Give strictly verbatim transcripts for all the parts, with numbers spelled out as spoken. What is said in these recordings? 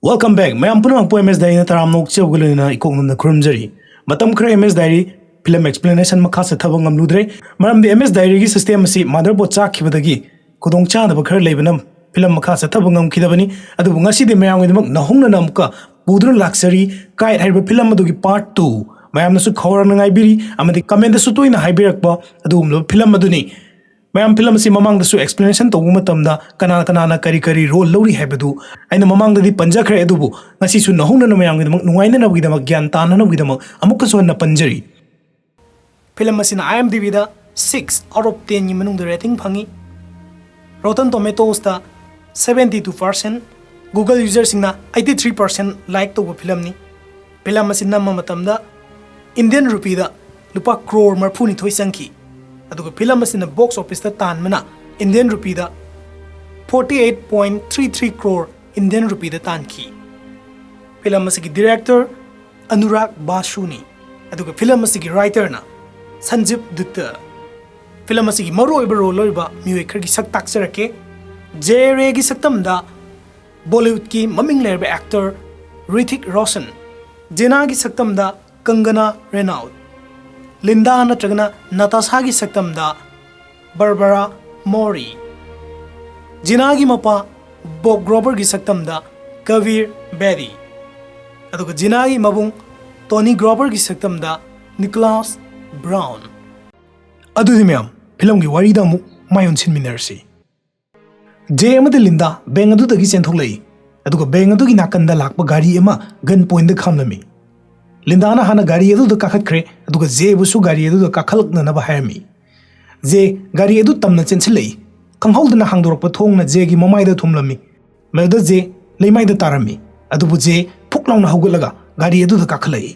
Welcome back. ꯃꯌꯥꯝ ꯄꯨꯝꯅꯃꯛꯄꯨ M S Diaryꯅ ꯇꯔꯥꯝꯅ ꯑꯣꯛꯆꯕꯒ ꯂꯣꯏꯅꯅ ꯏꯀꯣꯛꯅꯅ ꯈꯨꯔꯨꯝꯖꯔꯤ꯫ ꯃꯇꯝ ꯈꯔ M S Diary film explanation ꯃꯈꯥ ꯆꯠꯊꯕ ꯉꯝꯂꯨꯗ꯭ꯔꯦ꯫ ꯃꯔꯝꯗꯤ M S Diaryꯒꯤ system ꯑꯁꯤ motherboard ꯆꯥꯛꯈꯤꯕꯗꯒꯤ ꯈꯨꯗꯣꯡꯆꯥꯗꯕ ꯈꯔ ꯂꯩꯕꯅ ꯐꯤꯂꯝ ꯃꯈꯥ ꯆꯠꯊꯕ ꯉꯝꯈꯤꯗꯕꯅꯤ꯫ ꯑꯗꯨꯕꯨ ꯉꯁꯤꯗꯤ ꯃꯌꯥꯝꯒꯤꯗꯃꯛ ꯅꯧꯍꯧꯅꯅ ꯑꯃꯨꯛꯀ ꯄꯨꯗꯨꯅ ꯂꯥꯛꯆꯔꯤ꯫ Kite ꯍꯥꯏꯔꯤꯕ ꯐꯤꯂꯝ ꯑꯗꯨꯒꯤ part two꯫ ꯃꯌꯥꯝꯅꯁꯨ ꯈꯧꯔꯥꯡꯅ ꯉꯥꯏꯕꯤꯔꯤ ꯑꯃꯗꯤ commentꯗꯁꯨ ꯇꯣꯏꯅ ꯍꯥꯏꯕꯤꯔꯛꯄ ꯑꯗꯨꯒꯨꯝꯂꯕ ꯐꯤꯂꯝ ꯑꯗꯨꯅꯤ꯫ ꯃꯌꯥꯝ, ꯐꯤꯂꯝ ꯑꯁꯤ ꯃꯃꯥꯡꯗꯁꯨ explanation ꯇꯧꯕ ꯃꯇꯝꯗ ꯀꯅꯥ ꯀꯅꯥꯅ ꯀꯔꯤ ꯀꯔꯤ role ꯂꯧꯔꯤ ꯍꯥꯏꯕꯗꯨ ꯑꯩꯅ ꯃꯃꯥꯡꯗꯗꯤ ꯄꯟꯖꯈ꯭ꯔꯦ, ꯑꯗꯨꯕꯨ ꯉꯁꯤꯁꯨ ꯅꯧꯍꯧꯅꯅ ꯃꯌꯥꯝꯒꯤꯗꯃꯛ ꯅꯨꯡꯉꯥꯏꯅꯅꯕꯒꯤꯗꯃꯛ, ꯒ꯭ꯌꯥꯟ ꯇꯥꯅꯅꯕꯒꯤꯗꯃꯛ ꯑꯃꯨꯛꯀꯁꯨ ꯍꯟꯅ ꯄꯟꯖꯔꯤ꯫ ꯐꯤꯂꯝ ꯑꯁꯤꯅ IMDbꯗ six out of tenꯒꯤ ꯃꯅꯨꯡꯗ rating ꯐꯪꯉꯤ꯫ Rotten Tomatoesꯇ seventy two percent, Google userꯁꯤꯡꯅ eighty three percent like ꯇꯧꯕ ꯐꯤꯂꯝꯅꯤ꯫ ꯐꯤꯂꯝ ꯑꯁꯤ ꯅꯝꯕ ꯃꯇꯝꯗ Indian rupeeꯗ ꯂꯨꯄꯥ ꯀ꯭ꯔꯣꯔ ꯃꯔꯤꯐꯨꯅꯤꯊꯣꯏ ꯆꯪꯈꯤ꯫ ꯑꯗꯨꯒ ꯐꯤꯂꯝ ꯑꯁꯤꯅ box officeꯇ ꯇꯥꯟꯕꯅ Indian rupeeꯗ forty eight point three three crore Indian rupeeꯗ ꯇꯥꯟꯈꯤ꯫ ꯐꯤꯂꯝ ꯑꯁꯤꯒꯤ director ꯑꯅꯨꯔꯥꯒ ꯕꯥꯁꯨꯅꯤ꯫ ꯑꯗꯨꯒ ꯐꯤꯂꯝ ꯑꯁꯤꯒꯤ writerꯅ ꯁꯟꯖꯤꯕ ꯗꯠꯇ꯫ ꯐꯤꯂꯝ ꯑꯁꯤꯒꯤ ꯃꯔꯨꯑꯣꯏꯕ role ꯂꯧꯔꯤꯕ ꯃꯤꯑꯣꯏ ꯈꯔꯒꯤ ꯁꯛ ꯇꯥꯛꯆꯔꯛꯀꯦ꯫ ꯖꯦ ꯔꯦꯒꯤ ꯁꯛꯇꯝꯗ Bollywoodꯀꯤ ꯃꯃꯤꯡ ꯂꯩꯔꯕ actor ꯔꯤꯊꯤꯛ ꯔꯣꯁꯟ, ꯖꯦꯅꯥꯒꯤ ꯁꯛꯇꯝꯗ ꯀꯪꯒꯅꯥ ꯔꯦꯅꯥꯎꯠ, ꯂꯤꯟꯗꯥ ꯅꯠꯇ꯭ꯔꯒꯅ ꯅꯇꯥꯁꯥꯒꯤ ꯁꯛꯇꯝꯗ ꯕꯔꯕꯔꯥ ꯃꯣꯔꯤ, ꯖꯦꯅꯥꯒꯤ ꯃꯄꯥ ꯕꯣꯕ ꯒ꯭ꯔꯣꯕꯔꯒꯤ ꯁꯛꯇꯝꯗ ꯀꯕꯤꯔ ꯕꯦꯗꯤ, ꯑꯗꯨꯒ ꯖꯦꯅꯥꯒꯤ ꯃꯕꯨꯡ ꯇꯣꯅꯤ ꯒ꯭ꯔꯣꯕꯔꯒꯤ ꯁꯛꯇꯝꯗ ꯅꯤꯀꯣꯂꯥꯁ ꯕ꯭ꯔꯥꯎꯟ꯫ ꯑꯗꯨꯗꯤ ꯃꯌꯥꯝ, ꯐꯤꯂꯝꯒꯤ ꯋꯥꯔꯤꯗ ꯑꯃꯨꯛ ꯃꯥꯏ ꯑꯣꯟꯁꯤꯟꯃꯤꯟꯅꯔꯁꯤ꯫ ꯖꯦ ꯑꯃꯗꯤ ꯂꯤꯟꯗꯥ bank ꯑꯗꯨꯗꯒꯤ ꯆꯦꯟꯊꯣꯛꯂꯛꯏ, ꯑꯗꯨꯒ bank ꯑꯗꯨꯒꯤ ꯅꯥꯀꯟꯗ ꯂꯥꯛꯄ ꯒꯥꯔꯤ ꯑꯃ gun pointꯗ ꯈꯥꯝꯂꯝꯃꯤ꯫ ꯂꯤꯟꯗꯥꯅ ꯍꯥꯟꯅ ꯒꯥꯔꯤ ꯑꯗꯨꯗ ꯀꯥꯈꯠꯈ꯭ꯔꯦ, ꯑꯗꯨꯒ ꯖꯦꯕꯨꯁꯨ ꯒꯥꯔꯤ ꯑꯗꯨꯗ ꯀꯥꯈꯠꯂꯛꯅꯅꯕ ꯍꯥꯏꯔꯝꯃꯤ꯫ ꯖꯦ ꯒꯥꯔꯤ ꯑꯗꯨ ꯇꯝꯅ ꯆꯦꯟꯁꯤꯜꯂꯛꯏ꯫ ꯈꯪꯍꯧꯗꯅ ꯍꯥꯡꯗꯣꯔꯛꯄ ꯊꯣꯡꯅ ꯖꯦꯒꯤ ꯃꯃꯥꯏꯗ ꯊꯣꯝꯂꯝꯃꯤ꯫ ꯃꯗꯨꯗ ꯖꯦ ꯂꯩꯃꯥꯏꯗ ꯇꯥꯔꯝꯃꯤ꯫ ꯑꯗꯨꯕꯨ ꯖꯦ ꯐꯨꯛ ꯂꯥꯎꯅ ꯍꯧꯒꯠꯂꯒ ꯒꯥꯔꯤ ꯑꯗꯨꯗ ꯀꯥꯈꯠꯂꯛꯏ꯫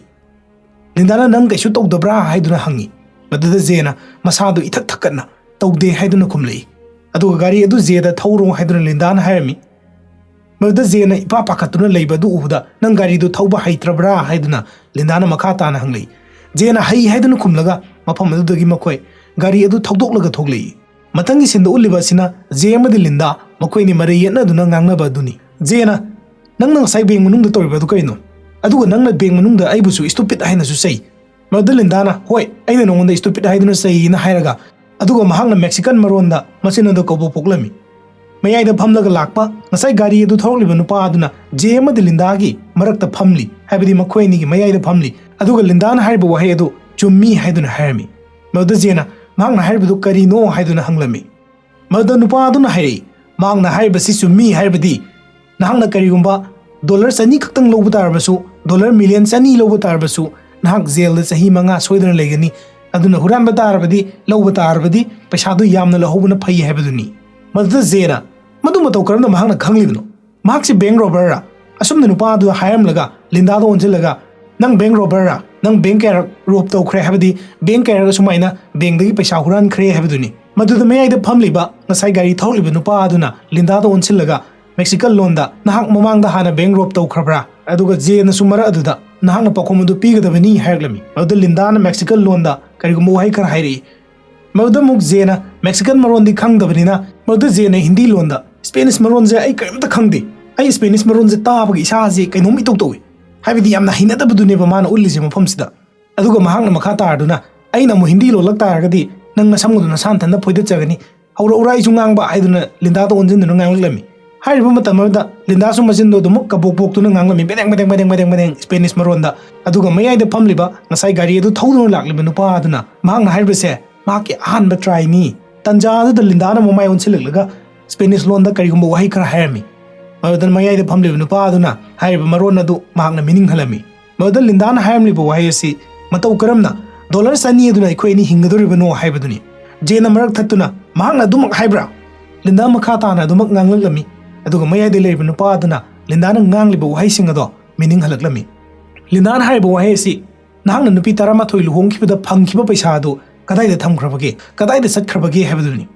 ꯂꯤꯟꯗꯥꯅ "ꯅꯪ ꯀꯩꯁꯨ ꯇꯧꯗꯕ꯭ꯔꯥ?" ꯍꯥꯏꯗꯨꯅ ꯍꯪꯉꯤ꯫ ꯃꯗꯨꯗ ꯖꯦꯅ ꯃꯁꯥꯗꯨ ꯏꯊꯛ ꯊꯛꯀꯠꯅ "ꯇꯧꯗꯦ" ꯍꯥꯏꯗꯨꯅ ꯈꯨꯝꯂꯛꯏ꯫ ꯑꯗꯨꯒ ꯒꯥꯔꯤ ꯑꯗꯨ ꯖꯦꯗ "ꯊꯧꯔꯣ" ꯍꯥꯏꯗꯨꯅ ꯂꯤꯟꯗꯥꯅ ꯍꯥꯏꯔꯝꯃꯤ꯫ ꯃꯗꯨꯗ ꯖꯦꯅ ꯏꯄꯥ ꯄꯥꯈꯠꯇꯨꯅ ꯂꯩꯕ ꯑꯗꯨ ꯎꯕꯗ, "ꯅꯪ ꯒꯥꯔꯤꯗꯨ ꯊꯧꯕ ꯍꯩꯇ꯭ꯔꯕ꯭ꯔꯥ?" ꯍꯥꯏꯗꯨꯅ ꯂꯤꯟꯗꯥꯅ ꯃꯈꯥ ꯇꯥꯅ ꯍꯪꯂꯛꯏ꯫ ꯖꯦꯅ "ꯍꯩ" ꯍꯥꯏꯗꯨꯅ ꯈꯨꯝꯂꯒ ꯃꯐꯝ ꯑꯗꯨꯗꯒꯤ ꯃꯈꯣꯏ ꯒꯥꯔꯤ ꯑꯗꯨ ꯊꯧꯗꯣꯛꯂꯒ ꯊꯣꯛꯂꯛꯏ꯫ ꯃꯊꯪꯒꯤ sceneꯗ ꯎꯠꯂꯤꯕ ꯑꯁꯤꯅ ꯖꯦ ꯑꯃꯗꯤ ꯂꯤꯟꯗꯥ ꯃꯈꯣꯏ ꯑꯅꯤ ꯃꯔꯩ ꯌꯦꯠꯅꯗꯨꯅ ꯉꯥꯡꯅꯕ ꯑꯗꯨꯅꯤ꯫ ꯖꯦꯅ "ꯅꯪꯅ ꯉꯁꯥꯏ ꯕꯦꯡ ꯃꯅꯨꯡꯗ ꯇꯧꯔꯤꯕ ꯑꯗꯨ ꯀꯩꯅꯣ? ꯑꯗꯨꯒ ꯅꯪꯅ ꯕꯦꯡ ꯃꯅꯨꯡꯗ ꯑꯩꯕꯨꯁꯨ stupid ꯍꯥꯏꯅꯁꯨ ꯆꯩ꯫" ꯃꯗꯨꯗ ꯂꯤꯟꯗꯥꯅ, "ꯍꯣꯏ, ꯑꯩꯅ ꯅꯉꯣꯟꯗ stupid ꯍꯥꯏꯗꯨꯅ ꯆꯩꯌꯦꯅ" ꯍꯥꯏꯔꯒ, ꯑꯗꯨꯒ ꯃꯍꯥꯛꯅ ꯃꯦꯛꯁꯤꯀꯟ ꯃꯔꯣꯟꯗ ꯃꯆꯤꯟ ꯑꯗꯨ ꯀꯧꯕ ꯄꯣꯛꯂꯝꯃꯤ꯫ ꯃꯌꯥꯏꯗ ꯐꯝꯂꯒ ꯂꯥꯛꯄ ꯉꯁꯥꯏ ꯒꯥꯔꯤ ꯑꯗꯨ ꯊꯧꯔꯛꯂꯤꯕ ꯅꯨꯄꯥ ꯑꯗꯨꯅ ꯖꯦ ꯑꯃꯗꯤ ꯂꯤꯟꯗꯥꯒꯤ ꯃꯔꯛꯇ ꯐꯝꯂꯤ, ꯍꯥꯏꯕꯗꯤ ꯃꯈꯣꯏ ꯑꯅꯤꯒꯤ ꯃꯌꯥꯏꯗ ꯐꯝꯂꯤ꯫ ꯑꯗꯨꯒ ꯂꯤꯟꯗꯥꯅ ꯍꯥꯏꯔꯤꯕ ꯋꯥꯍꯩ ꯑꯗꯨ "ꯆꯨꯝꯃꯤ" ꯍꯥꯏꯗꯨꯅ ꯍꯥꯏꯔꯝꯃꯤ꯫ ꯃꯗꯨꯗ ꯖꯦꯅ ꯃꯍꯥꯛꯅ ꯍꯥꯏꯔꯤꯕꯗꯨ ꯀꯔꯤꯅꯣ ꯍꯥꯏꯗꯨꯅ ꯍꯪꯂꯝꯃꯤ꯫ ꯃꯗꯨꯗ ꯅꯨꯄꯥ ꯑꯗꯨꯅ ꯍꯥꯏꯔꯛꯏ, "ꯃꯍꯥꯛꯅ ꯍꯥꯏꯔꯤꯕꯁꯤ ꯆꯨꯝꯃꯤ, ꯍꯥꯏꯕꯗꯤ ꯅꯍꯥꯛꯅ ꯀꯔꯤꯒꯨꯝꯕ ꯗꯣꯂꯔ ꯆꯅꯤ ꯈꯛꯇꯪ ꯂꯧꯕ ꯇꯥꯔꯕꯁꯨ, ꯗꯣꯂꯔ ꯃꯤꯂꯤꯌꯟ ꯆꯅꯤ ꯂꯧꯕ ꯇꯥꯔꯕꯁꯨ, ꯅꯍꯥꯛ ꯖꯦꯜꯗ ꯆꯍꯤ ꯃꯉꯥ ꯁꯣꯏꯗꯅ ꯂꯩꯒꯅꯤ꯫ ꯑꯗꯨꯅ ꯍꯨꯔꯥꯟꯕ ꯇꯥꯔꯕꯗꯤ, ꯂꯧꯕ ꯇꯥꯔꯕꯗꯤ ꯄꯩꯁꯥꯗꯨ ꯌꯥꯝꯅ ꯂꯧꯍꯧꯕꯅ ꯐꯩ" ꯍꯥꯏꯕꯗꯨꯅꯤ꯫ ꯃꯗꯨꯗ ꯖꯦꯅ, "ꯃꯗꯨ ꯃꯇꯧ ꯀꯔꯝꯅ ꯃꯍꯥꯛꯅ ꯈꯪꯂꯤꯕꯅꯣ? ꯃꯍꯥꯛꯁꯤ ꯕꯦꯡ ꯔꯣꯕꯔꯔꯥ?" ꯑꯁꯨꯝꯅ ꯅꯨꯄꯥ ꯑꯗꯨꯗ ꯍꯥꯏꯔꯝꯂꯒ ꯂꯤꯟꯗꯥꯗ ꯑꯣꯟꯁꯤꯜꯂꯒ, "ꯅꯪ ꯕꯦꯡ ꯔꯣꯕꯔꯔꯥ? ꯅꯪ ꯕꯦꯡ ꯀꯌꯥꯔꯛ ꯔꯣꯕ ꯇꯧꯈ꯭ꯔꯦ, ꯍꯥꯏꯕꯗꯤ ꯕꯦꯡ ꯀꯌꯥꯔꯛ ꯑꯁꯨꯃꯥꯏꯅ ꯕꯦꯡꯗꯒꯤ ꯄꯩꯁꯥ ꯍꯨꯔꯥꯟꯈ꯭ꯔꯦ?" ꯍꯥꯏꯕꯗꯨꯅꯤ꯫ ꯃꯗꯨꯗ ꯃꯌꯥꯏꯗ ꯐꯝꯂꯤꯕ ꯉꯁꯥꯏ ꯒꯥꯔꯤ ꯊꯧꯔꯛꯂꯤꯕ ꯅꯨꯄꯥ ꯑꯗꯨꯅ ꯂꯤꯟꯗꯥꯗ ꯑꯣꯟꯁꯤꯜꯂꯒ ꯃꯦꯛꯁꯤꯀꯟ ꯂꯣꯟꯗ, "ꯅꯍꯥꯛ ꯃꯃꯥꯡꯗ ꯍꯥꯟꯅ ꯕꯦꯡ ꯔꯣꯕ ꯇꯧꯈ꯭ꯔꯕ꯭ꯔꯥ?" ꯑꯗꯨꯒ ꯖꯦꯅꯁꯨ ꯃꯔꯛ ꯑꯗꯨꯗ, "ꯅꯍꯥꯛꯅ ꯄꯥꯎꯈꯨꯝ ꯑꯗꯨ ꯄꯤꯒꯗꯕꯅꯤ" ꯍꯥꯏꯔꯛꯂꯝꯃꯤ꯫ ꯃꯗꯨꯗ ꯂꯤꯟꯗꯥꯅ ꯃꯦꯛꯁꯤꯀꯟ ꯂꯣꯟꯗ ꯀꯔꯤꯒꯨꯝꯕ ꯋꯥꯍꯩ ꯈꯔ ꯍꯥꯏꯔꯛꯏ꯫ ꯃꯗꯨꯗ ꯑꯃꯨꯛ ꯖꯦꯅ ꯃꯦꯛꯁꯤꯀꯟ ꯃꯔꯣꯟꯗꯤ ꯈꯪꯗꯕꯅꯤꯅ, ꯃꯗꯨꯗ ꯖꯦꯅ ꯍꯤꯟꯗꯤ ꯂꯣꯟꯗ, "ꯁ꯭ꯄꯦꯅꯤꯁ ꯃꯔꯣꯟꯁꯦ ꯑꯩ ꯀꯔꯤꯝꯇ ꯈꯪꯗꯦ꯫ ꯑꯩ ꯁ꯭ꯄꯦꯅꯤꯁ ꯃꯔꯣꯟꯁꯦ ꯇꯥꯕꯒꯤ ꯏꯁꯥꯁꯦ ꯀꯩꯅꯣꯝ ꯏꯇꯧ ꯇꯧꯏ꯫" ꯍꯥꯏꯕꯗꯤ ꯌꯥꯝꯅ ꯍꯩꯅꯗꯕꯗꯨꯅꯦꯕ ꯃꯥꯅ ꯎꯠꯂꯤꯁꯦ ꯃꯐꯝꯁꯤꯗ꯫ ꯑꯗꯨꯒ ꯃꯍꯥꯛꯅ ꯃꯈꯥ ꯇꯥꯔꯗꯨꯅ, "ꯑꯩꯅ ꯑꯃꯨꯛ ꯍꯤꯟꯗꯤ ꯂꯣꯜꯂꯛ ꯇꯥꯔꯒꯗꯤ ꯅꯪ ꯅꯁꯝꯒꯗꯨ ꯅꯁꯥ ꯅꯊꯟꯗ ꯐꯣꯏꯗꯠꯆꯒꯅꯤ꯫ ꯍꯧꯔꯛꯎꯔꯥ ꯑꯩꯁꯨ ꯉꯥꯡꯕ?" ꯍꯥꯏꯗꯨꯅ ꯂꯤꯟꯗꯥꯗ ꯑꯣꯟꯁꯤꯟꯗꯨꯅ ꯉꯥꯡꯂꯛꯂꯝꯃꯤ꯫ ꯍꯥꯏꯔꯤꯕ ꯃꯇꯝ ꯑꯗꯨꯗ ꯂꯤꯟꯗꯥꯁꯨ ꯃꯆꯤꯟꯗꯣ ꯑꯗꯨꯃꯛ ꯀꯕꯣꯛ ꯕꯣꯛꯇꯨꯅ ꯉꯥꯡꯂꯝꯃꯤ, "ꯕꯦꯗꯦꯡ, ꯕꯦꯗꯦꯡ, ꯕꯦꯗꯦꯡ, ꯕꯦꯗꯦꯡ, ꯕꯦꯗꯦꯡ", ꯁ꯭ꯄꯦꯅꯤꯁ ꯃꯔꯣꯟꯗ꯫ ꯑꯗꯨꯒ ꯃꯌꯥꯏꯗ ꯐꯝꯂꯤꯕ ꯉꯁꯥꯏ ꯒꯥꯔꯤ ꯑꯗꯨ ꯊꯧꯗꯨꯅ ꯂꯥꯛꯂꯤꯕ ꯅꯨꯄꯥ ꯑꯗꯨꯅ ꯃꯍꯥꯛꯅ ꯍꯥꯏꯔꯤꯕꯁꯦ ꯃꯍꯥꯛꯀꯤ ꯑꯍꯥꯟꯕ ꯇ꯭ꯔꯥꯏꯅꯤ꯫ ꯇꯟꯖꯥ ꯑꯗꯨꯗ ꯂꯤꯟꯗꯥꯅ ꯃꯃꯥꯏ ꯑꯣꯟꯁꯤꯜꯂꯛꯂꯒ ꯁ꯭ꯄꯦꯅꯤꯁ ꯂꯣꯟꯗ ꯀꯔꯤꯒꯨꯝꯕ ꯋꯥꯍꯩ ꯈꯔ ꯍꯥꯏꯔꯝꯃꯤ꯫ ꯃꯗꯨꯗ ꯃꯌꯥꯏꯗ ꯐꯝꯂꯤꯕ ꯅꯨꯄꯥ ꯑꯗꯨꯅ ꯍꯥꯏꯔꯤꯕ ꯃꯔꯣꯟ ꯑꯗꯨ ꯃꯍꯥꯛꯅ ꯃꯤꯅꯤꯡ ꯍꯜꯂꯝꯃꯤ꯫ ꯃꯗꯨꯗ ꯂꯤꯟꯗꯥꯅ ꯍꯥꯏꯔꯝꯂꯤꯕ ꯋꯥꯍꯩ ꯑꯁꯤ ꯃꯇꯧ ꯀꯔꯝꯅ ꯗꯣꯂꯔ ꯆꯅꯤ ꯑꯗꯨꯅ ꯑꯩꯈꯣꯏ ꯑꯅꯤ ꯍꯤꯡꯒꯗꯧꯔꯤꯕꯅꯣ ꯍꯥꯏꯕꯗꯨꯅꯤ꯫ ꯖꯦꯅ ꯃꯔꯛ ꯊꯠꯇꯨꯅ, "ꯃꯍꯥꯛꯅ ꯑꯗꯨꯃꯛ ꯍꯥꯏꯕ꯭ꯔꯥ?" ꯂꯤꯟꯗꯥ ꯃꯈꯥ ꯇꯥꯅ ꯑꯗꯨꯃꯛ ꯉꯥꯡꯂꯛꯂꯝꯃꯤ꯫ ꯑꯗꯨꯒ ꯃꯌꯥꯏꯗ ꯂꯩꯔꯤꯕ ꯅꯨꯄꯥ ꯑꯗꯨꯅ ꯂꯤꯟꯗꯥꯅ ꯉꯥꯡꯂꯤꯕ ꯋꯥꯍꯩꯁꯤꯡ ꯑꯗꯣ ꯃꯤꯅꯤꯡ ꯍꯜꯂꯛꯂꯝꯃꯤ꯫ ꯂꯤꯟꯗꯥꯅ ꯍꯥꯏꯔꯤꯕ ꯋꯥꯍꯩ ꯑꯁꯤ, "ꯅꯍꯥꯛꯅ ꯅꯨꯄꯤ ꯇꯔꯥꯃꯥꯊꯣꯏ ꯂꯨꯍꯣꯡꯈꯤꯕꯗ ꯐꯪꯈꯤꯕ ꯄꯩꯁꯥ ꯑꯗꯨ ꯀꯗꯥꯏꯗ ꯊꯝꯈ꯭ꯔꯕꯒꯦ? ꯀꯗꯥꯏꯗ ꯆꯠꯈ꯭ꯔꯕꯒꯦ?" ꯍꯥꯏꯕꯗꯨꯅꯤ꯫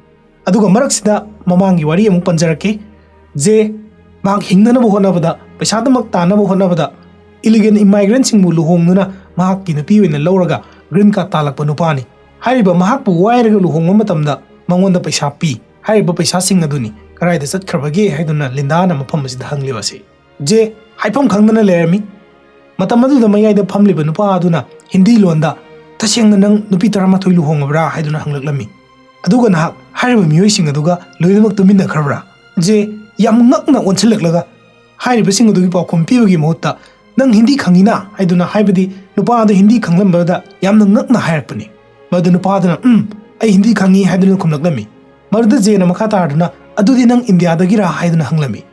ꯑꯗꯨꯒ ꯃꯔꯛꯁꯤꯗ ꯃꯃꯥꯡꯒꯤ ꯋꯥꯔꯤ ꯑꯃꯨꯛ ꯄꯟꯖꯔꯛꯀꯦ꯫ ꯖꯦ ꯃꯍꯥꯛ ꯍꯤꯡꯅꯅꯕ ꯍꯣꯠꯅꯕꯗ, ꯄꯩꯁꯥꯗꯃꯛ ꯇꯥꯟꯅꯕ ꯍꯣꯠꯅꯕꯗ, ꯏꯂꯤꯒꯦꯜ ꯏꯃꯥꯏꯒ꯭ꯔꯦꯟꯁꯤꯡꯕꯨ ꯂꯨꯍꯣꯡꯗꯨꯅ ꯃꯍꯥꯛꯀꯤ ꯅꯨꯄꯤ ꯑꯣꯏꯅ ꯂꯧꯔꯒ ꯒ꯭ꯔꯤꯟ ꯀꯥꯔꯗ ꯇꯥꯜꯂꯛꯄ ꯅꯨꯄꯥꯅꯤ꯫ ꯍꯥꯏꯔꯤꯕ ꯃꯍꯥꯛꯄꯨ ꯋꯥꯏꯔꯒ ꯂꯨꯍꯣꯡꯕ ꯃꯇꯝꯗ ꯃꯉꯣꯟꯗ ꯄꯩꯁꯥ ꯄꯤ꯫ ꯍꯥꯏꯔꯤꯕ ꯄꯩꯁꯥꯁꯤꯡ ꯑꯗꯨꯅꯤ ꯀꯗꯥꯏꯗ ꯆꯠꯈ꯭ꯔꯕꯒꯦ ꯍꯥꯏꯗꯨꯅ ꯂꯤꯟꯗꯥꯅ ꯃꯐꯝ ꯑꯁꯤꯗ ꯍꯪꯂꯤꯕ ꯑꯁꯤ꯫ ꯖꯦ ꯍꯥꯏꯐꯝ ꯈꯪꯗꯅ ꯂꯩꯔꯝꯃꯤ꯫ ꯃꯇꯝ ꯑꯗꯨꯗ ꯃꯌꯥꯏꯗ ꯐꯝꯂꯤꯕ ꯅꯨꯄꯥ ꯑꯗꯨꯅ ꯍꯤꯟꯗꯤ ꯂꯣꯟꯗ, "ꯇꯁꯦꯡꯅ ꯅꯪ ꯅꯨꯄꯤ ꯇꯔꯥꯃꯥꯊꯣꯏ ꯂꯨꯍꯣꯡꯉꯕ꯭ꯔꯥ?" ꯍꯥꯏꯗꯨꯅ ꯍꯪꯂꯛꯂꯝꯃꯤ꯫ ꯑꯗꯨꯒ ꯅꯍꯥꯛ ꯍꯥꯏꯔꯤꯕ ꯃꯤꯑꯣꯏꯁꯤꯡ ꯑꯗꯨꯒ ꯂꯣꯏꯅꯃꯛ ꯇꯨꯃꯤꯟꯅꯈ꯭ꯔꯕ꯭ꯔꯥ? ꯖꯦ ꯌꯥꯝ ꯉꯛꯅ ꯑꯣꯟꯁꯤꯜꯂꯛꯂꯒ ꯍꯥꯏꯔꯤꯕꯁꯤꯡ ꯑꯗꯨꯒꯤ ꯄꯥꯎꯈꯨꯝ ꯄꯤꯕꯒꯤ ꯃꯍꯨꯠꯇ, "ꯅꯪ ꯍꯤꯟꯗꯤ ꯈꯪꯉꯤꯅ?" ꯍꯥꯏꯗꯨꯅ, ꯍꯥꯏꯕꯗꯤ ꯅꯨꯄꯥ ꯑꯗꯨ ꯍꯤꯟꯗꯤ ꯈꯪꯂꯝꯕꯗ ꯌꯥꯝꯅ ꯉꯛꯅ ꯍꯥꯏꯔꯛꯄꯅꯤ꯫ ꯃꯗꯨ ꯅꯨꯄꯥ ꯑꯗꯨꯅ, "ꯎꯝ, ꯑꯩ ꯍꯤꯟꯗꯤ ꯈꯪꯉꯤ" ꯍꯥꯏꯗꯨꯅ ꯈꯨꯝꯂꯛꯂꯝꯃꯤ꯫ ꯃꯗꯨꯗ ꯖꯦꯅ ꯃꯈꯥ ꯇꯥꯗꯨꯅ, "ꯑꯗꯨꯗꯤ ꯅꯪ ꯏꯟꯗꯤꯌꯥꯗꯒꯤꯔꯥ?" ꯍꯥꯏꯗꯨꯅ ꯍꯪꯂꯝꯃꯤ꯫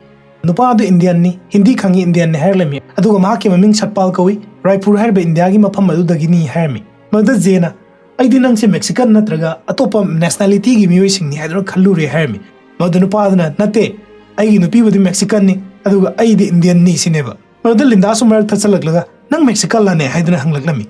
ꯅꯨꯄꯥ ꯑꯗꯨ ꯏꯟꯗꯤꯌꯟꯅꯤ, ꯍꯤꯟꯗꯤ ꯈꯪꯉꯤ, ꯏꯟꯗꯤꯌꯟꯅꯤ ꯍꯥꯏꯔꯛꯂꯝꯃꯤ꯫ ꯑꯗꯨꯒ ꯃꯍꯥꯛꯀꯤ ꯃꯃꯤꯡ ꯁꯠꯄꯥꯜ ꯀꯧꯏ, ꯔꯥꯏꯄꯨꯔ ꯍꯥꯏꯔꯤꯕ ꯏꯟꯗꯤꯌꯥꯒꯤ ꯃꯐꯝ ꯑꯗꯨꯗꯒꯤꯅꯤ ꯍꯥꯏꯔꯝꯃꯤ꯫ ꯃꯗꯨꯗ ꯖꯦꯅ, "ꯑꯩꯗꯤ ꯅꯪꯁꯦ ꯃꯦꯛꯁꯤꯀꯟ ꯅꯠꯇ꯭ꯔꯒ ꯑꯇꯣꯞꯄ ꯅꯦꯁꯅꯥꯂꯤꯇꯤꯒꯤ ꯃꯤꯑꯣꯏꯁꯤꯡꯅꯤ ꯍꯥꯏꯗꯨꯅ ꯈꯜꯂꯨꯔꯦ" ꯍꯥꯏꯔꯝꯃꯤ꯫ ꯃꯗꯨ ꯅꯨꯄꯥ ꯑꯗꯨꯅ, "ꯅꯠꯇꯦ, ꯑꯩꯒꯤ ꯅꯨꯄꯤꯕꯨꯗꯤ ꯃꯦꯛꯁꯤꯀꯟꯅꯤ, ꯑꯗꯨꯒ ꯑꯩꯗꯤ ꯏꯟꯗꯤꯌꯟꯅꯤ" ꯁꯤꯅꯦꯕ꯫ ꯃꯗꯨꯗ ꯂꯤꯟꯗꯥꯁꯨ ꯃꯔꯛ ꯊꯠꯆꯜꯂꯛꯂꯒ, "ꯅꯪ ꯃꯦꯛꯁꯤꯀꯟꯂꯅꯦ?" ꯍꯥꯏꯗꯨꯅ ꯍꯪꯂꯛꯂꯝꯃꯤ꯫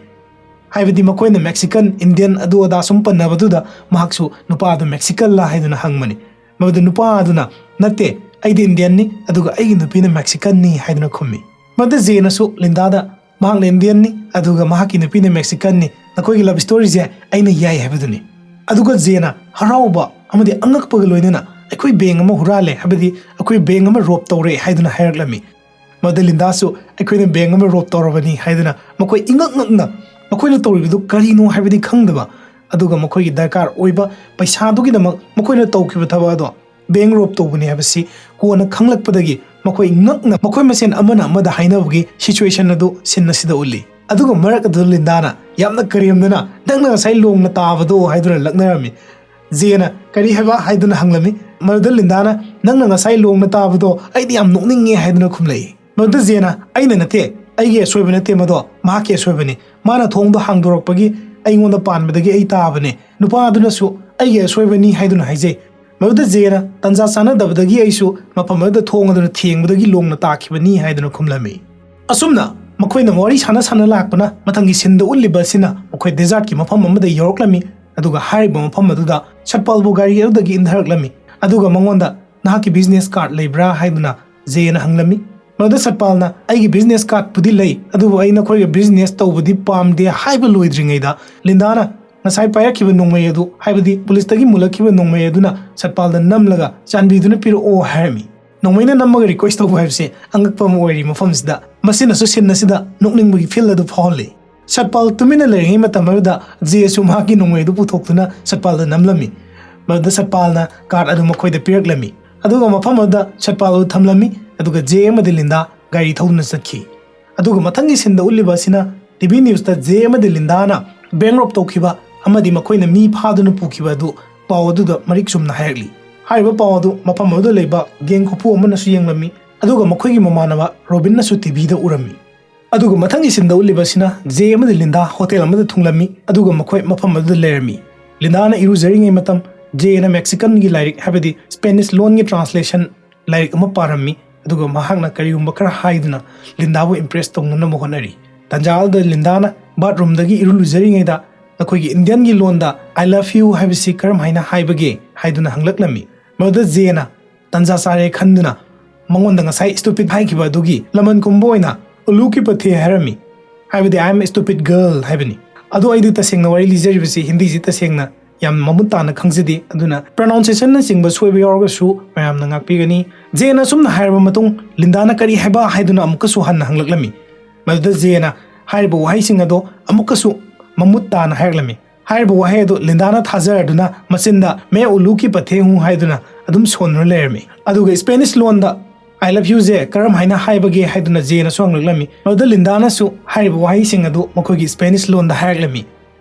ꯍꯥꯏꯕꯗꯤ ꯃꯈꯣꯏꯅ ꯃꯦꯛꯁꯤꯀꯟ, ꯏꯟꯗꯤꯌꯟ, ꯑꯗꯨ ꯑꯗꯥ ꯁꯨꯝ ꯄꯟꯅꯕꯗꯨꯗ ꯃꯍꯥꯛꯁꯨ ꯅꯨꯄꯥ ꯑꯗꯨ ꯃꯦꯛꯁꯤꯀꯟꯂ ꯍꯥꯏꯗꯨꯅ ꯍꯪꯕꯅꯤ꯫ ꯃꯗꯨꯗ ꯅꯨꯄꯥ ꯑꯗꯨꯅ, "ꯅꯠꯇꯦ, ꯑꯩꯗꯤ ꯏꯟꯗꯤꯌꯟꯅꯤ, ꯑꯗꯨꯒ ꯑꯩꯒꯤ ꯅꯨꯄꯤꯅ ꯃꯦꯛꯁꯤꯀꯟꯅꯤ" ꯍꯥꯏꯗꯨꯅ ꯈꯨꯝꯃꯤ꯫ ꯃꯗꯨꯗ ꯖꯦꯅꯁꯨ ꯂꯤꯟꯗꯥꯗ, "ꯃꯍꯥꯛꯅ ꯏꯟꯗꯤꯌꯟꯅꯤ, ꯑꯗꯨꯒ ꯃꯍꯥꯛꯀꯤ ꯅꯨꯄꯤꯅ ꯃꯦꯛꯁꯤꯀꯟꯅꯤ, ꯅꯈꯣꯏꯒꯤ ꯂꯕ ꯁ꯭ꯇꯣꯔꯤꯁꯦ ꯑꯩꯅ ꯌꯥꯏ" ꯍꯥꯏꯕꯗꯨꯅꯤ꯫ ꯑꯗꯨꯒ ꯖꯦꯅ ꯍꯔꯥꯎꯕ ꯑꯃꯗꯤ ꯑꯉꯛꯄꯒ ꯂꯣꯏꯅꯅ, "ꯑꯩꯈꯣꯏ ꯕꯦꯡ ꯑꯃ ꯍꯨꯔꯥꯜꯂꯦ, ꯍꯥꯏꯕꯗꯤ ꯑꯩꯈꯣꯏ ꯕꯦꯡ ꯑꯃ ꯔꯣꯕ ꯇꯧꯔꯦ" ꯍꯥꯏꯗꯨꯅ ꯍꯥꯏꯔꯛꯂꯝꯃꯤ꯫ ꯃꯗꯨ ꯂꯤꯟꯗꯥꯁꯨ, "ꯑꯩꯈꯣꯏꯅ ꯕꯦꯡ ꯑꯃ ꯔꯣꯕ ꯇꯧꯔꯕꯅꯤ" ꯍꯥꯏꯗꯨꯅ ꯃꯈꯣꯏ ꯏꯉꯛ ꯉꯛꯅ ꯃꯈꯣꯏꯅ ꯇꯧꯔꯤꯕꯗꯨ ꯀꯔꯤꯅꯣ ꯍꯥꯏꯕꯗꯤ ꯈꯪꯗꯕ, ꯑꯗꯨꯒ ꯃꯈꯣꯏꯒꯤ ꯗꯔꯀꯥꯔ ꯑꯣꯏꯕ ꯄꯩꯁꯥꯗꯨꯒꯤꯗꯃꯛ ꯃꯈꯣꯏꯅ ꯇꯧꯈꯤꯕ ꯊꯕꯛ ꯑꯗꯣ ꯕꯦꯡ ꯔꯣꯕ ꯇꯧꯕꯅꯤ ꯍꯥꯏꯕꯁꯤ ꯀꯣꯟꯅ ꯈꯪꯂꯛꯄꯗꯒꯤ ꯃꯈꯣꯏ ꯉꯛꯅ ꯃꯈꯣꯏ ꯃꯁꯦꯟ ꯑꯃꯅ ꯑꯃꯗ ꯍꯥꯏꯅꯕꯒꯤ ꯁꯤꯆꯨꯋꯦꯁꯟ ꯑꯗꯨ ꯁꯤꯟ ꯑꯁꯤꯗ ꯎꯠꯂꯤ꯫ ꯑꯗꯨꯒ ꯃꯔꯛ ꯑꯗꯨꯗ ꯂꯤꯟꯗꯥꯅ ꯌꯥꯝꯅ ꯀꯔꯦꯝꯅꯅ, "ꯅꯪꯅ ꯉꯁꯥꯏ ꯂꯣꯡꯅ ꯇꯥꯕꯗꯣ" ꯍꯥꯏꯗꯨꯅ ꯂꯛꯅꯔꯝꯃꯤ꯫ ꯖꯦꯅ, "ꯀꯔꯤ ꯍꯥꯏꯕ?" ꯍꯥꯏꯗꯨꯅ ꯍꯪꯂꯝꯃꯤ꯫ ꯃꯗꯨꯗ ꯂꯤꯟꯗꯥꯅ, "ꯅꯪꯅ ꯉꯁꯥꯏ ꯂꯣꯡꯅ ꯇꯥꯕꯗꯣ ꯑꯩꯗꯤ ꯌꯥꯝ ꯅꯣꯛꯅꯤꯡꯉꯦ" ꯍꯥꯏꯗꯨꯅ ꯈꯨꯝꯂꯛꯏ꯫ ꯃꯗꯨꯗ ꯖꯦꯅ, "ꯑꯩꯅ ꯅꯠꯇꯦ, ꯑꯩꯒꯤ ꯑꯁꯣꯏꯕ ꯅꯠꯇꯦ ꯃꯗꯣ, ꯃꯍꯥꯛꯀꯤ ꯑꯁꯣꯏꯕꯅꯤ꯫ ꯃꯥꯅ ꯊꯣꯡꯗꯣ ꯍꯥꯡꯗꯣꯔꯛꯄꯒꯤ ꯑꯩꯉꯣꯟꯗ ꯄꯥꯟꯕꯗꯒꯤ ꯑꯩ ꯇꯥꯕꯅꯦ꯫ ꯅꯨꯄꯥ ꯑꯗꯨꯅꯁꯨ ꯑꯩꯒꯤ ꯑꯁꯣꯏꯕꯅꯤ ꯍꯥꯏꯗꯨꯅ ꯍꯥꯏꯖꯩ꯫ ꯃꯗꯨꯗ ꯖꯦꯅ, ꯇꯟꯖꯥ ꯆꯥꯅꯗꯕꯗꯒꯤ ꯑꯩꯁꯨ ꯃꯐꯝ ꯑꯗꯨꯗ ꯊꯣꯡ ꯑꯗꯨꯅ ꯊꯦꯡꯕꯗꯒꯤ ꯂꯣꯡꯅ ꯇꯥꯈꯤꯕꯅꯤ" ꯍꯥꯏꯗꯨꯅ ꯈꯨꯝꯂꯝꯃꯤ꯫ ꯑꯁꯨꯝꯅ ꯃꯈꯣꯏꯅ ꯋꯥꯔꯤ ꯁꯥꯟꯅ ꯁꯥꯟꯅ ꯂꯥꯛꯄꯅ ꯃꯊꯪꯒꯤ ꯁꯤꯟꯗ ꯎꯠꯂꯤꯕ ꯑꯁꯤꯅ ꯃꯈꯣꯏ ꯗꯦꯖꯥꯔꯠꯀꯤ ꯃꯐꯝ ꯑꯃꯗ ꯌꯧꯔꯛꯂꯝꯃꯤ, ꯑꯗꯨꯒ ꯍꯥꯏꯔꯤꯕ ꯃꯐꯝ ꯑꯗꯨꯗ ꯁꯠꯄꯥꯜꯕꯨ ꯒꯥꯔꯤ ꯑꯗꯨꯗꯒꯤ ꯏꯟꯊꯔꯛꯂꯝꯃꯤ, ꯑꯗꯨꯒ ꯃꯉꯣꯟꯗ, "ꯅꯍꯥꯛꯀꯤ ꯕꯤꯖꯤꯅꯦꯁ ꯀꯥꯔꯗ ꯂꯩꯕ꯭ꯔꯥ?" ꯍꯥꯏꯗꯨꯅ ꯖꯦꯅ ꯍꯪꯂꯝꯃꯤ꯫ ꯃꯗꯨꯗ ꯁꯠꯄꯥꯜꯅ, "ꯑꯩꯒꯤ ꯕꯤꯖꯤꯅꯦꯁ ꯀꯥꯔꯗꯄꯨꯗꯤ ꯂꯩ, ꯑꯗꯨꯕꯨ ꯑꯩ ꯅꯈꯣꯏꯒ ꯕꯤꯖꯤꯅꯦꯁ ꯇꯧꯕꯗꯤ ꯄꯥꯝꯗꯦ" ꯍꯥꯏꯕ ꯂꯣꯏꯗ꯭ꯔꯤꯉꯩꯗ ꯂꯤꯟꯗꯥꯅ ꯉꯁꯥꯏ ꯄꯥꯏꯔꯛꯈꯤꯕ ꯅꯣꯡꯃꯩ ꯑꯗꯨ, ꯍꯥꯏꯕꯗꯤ ꯄꯨꯂꯤꯁꯇꯒꯤ ꯃꯨꯜꯂꯛꯈꯤꯕ ꯅꯣꯡꯃꯩ ꯑꯗꯨꯅ ꯁꯠꯄꯥꯜꯗ ꯅꯝꯂꯒ, "ꯆꯥꯟꯕꯤꯗꯨꯅ ꯄꯤꯔꯛꯑꯣ" ꯍꯥꯏꯔꯝꯃꯤ꯫ ꯅꯣꯡꯃꯩꯅ ꯅꯝꯃꯒ ꯔꯤꯀ꯭ꯋꯦꯁ ꯇꯧꯕ ꯍꯥꯏꯕꯁꯦ ꯑꯉꯛꯄ ꯑꯃ ꯑꯣꯏꯔꯤ ꯃꯐꯝꯁꯤꯗ꯫ ꯃꯁꯤꯅꯁꯨ ꯁꯤꯟ ꯑꯁꯤꯗ ꯅꯣꯛꯅꯤꯡꯕꯒꯤ ꯐꯤꯜ ꯑꯗꯨ ꯐꯥꯎꯍꯜꯂꯤ꯫ ꯁꯠꯄꯥꯜ ꯇꯨꯃꯤꯟꯅ ꯂꯩꯔꯤꯉꯩ ꯃꯇꯝ ꯑꯗꯨꯗ ꯖꯦꯁꯨ ꯃꯍꯥꯛꯀꯤ ꯅꯣꯡꯃꯩ ꯑꯗꯨ ꯄꯨꯊꯣꯛꯇꯨꯅ ꯁꯠꯄꯥꯜꯗ ꯅꯝꯂꯝꯃꯤ꯫ ꯃꯗꯨꯗ ꯁꯠꯄꯥꯜꯅ ꯀꯥꯔꯗ ꯑꯗꯨ ꯃꯈꯣꯏꯗ ꯄꯤꯔꯛꯂꯝꯃꯤ꯫ ꯑꯗꯨꯒ ꯃꯐꯝ ꯑꯗꯨꯗ ꯁꯠꯄꯥꯜ ꯑꯗꯨ ꯊꯝꯂꯝꯃꯤ꯫ ꯑꯗꯨꯒ ꯖꯦ ꯑꯃꯗꯤ ꯂꯤꯟꯗꯥ ꯒꯥꯔꯤ ꯊꯧꯗꯨꯅ ꯆꯠꯈꯤ꯫ ꯑꯗꯨꯒ ꯃꯊꯪꯒꯤ ꯁꯤꯟꯗ ꯎꯠꯂꯤꯕ ꯑꯁꯤꯅ ꯇꯤ ꯚꯤ ꯅ꯭ꯌꯨꯁꯇ ꯖꯦ ꯑꯃꯗꯤ ꯂꯤꯟꯗꯥꯅ ꯕꯦꯡ ꯔꯣꯞ ꯇꯧꯈꯤꯕ ꯑꯃꯗꯤ ꯃꯈꯣꯏꯅ ꯃꯤ ꯐꯥꯗꯨꯅ ꯄꯨꯈꯤꯕ ꯑꯗꯨ ꯄꯥꯎ ꯑꯗꯨꯗ ꯃꯔꯤꯛ ꯆꯨꯝꯅ ꯍꯥꯏꯔꯛꯂꯤ꯫ ꯍꯥꯏꯔꯤꯕ ꯄꯥꯎ ꯑꯗꯨ ꯃꯐꯝ ꯑꯗꯨꯗ ꯂꯩꯕ ꯒꯦꯡ ꯈꯨꯐꯨ ꯑꯃꯅꯁꯨ ꯌꯦꯡꯂꯝꯃꯤ꯫ ꯑꯗꯨꯒ ꯃꯈꯣꯏꯒꯤ ꯃꯃꯥꯟꯅꯕ ꯔꯣꯕꯤꯟꯅꯁꯨ ꯇꯤ ꯚꯤꯗ ꯎꯔꯝꯃꯤ꯫ ꯑꯗꯨꯒ ꯃꯊꯪꯒꯤ ꯁꯤꯟꯗ ꯎꯠꯂꯤꯕ ꯑꯁꯤꯅ ꯖꯦ ꯑꯃꯗꯤ ꯂꯤꯟꯗꯥ ꯍꯣꯇꯦꯜ ꯑꯃꯗ ꯊꯨꯡꯂꯝꯃꯤ꯫ ꯑꯗꯨꯒ ꯃꯈꯣꯏ ꯃꯐꯝ ꯑꯗꯨꯗ ꯂꯩꯔꯝꯃꯤ꯫ ꯂꯤꯟꯗꯥꯅ ꯏꯔꯨꯖꯔꯤꯉꯩ ꯃꯇꯝ ꯖꯦꯅ ꯃꯦꯛꯁꯤꯀꯟꯒꯤ ꯂꯥꯏꯔꯤꯛ, ꯍꯥꯏꯕꯗꯤ ꯁ꯭ꯄꯦꯅꯤꯁ ꯂꯣꯟꯒꯤ ꯇ꯭ꯔꯥꯟꯁꯂꯦꯁꯟ ꯂꯥꯏꯔꯤꯛ ꯑꯃ ꯄꯥꯔꯝꯃꯤ꯫ ꯑꯗꯨꯒ ꯃꯍꯥꯛꯅ ꯀꯔꯤꯒꯨꯝꯕ ꯈꯔ ꯍꯥꯏꯗꯨꯅ ꯂꯤꯟꯗꯥꯕꯨ ꯏꯝꯄ꯭ꯔꯦꯁ ꯇꯧꯅꯅꯕ ꯍꯣꯠꯅꯔꯤ꯫ ꯇꯟꯖꯥ ꯑꯗꯨꯗ ꯂꯤꯟꯗꯥꯅ ꯕꯥꯠꯔꯨꯝꯗꯒꯤ ꯏꯔꯨ ꯂꯨꯖꯔꯤꯉꯩꯗ ꯑꯩꯈꯣꯏꯒꯤ ꯏꯟꯗꯤꯌꯟꯒꯤ ꯂꯣꯟꯗ "I love you" ꯍꯥꯏꯕꯁꯤ ꯀꯔꯝ ꯍꯥꯏꯅ ꯍꯥꯏꯕꯒꯦ ꯍꯥꯏꯗꯨꯅ ꯍꯪꯂꯛꯂꯝꯃꯤ꯫ ꯃꯗꯨꯗ ꯖꯦꯅ ꯇꯟꯖꯥ ꯆꯥꯔꯦ ꯈꯟꯗꯨꯅ ꯃꯉꯣꯟꯗ ꯉꯁꯥꯏ "stupid" ꯍꯥꯏꯈꯤꯕ ꯑꯗꯨꯒꯤ ꯂꯃꯟ ꯈꯨꯝꯕ ꯑꯣꯏꯅ "ꯎꯂꯨ ꯀꯤ ꯄꯊꯦ" ꯍꯥꯏꯔꯝꯃꯤ꯫ ꯍꯥꯏꯕꯗꯤ "I am a stupid girl" ꯍꯥꯏꯕꯅꯤ꯫ ꯑꯗꯣ ꯑꯩꯗꯤ ꯇꯁꯦꯡꯅ ꯋꯥꯔꯤ ꯂꯤꯖꯔꯤꯕꯁꯤ ꯍꯤꯟꯗꯤꯁꯤ ꯇꯁꯦꯡꯅ ꯌꯥꯝ ꯃꯃꯨꯠ ꯇꯥꯅ ꯈꯪꯖꯗꯦ, ꯑꯗꯨꯅ ꯄ꯭ꯔꯣꯅꯥꯎꯟꯁꯤꯌꯦꯁꯟꯅꯆꯤꯡꯕ ꯁꯣꯏꯕ ꯌꯥꯎꯔꯒꯁꯨ ꯃꯌꯥꯝꯅ ꯉꯥꯛꯄꯤꯒꯅꯤ꯫ ꯖꯦꯅ ꯑꯁꯨꯝꯅ ꯍꯥꯏꯔꯕ ꯃꯇꯨꯡ ꯂꯤꯟꯗꯥꯅ "ꯀꯔꯤ ꯍꯥꯏꯕ?" ꯍꯥꯏꯗꯨꯅ ꯑꯃꯨꯛꯀꯁꯨ ꯍꯟꯅ ꯍꯪꯂꯛꯂꯝꯃꯤ꯫ ꯃꯗꯨꯗ ꯖꯦꯅ ꯍꯥꯏꯔꯤꯕ ꯋꯥꯍꯩꯁꯤꯡ ꯑꯗꯣ ꯑꯃꯨꯛꯀꯁꯨ ꯃꯃꯨꯠ ꯇꯥꯅ ꯍꯥꯏꯔꯛꯂꯝꯃꯤ꯫ ꯍꯥꯏꯔꯤꯕ ꯋꯥꯍꯩ ꯑꯗꯨ ꯂꯤꯟꯗꯥꯅ ꯊꯥꯖꯔꯗꯨꯅ ꯃꯆꯤꯟꯗ "ꯃꯦ ꯎꯂꯨ ꯀꯤ ꯄꯊꯦ ꯍꯨ" ꯍꯥꯏꯗꯨꯅ ꯑꯗꯨꯝ ꯁꯣꯟꯗꯨꯅ ꯂꯩꯔꯝꯃꯤ꯫ ꯑꯗꯨꯒ ꯁ꯭ꯄꯦꯅꯤꯁ ꯂꯣꯟꯗ "I love you" ꯁꯦ ꯀꯔꯝ ꯍꯥꯏꯅ ꯍꯥꯏꯕꯒꯦ ꯍꯥꯏꯗꯨꯅ ꯖꯦꯅꯁꯨ ꯍꯪꯂꯛꯂꯝꯃꯤ꯫ ꯃꯗꯨꯗ ꯂꯤꯟꯗꯥꯅꯁꯨ ꯍꯥꯏꯔꯤꯕ ꯋꯥꯍꯩꯁꯤꯡ ꯑꯗꯨ ꯃꯈꯣꯏꯒꯤ ꯁ꯭ꯄꯦꯅꯤꯁ ꯂꯣꯟꯗ ꯍꯥꯏꯔꯛꯂꯝꯃꯤ꯫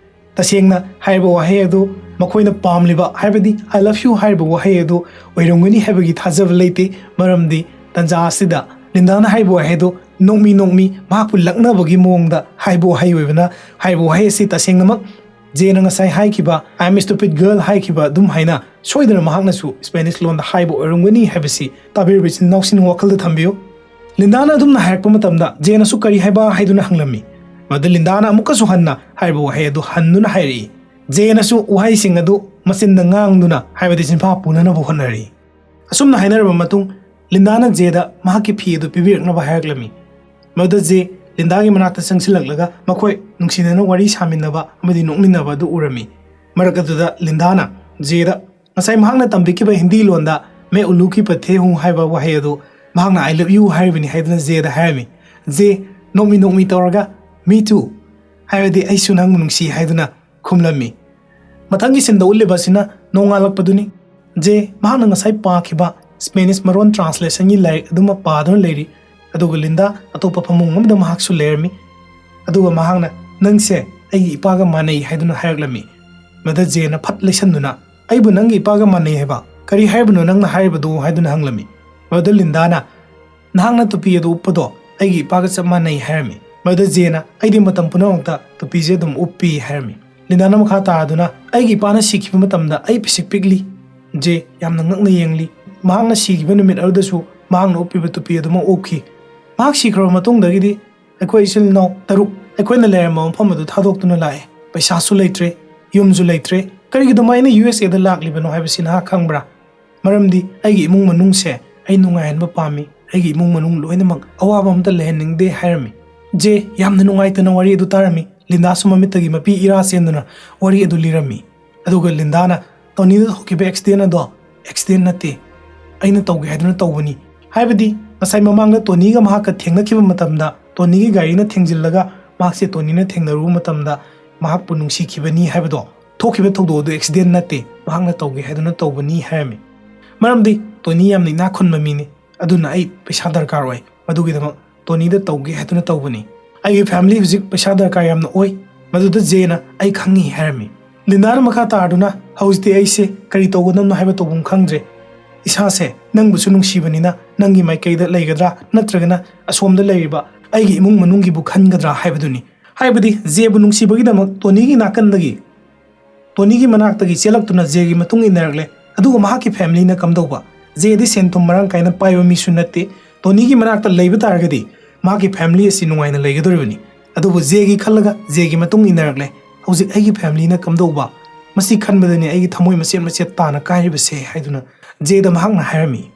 ꯇꯁꯦꯡꯅ ꯍꯥꯏꯔꯤꯕ ꯋꯥꯍꯩ ꯑꯗꯨ ꯃꯈꯣꯏꯅ ꯄꯥꯝꯂꯤꯕ, ꯍꯥꯏꯕꯗꯤ "I love you" ꯍꯥꯏꯔꯤꯕ ꯋꯥꯍꯩ ꯑꯗꯨ ꯑꯣꯏꯔꯝꯒꯅꯤ ꯍꯥꯏꯕꯒꯤ ꯊꯥꯖꯕ ꯂꯩꯇꯦ, ꯃꯔꯝꯗꯤ ꯇꯟꯖꯥ ꯑꯁꯤꯗ ꯂꯤꯟꯗꯥꯅ ꯍꯥꯏꯔꯤꯕ ꯋꯥꯍꯩ ꯑꯗꯨ ꯅꯣꯛꯃꯤ ꯅꯣꯛꯃꯤ ꯃꯍꯥꯛꯄꯨ ꯂꯛꯅꯕꯒꯤ ꯃꯑꯣꯡꯗ ꯍꯥꯏꯕ ꯋꯥꯍꯩ ꯑꯣꯏꯕꯅ, ꯍꯥꯏꯔꯤꯕ ꯋꯥꯍꯩ ꯑꯁꯤ ꯇꯁꯦꯡꯅꯃꯛ ꯖꯦꯅ ꯉꯁꯥꯏ ꯍꯥꯏꯈꯤꯕ "I am a stupid girl" ꯍꯥꯏꯈꯤꯕ ꯑꯗꯨꯝ ꯍꯥꯏꯅ ꯁꯣꯏꯗꯅ ꯃꯍꯥꯛꯅꯁꯨ ꯁ꯭ꯄꯦꯅꯤꯁ ꯂꯣꯟꯗ ꯍꯥꯏꯕ ꯑꯣꯏꯔꯝꯒꯅꯤ ꯍꯥꯏꯕꯁꯤ ꯇꯥꯕꯤꯔꯤꯕ ꯏꯆꯤꯟ ꯏꯅꯥꯎꯁꯤꯡꯅ ꯋꯥꯈꯜꯗ ꯊꯝꯕꯤꯌꯨ꯫ ꯂꯤꯟꯗꯥꯅ ꯑꯗꯨꯝꯅ ꯍꯥꯏꯔꯛꯄ ꯃꯇꯝꯗ ꯖꯦꯅꯁꯨ "ꯀꯔꯤ ꯍꯥꯏꯕ?" ꯍꯥꯏꯗꯨꯅ ꯍꯪꯂꯝꯃꯤ꯫ ꯃꯗꯨꯗ ꯂꯤꯟꯗꯥꯅ ꯑꯃꯨꯛꯀꯁꯨ ꯍꯟꯅ ꯍꯥꯏꯔꯤꯕ ꯋꯥꯍꯩ ꯑꯗꯨ ꯍꯟꯗꯨꯅ ꯍꯥꯏꯔꯛꯏ꯫ ꯖꯦꯅꯁꯨ ꯋꯥꯍꯩꯁꯤꯡ ꯑꯗꯨ ꯃꯆꯤꯟꯗ ꯉꯥꯡꯗꯨꯅ, ꯍꯥꯏꯕꯗꯤ ꯆꯤꯟꯐꯥ ꯄꯨꯅꯅꯕ ꯍꯣꯠꯅꯔꯤ꯫ ꯑꯁꯨꯝꯅ ꯍꯥꯏꯅꯔꯕ ꯃꯇꯨꯡ ꯂꯤꯟꯗꯥꯅ ꯖꯦꯗ ꯃꯍꯥꯛꯀꯤ ꯐꯤ ꯑꯗꯨ ꯄꯤꯕꯤꯔꯛꯅꯕ ꯍꯥꯏꯔꯛꯂꯝꯃꯤ꯫ ꯃꯗꯨꯗ ꯖꯦ ꯂꯤꯟꯗꯥꯒꯤ ꯃꯅꯥꯛꯇ ꯆꯪꯁꯤꯜꯂꯛꯂꯒ ꯃꯈꯣꯏ ꯅꯨꯡꯁꯤꯅꯅ ꯋꯥꯔꯤ ꯁꯥꯃꯤꯟꯅꯕ ꯑꯃꯗꯤ ꯅꯣꯛꯃꯤꯟꯅꯕ ꯑꯗꯨ ꯎꯔꯝꯃꯤ꯫ ꯃꯔꯛ ꯑꯗꯨꯗ ꯂꯤꯟꯗꯥꯅ ꯖꯦꯗ ꯉꯁꯥꯏ ꯃꯍꯥꯛꯅ ꯇꯝꯕꯤꯈꯤꯕ ꯍꯤꯟꯗꯤ ꯂꯣꯟꯗ "मैं उल्लू की पत्ते हूँ" ꯍꯥꯏꯕ ꯋꯥꯍꯩ ꯑꯗꯨ ꯃꯍꯥꯛꯅ "I love you" ꯍꯥꯏꯔꯤꯕꯅꯤ ꯍꯥꯏꯗꯨꯅ ꯖꯦꯗ ꯍꯥꯏꯔꯝꯃꯤ꯫ ꯖꯦ ꯅꯣꯛꯃꯤ ꯅꯣꯛꯃꯤ ꯇꯧꯔꯒ "Me too" ꯍꯥꯏꯕꯗꯤ "ꯑꯩꯁꯨ ꯅꯪꯕꯨ ꯅꯨꯡꯁꯤ" ꯍꯥꯏꯗꯨꯅ ꯈꯨꯝꯂꯝꯃꯤ꯫ ꯃꯊꯪꯒꯤ ꯁꯤꯟꯗ ꯎꯠꯂꯤꯕ ꯑꯁꯤꯅ ꯅꯣꯡꯉꯥꯜꯂꯛꯄꯗꯨꯅꯤ꯫ ꯖꯦ ꯃꯍꯥꯛꯅ ꯉꯁꯥꯏ ꯄꯥꯈꯤꯕ ꯁ꯭ꯄꯦꯅꯤꯁ ꯃꯔꯣꯟ ꯇ꯭ꯔꯥꯟꯁꯂꯦꯁꯟꯒꯤ ꯂꯥꯏꯔꯤꯛ ꯑꯗꯨꯃꯛ ꯄꯥꯗꯨꯅ ꯂꯩꯔꯤ꯫ ꯑꯗꯨꯒ ꯂꯤꯟꯗꯥ ꯑꯇꯣꯞꯄ ꯐꯃꯨꯡ ꯑꯃꯗ ꯃꯍꯥꯛꯁꯨ ꯂꯩꯔꯝꯃꯤ꯫ ꯑꯗꯨꯒ ꯃꯍꯥꯛꯅ "ꯅꯪꯁꯦ ꯑꯩꯒꯤ ꯏꯄꯥꯒ ꯃꯥꯟꯅꯩ" ꯍꯥꯏꯗꯨꯅ ꯍꯥꯏꯔꯛꯂꯝꯃꯤ꯫ ꯃꯗ ꯖꯦꯅ ꯐꯠ ꯂꯩꯁꯟꯗꯨꯅ "ꯑꯩꯕꯨ ꯅꯪꯒꯤ ꯏꯄꯥꯒ ꯃꯥꯟꯅꯩ ꯍꯥꯏꯕ? ꯀꯔꯤ ꯍꯥꯏꯔꯤꯕꯅꯣ ꯅꯪꯅ ꯍꯥꯏꯔꯤꯕꯗꯨ?" ꯍꯥꯏꯗꯨꯅ ꯍꯪꯂꯝꯃꯤ꯫ ꯃꯗ ꯂꯤꯟꯗꯥꯅ "ꯅꯍꯥꯛꯅ ꯇꯨꯄꯤ ꯑꯗꯨ ꯎꯞꯄꯗꯣ ꯑꯩꯒꯤ ꯏꯄꯥꯒ ꯆꯞ ꯃꯥꯟꯅꯩ" ꯍꯥꯏꯔꯝꯃꯤ꯫ ꯃꯗ ꯖꯦꯅ "ꯑꯩꯗꯤ ꯃꯇꯝ ꯄꯨꯝꯅꯃꯛꯇ ꯇꯨꯄꯤꯁꯦ ꯑꯗꯨꯝ ꯎꯞꯄꯤ" ꯍꯥꯏꯔꯝꯃꯤ꯫ ꯂꯤꯟꯗꯥꯅ ꯃꯈꯥ ꯇꯥꯗꯨꯅ "ꯑꯩꯒꯤ ꯏꯄꯥꯅ ꯁꯤꯈꯤꯕ ꯃꯇꯝꯗ ꯑꯩ ꯄꯤꯁꯤꯛ ꯄꯤꯛꯂꯤ"꯫ ꯖꯦ ꯌꯥꯝꯅ ꯉꯛꯅ ꯌꯦꯡꯂꯤ꯫ ꯃꯍꯥꯛꯅ ꯁꯤꯈꯤꯕ ꯅꯨꯃꯤꯠ ꯑꯗꯨꯗꯁꯨ ꯃꯍꯥꯛꯅ ꯎꯞꯄꯤꯕ ꯇꯨꯄꯤ ꯑꯗꯨꯃꯛ ꯎꯞꯈꯤ꯫ ꯃꯍꯥꯛ ꯁꯤꯈ꯭ꯔꯕ ꯃꯇꯨꯡꯗꯒꯤꯗꯤ ꯑꯩꯈꯣꯏ ꯏꯆꯤꯜ ꯏꯅꯥꯎ ꯇꯔꯨꯛ ꯑꯩꯈꯣꯏꯅ ꯂꯩꯔꯝꯕ ꯃꯐꯝ ꯑꯗꯨ ꯊꯥꯗꯣꯛꯇꯨꯅ ꯂꯥꯛꯑꯦ꯫ ꯄꯩꯁꯥꯁꯨ ꯂꯩꯇ꯭ꯔꯦ, ꯌꯨꯝꯁꯨ ꯂꯩꯇ꯭ꯔꯦ꯫ ꯀꯔꯤꯒꯤꯗꯃꯛ ꯑꯩꯅ ꯌꯨ ꯑꯦꯁ ꯑꯦꯗ ꯂꯥꯛꯂꯤꯕꯅꯣ ꯍꯥꯏꯕꯁꯤ ꯅꯍꯥꯛ ꯈꯪꯕ꯭ꯔꯥ? ꯃꯔꯝꯗꯤ ꯑꯩꯒꯤ ꯏꯃꯨꯡ ꯃꯅꯨꯡꯁꯦ ꯑꯩ ꯅꯨꯡꯉꯥꯏꯍꯟꯕ ꯄꯥꯝꯃꯤ꯫ ꯑꯩꯒꯤ ꯏꯃꯨꯡ ꯃꯅꯨꯡ ꯂꯣꯏꯅꯃꯛ ꯑꯋꯥꯕ ꯑꯃꯠꯇ ꯂꯩꯍꯟꯅꯤꯡꯗꯦ ꯍꯥꯏꯔꯝꯃꯤ꯫ ꯖꯦ ꯌꯥꯝꯅ ꯅꯨꯡꯉꯥꯏꯇꯅ ꯋꯥꯔꯤ ꯑꯗꯨ ꯇꯥꯔꯝꯃꯤ꯫ ꯂꯤꯟꯗꯥꯁꯨ ꯃꯃꯤꯠꯇꯒꯤ ꯃꯄꯤ ꯏꯔꯥ ꯆꯦꯟꯗꯨꯅ ꯋꯥꯔꯤ ꯑꯗꯨ ꯂꯤꯔꯝꯃꯤ꯫ ꯑꯗꯨꯒ ꯂꯤꯟꯗꯥꯅ "ꯇꯣꯅꯤꯗ ꯊꯣꯛꯈꯤꯕ ꯑꯦꯛꯁꯤꯗꯦꯟ ꯑꯗꯣ ꯑꯦꯛꯁꯤꯗꯦꯟ ꯅꯠꯇꯦ, ꯑꯩꯅ ꯇꯧꯒꯦ ꯍꯥꯏꯗꯨꯅ ꯇꯧꯕꯅꯤ"꯫ ꯍꯥꯏꯕꯗꯤ ꯉꯁꯥꯏ ꯃꯃꯥꯡꯗ ꯇꯣꯅꯤꯒ ꯃꯍꯥꯛꯀ ꯊꯦꯡꯅꯈꯤꯕ ꯃꯇꯝꯗ ꯇꯣꯅꯤꯒꯤ ꯒꯥꯔꯤꯅ ꯊꯦꯡꯖꯤꯜꯂꯒ ꯃꯍꯥꯛꯁꯦ ꯇꯣꯅꯤꯅ ꯊꯦꯡꯅꯔꯨꯕ ꯃꯇꯝꯗ ꯃꯍꯥꯛꯄꯨ ꯅꯨꯡꯁꯤꯈꯤꯕꯅꯤ ꯍꯥꯏꯕꯗꯣ, ꯊꯣꯛꯈꯤꯕ ꯊꯧꯗꯣꯛ ꯑꯗꯨ ꯑꯦꯛꯁꯤꯗꯦꯟ ꯅꯠꯇꯦ, ꯃꯍꯥꯛꯅ ꯇꯧꯒꯦ ꯍꯥꯏꯗꯨꯅ ꯇꯧꯕꯅꯤ ꯍꯥꯏꯔꯝꯃꯤ꯫ ꯃꯔꯝꯗꯤ ꯇꯣꯅꯤ ꯌꯥꯝꯅ ꯏꯅꯥꯛ ꯈꯨꯟꯕ ꯃꯤꯅꯤ, ꯑꯗꯨꯅ ꯑꯩ ꯄꯩꯁꯥ ꯗꯔꯀꯥꯔ ꯑꯣꯏ, ꯃꯗꯨꯒꯤꯗꯃꯛ ꯇꯣꯅꯤꯗ ꯇꯧꯒꯦ ꯍꯥꯏꯗꯨꯅ ꯇꯧꯕꯅꯤ꯫ ꯑꯩꯒꯤ ꯐꯦꯃꯤꯂꯤ ꯍꯧꯖꯤꯛ ꯄꯩꯁꯥ ꯗꯔꯀꯥꯔ ꯌꯥꯝꯅ ꯑꯣꯏ꯫ ꯃꯗꯨꯗ ꯖꯦꯅ "ꯑꯩ ꯈꯪꯉꯤ" ꯍꯥꯏꯔꯝꯃꯤ꯫ ꯂꯤꯟꯗꯥꯅ ꯃꯈꯥ ꯇꯥꯗꯨꯅ "ꯍꯧꯖꯤꯛꯇꯤ ꯑꯩꯁꯦ ꯀꯔꯤ ꯇꯧꯒꯗꯕꯅꯣ ꯍꯥꯏꯕ ꯇꯧꯐꯝ ꯈꯪꯗ꯭ꯔꯦ꯫ ꯏꯁꯥꯁꯦ ꯅꯪꯕꯨꯁꯨ ꯅꯨꯡꯁꯤꯕꯅꯤꯅ ꯅꯪꯒꯤ ꯃꯥꯏꯀꯩꯗ ꯂꯩꯒꯗ꯭ꯔꯥ ꯅꯠꯇ꯭ꯔꯒꯅ ꯑꯁꯣꯝꯗ ꯂꯩꯔꯤꯕ ꯑꯩꯒꯤ ꯏꯃꯨꯡ ꯃꯅꯨꯡꯒꯤꯕꯨ ꯈꯟꯒꯗ꯭ꯔꯥ ꯍꯥꯏꯕꯗꯨꯅꯤ"꯫ ꯍꯥꯏꯕꯗꯤ ꯖꯦꯕꯨ ꯅꯨꯡꯁꯤꯕꯒꯤꯗꯃꯛ ꯇꯣꯅꯤꯒꯤ ꯅꯥꯀꯟꯗꯒꯤ, ꯇꯣꯅꯤꯒꯤ ꯃꯅꯥꯛꯇꯒꯤ ꯆꯦꯜꯂꯛꯇꯨꯅ ꯖꯦꯒꯤ ꯃꯇꯨꯡ ꯏꯟꯅꯔꯛꯂꯦ꯫ ꯑꯗꯨꯒ ꯃꯍꯥꯛꯀꯤ ꯐꯦꯃꯤꯂꯤꯅ ꯀꯝꯗꯧꯕ? ꯖꯦꯗꯤ ꯁꯦꯟ ꯊꯨꯝ ꯃꯔꯥꯡ ꯀꯥꯏꯅ ꯄꯥꯏꯕ ꯃꯤꯁꯨ ꯅꯠꯇꯦ꯫ ꯇꯣꯅꯤꯒꯤ ꯃꯅꯥꯛꯇ ꯂꯩꯕ ꯇꯥꯔꯒꯗꯤ ꯃꯍꯥꯛꯀꯤ ꯐꯦꯃꯤꯂꯤ ꯑꯁꯤ ꯅꯨꯡꯉꯥꯏꯅ ꯂꯩꯒꯗꯧꯔꯤꯕꯅꯤ꯫ ꯑꯗꯨꯕꯨ ꯖꯦꯒꯤ ꯈꯜꯂꯒ ꯖꯦꯒꯤ ꯃꯇꯨꯡ ꯏꯟꯅꯔꯛꯂꯦ꯫ "ꯍꯧꯖꯤꯛ ꯑꯩꯒꯤ ꯐꯦꯃꯤꯂꯤꯅ ꯀꯝꯗꯧꯕ? ꯃꯁꯤ ꯈꯟꯕꯗꯅꯤ ꯑꯩꯒꯤ ꯊꯃꯣꯏ ꯃꯆꯦꯠ ꯃꯆꯦꯠ ꯇꯥꯅ ꯀꯥꯏꯔꯤꯕꯁꯦ" ꯍꯥꯏꯗꯨꯅ ꯖꯦꯗ ꯃꯍꯥꯛꯅ ꯍꯥꯏꯔꯝꯃꯤ꯫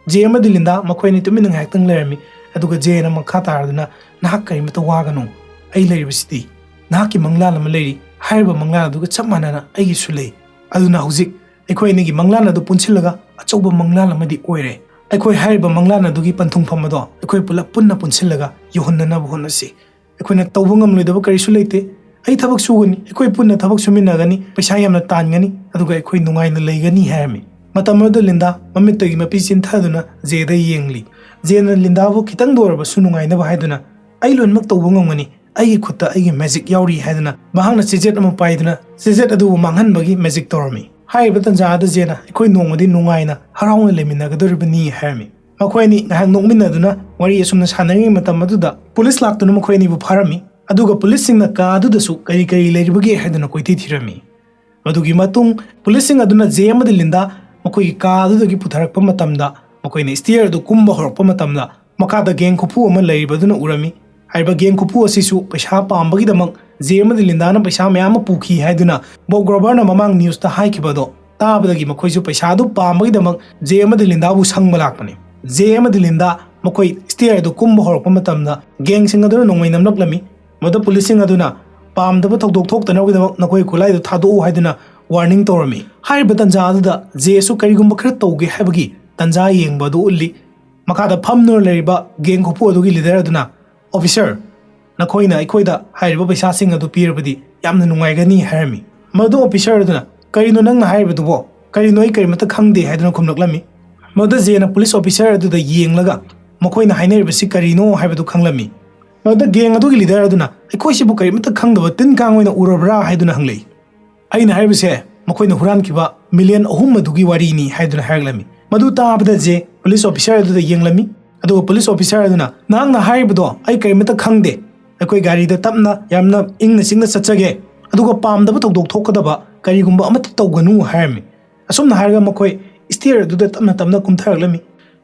ꯖꯦ ꯑꯃꯗꯤ ꯂꯤꯟꯗꯥ ꯃꯈꯣꯏ ꯑꯅꯤ ꯇꯨꯃꯤꯟꯅ ꯉꯥꯏꯍꯥꯛꯇꯪ ꯂꯩꯔꯝꯃꯤ꯫ ꯑꯗꯨꯒ ꯖꯦꯅ ꯃꯈꯥ ꯇꯥꯔꯗꯨꯅ, "ꯅꯍꯥꯛ ꯀꯔꯤꯃꯇ ꯋꯥꯒꯅꯨ, ꯑꯩ ꯂꯩꯔꯤꯕꯁꯤꯗꯤ꯫ ꯅꯍꯥꯛꯀꯤ ꯃꯪꯂꯥꯟ ꯑꯃ ꯂꯩꯔꯤ, ꯍꯥꯏꯔꯤꯕ ꯃꯪꯂꯥꯟ ꯑꯗꯨꯒ ꯆꯞ ꯃꯥꯟꯅꯅ ꯑꯩꯒꯤꯁꯨ ꯂꯩ꯫ ꯑꯗꯨꯅ ꯍꯧꯖꯤꯛ ꯑꯩꯈꯣꯏ ꯑꯅꯤꯒꯤ ꯃꯪꯂꯥꯟ ꯑꯗꯨ ꯄꯨꯟꯁꯤꯜꯂꯒ ꯑꯆꯧꯕ ꯃꯪꯂꯥꯟ ꯑꯃꯗꯤ ꯑꯣꯏꯔꯦ꯫ ꯑꯩꯈꯣꯏ ꯍꯥꯏꯔꯤꯕ ꯃꯪꯂꯥꯟ ꯑꯗꯨꯒꯤ ꯄꯟꯊꯨꯡꯐꯝ ꯑꯗꯣ ꯑꯩꯈꯣꯏ ꯄꯨꯂꯞ ꯄꯨꯟꯅ ꯄꯨꯟꯁꯤꯜꯂꯒ ꯌꯧꯍꯟꯅꯅꯕ ꯍꯣꯠꯅꯁꯤ꯫ ꯑꯩꯈꯣꯏꯅ ꯇꯧꯕ ꯉꯝꯂꯣꯏꯗꯕ ꯀꯔꯤꯁꯨ ꯂꯩꯇꯦ꯫ ꯑꯩ ꯊꯕꯛ ꯁꯨꯒꯅꯤ, ꯑꯩꯈꯣꯏ ꯄꯨꯟꯅ ꯊꯕꯛ ꯁꯨꯃꯤꯟꯅꯒꯅꯤ, ꯄꯩꯁꯥ ꯌꯥꯝꯅ ꯇꯥꯟꯒꯅꯤ, ꯑꯗꯨꯒ ꯑꯩꯈꯣꯏ ꯅꯨꯡꯉꯥꯏꯅ ꯂꯩꯒꯅꯤ" ꯍꯥꯏꯔꯝꯃꯤ꯫ ꯃꯇꯝ ꯑꯗꯨꯗ ꯂꯤꯟꯗꯥ ꯃꯃꯤꯠꯇꯒꯤ ꯃꯄꯤ ꯆꯤꯟꯊꯗꯨꯅ ꯖꯦꯗ ꯌꯦꯡꯂꯤ꯫ ꯖꯦꯅ ꯂꯤꯟꯗꯥꯕꯨ ꯈꯤꯇꯪꯗ ꯑꯣꯏꯔꯕꯁꯨ ꯅꯨꯡꯉꯥꯏꯅꯕ ꯍꯥꯏꯗꯨꯅ, "ꯑꯩ ꯂꯣꯏꯅꯃꯛ ꯇꯧꯕ ꯉꯝꯒꯅꯤ, ꯑꯩꯒꯤ ꯈꯨꯠꯇ ꯑꯩꯒꯤ ꯃꯦꯖꯤꯛ ꯌꯥꯎꯔꯤ" ꯍꯥꯏꯗꯨꯅ ꯃꯍꯥꯛꯅ ꯆꯦꯖꯦꯠ ꯑꯃ ꯄꯥꯏꯗꯨꯅ ꯆꯦꯖꯦꯠ ꯑꯗꯨꯕꯨ ꯃꯥꯡꯍꯟꯕꯒꯤ ꯃꯦꯖꯤꯛ ꯇꯧꯔꯝꯃꯤ꯫ ꯍꯥꯏꯔꯤꯕ ꯇꯥꯟꯖꯥ ꯑꯗꯨ ꯖꯦꯅ, "ꯑꯩꯈꯣꯏ ꯅꯣꯡꯃꯗꯤ ꯅꯨꯡꯉꯥꯏꯅ ꯍꯔꯥꯎꯅ ꯂꯩꯃꯤꯟꯅꯒꯗꯧꯔꯤꯕꯅꯤ" ꯍꯥꯏꯔꯝꯃꯤ꯫ ꯃꯈꯣꯏ ꯑꯅꯤ ꯉꯥꯏꯍꯥꯛ ꯅꯣꯛꯃꯤꯟꯅꯗꯨꯅ ꯋꯥꯔꯤ ꯑꯁꯨꯝꯅ ꯁꯥꯟꯅꯔꯤꯉꯩ ꯃꯇꯝ ꯑꯗꯨꯗ ꯄꯨꯂꯤꯁ ꯂꯥꯛꯇꯨꯅ ꯃꯈꯣꯏ ꯑꯅꯤꯕꯨ ꯐꯥꯔꯝꯃꯤ꯫ ꯑꯗꯨꯒ ꯄꯨꯂꯤꯁꯁꯤꯡꯅ ꯀꯥ ꯑꯗꯨꯗꯁꯨ ꯀꯔꯤ ꯀꯔꯤ ꯂꯩꯔꯤꯕꯒꯦ ꯍꯥꯏꯗꯨꯅ ꯀꯣꯏꯊꯤ ꯊꯤꯔꯝꯃꯤ꯫ ꯃꯗꯨꯒꯤ ꯃꯇꯨꯡ ꯄꯨꯂꯤꯁꯁꯤꯡ ꯑꯗꯨꯅ ꯖꯦ ꯑꯃꯗꯤ ꯂꯤꯟꯗꯥ ꯃꯈꯣꯏꯒꯤ ꯀꯥ ꯑꯗꯨꯗꯒꯤ ꯄꯨꯊꯔꯛꯄ ꯃꯇꯝꯗ, ꯃꯈꯣꯏꯅ ꯁ꯭ꯇꯦꯌꯔ ꯑꯗꯨ ꯀꯨꯝꯕ ꯍꯧꯔꯛꯄ ꯃꯇꯝꯗ, ꯃꯈꯥꯗ ꯒꯦꯡ ꯈꯨꯐꯨ ꯑꯃ ꯂꯩꯔꯤꯕ ꯑꯗꯨꯅ ꯎꯔꯝꯃꯤ꯫ ꯍꯥꯏꯔꯤꯕ ꯒꯦꯡ ꯈꯨꯐꯨ ꯑꯁꯤꯁꯨ ꯄꯩꯁꯥ ꯄꯥꯝꯕꯒꯤꯗꯃꯛ ꯖꯦ ꯑꯃꯗꯤ ꯂꯤꯟꯗꯥꯅ ꯄꯩꯁꯥ ꯃꯌꯥꯝ ꯑꯃ ꯄꯨꯈꯤ ꯍꯥꯏꯗꯨꯅ ꯕꯣꯕ ꯒ꯭ꯔꯣꯕꯔꯅ ꯃꯃꯥꯡ ꯅ꯭ꯌꯨꯁꯇ ꯍꯥꯏꯈꯤꯕ ꯑꯗꯣ ꯇꯥꯕꯗꯒꯤ ꯃꯈꯣꯏꯁꯨ ꯄꯩꯁꯥ ꯑꯗꯨ ꯄꯥꯝꯕꯒꯤꯗꯃꯛ ꯖꯦ ꯑꯃꯗꯤ ꯂꯤꯟꯗꯥꯕꯨ ꯁꯪꯕ ꯂꯥꯛꯄꯅꯤ꯫ ꯖꯦ ꯑꯃꯗꯤ ꯂꯤꯟꯗꯥ ꯃꯈꯣꯏ ꯁ꯭ꯇꯦꯌꯔ ꯑꯗꯨ ꯀꯨꯝꯕ ꯍꯧꯔꯛꯄ ꯃꯇꯝꯗ ꯒꯦꯡꯁꯤꯡ ꯑꯗꯨꯅ ꯅꯣꯡꯃꯩ ꯅꯝꯂꯛꯂꯝꯃꯤ꯫ ꯃꯗꯨ ꯄꯨꯂꯤꯁꯁꯤꯡ ꯑꯗꯨꯅ ꯄꯥꯝꯗꯕ ꯊꯧꯗꯣꯛ ꯊꯣꯛꯇꯅꯕꯒꯤꯗꯃꯛ ꯅꯈꯣꯏ ꯈꯨꯠꯂꯥꯏꯗꯨ ꯊꯥꯗꯣꯛꯎ ꯍꯥꯏꯗꯨꯅ ꯋꯥꯔꯅꯤꯡ ꯇꯧꯔꯝꯃꯤ꯫ ꯍꯥꯏꯔꯤꯕ ꯇꯥꯟꯖꯥ ꯑꯗꯨꯗ ꯖꯦꯁꯨ ꯀꯔꯤꯒꯨꯝꯕ ꯈꯔ ꯇꯧꯒꯦ ꯍꯥꯏꯕꯒꯤ ꯇꯥꯟꯖꯥ ꯌꯦꯡꯕ ꯑꯗꯨ ꯎꯠꯂꯤ꯫ ꯃꯈꯥꯗ ꯐꯝꯗꯨꯅ ꯂꯩꯔꯤꯕ ꯒꯦꯡ ꯈꯨꯐꯨ ꯑꯗꯨꯒꯤ ꯂꯤꯗꯔ ꯑꯗꯨꯅ, "ꯑꯣꯐꯤꯁꯔ, ꯅꯈꯣꯏꯅ ꯑꯩꯈꯣꯏꯗ ꯍꯥꯏꯔꯤꯕ ꯄꯩꯁꯥꯁꯤꯡ ꯑꯗꯨ ꯄꯤꯔꯕꯗꯤ ꯌꯥꯝꯅ ꯅꯨꯡꯉꯥꯏꯒꯅꯤ" ꯍꯥꯏꯔꯝꯃꯤ꯫ ꯃꯗꯨ ꯑꯣꯐꯤꯁꯔ ꯑꯗꯨꯅ, "ꯀꯔꯤꯅꯣ ꯅꯪꯅ ꯍꯥꯏꯔꯤꯕꯗꯨꯕꯣ? ꯀꯔꯤꯅꯣ, ꯑꯩ ꯀꯔꯤꯃꯠꯇ ꯈꯪꯗꯦ" ꯍꯥꯏꯗꯨꯅ ꯈꯨꯝꯂꯛꯂꯝꯃꯤ꯫ ꯃꯗꯨꯗ ꯖꯦꯅ ꯄꯨꯂꯤꯁ ꯑꯣꯐꯤꯁꯔ ꯑꯗꯨꯗ ꯌꯦꯡꯂꯒ ꯃꯈꯣꯏꯅ ꯍꯥꯏꯅꯔꯤꯕꯁꯤ ꯀꯔꯤꯅꯣ ꯍꯥꯏꯕꯗꯨ ꯈꯪꯂꯝꯃꯤ꯫ ꯃꯗꯨꯗ ꯒꯦꯡ ꯑꯗꯨꯒꯤ ꯂꯤꯗꯔ ꯑꯗꯨꯅ, "ꯑꯩꯈꯣꯏꯁꯤꯕꯨ ꯀꯔꯤꯃꯠꯇ ꯈꯪꯗꯕ ꯇꯤꯟ ꯀꯥꯡ ꯑꯣꯏꯅ ꯎꯔꯕ꯭ꯔꯥ?" ꯍꯥꯏꯗꯨꯅ ꯍꯪꯂꯛꯏ꯫ "ꯑꯩꯅ ꯍꯥꯏꯔꯤꯕꯁꯦ ꯃꯈꯣꯏꯅ ꯍꯨꯔꯥꯟꯈꯤꯕ ꯃꯤꯂꯤꯌꯟ ꯑꯍꯨꯝ ꯑꯗꯨꯒꯤ ꯋꯥꯔꯤꯅꯤ" ꯍꯥꯏꯗꯨꯅ ꯍꯥꯏꯔꯛꯂꯝꯃꯤ꯫ ꯃꯗꯨ ꯇꯥꯕꯗ ꯖꯦ ꯄꯨꯂꯤꯁ ꯑꯣꯐꯤꯁꯔ ꯑꯗꯨꯗ ꯌꯦꯡꯂꯝꯃꯤ, ꯑꯗꯨꯒ ꯄꯨꯂꯤꯁ ꯑꯣꯐꯤꯁꯔ ꯑꯗꯨꯅ, "ꯅꯍꯥꯛꯅ ꯍꯥꯏꯔꯤꯕꯗꯣ ꯑꯩ ꯀꯔꯤꯃꯠꯇ ꯈꯪꯗꯦ꯫ ꯑꯩꯈꯣꯏ ꯒꯥꯔꯤꯗ ꯇꯞꯅ, ꯌꯥꯝꯅ ꯏꯪꯅ ꯆꯤꯛꯅ ꯆꯠꯆꯒꯦ, ꯑꯗꯨꯒ ꯄꯥꯝꯗꯕ ꯊꯧꯗꯣꯛ ꯊꯣꯛꯀꯗꯕ ꯀꯔꯤꯒꯨꯝꯕ ꯑꯃꯠꯇ ꯇꯧꯒꯅꯨ" ꯍꯥꯏꯔꯝꯃꯤ꯫ ꯑꯁꯨꯝꯅ ꯍꯥꯏꯔꯒ ꯃꯈꯣꯏ ꯁ꯭ꯇꯦꯌꯔ ꯑꯗꯨꯗ ꯇꯞꯅ ꯇꯞꯅ ꯀꯨꯝꯊꯔꯛꯂꯝꯃꯤ꯫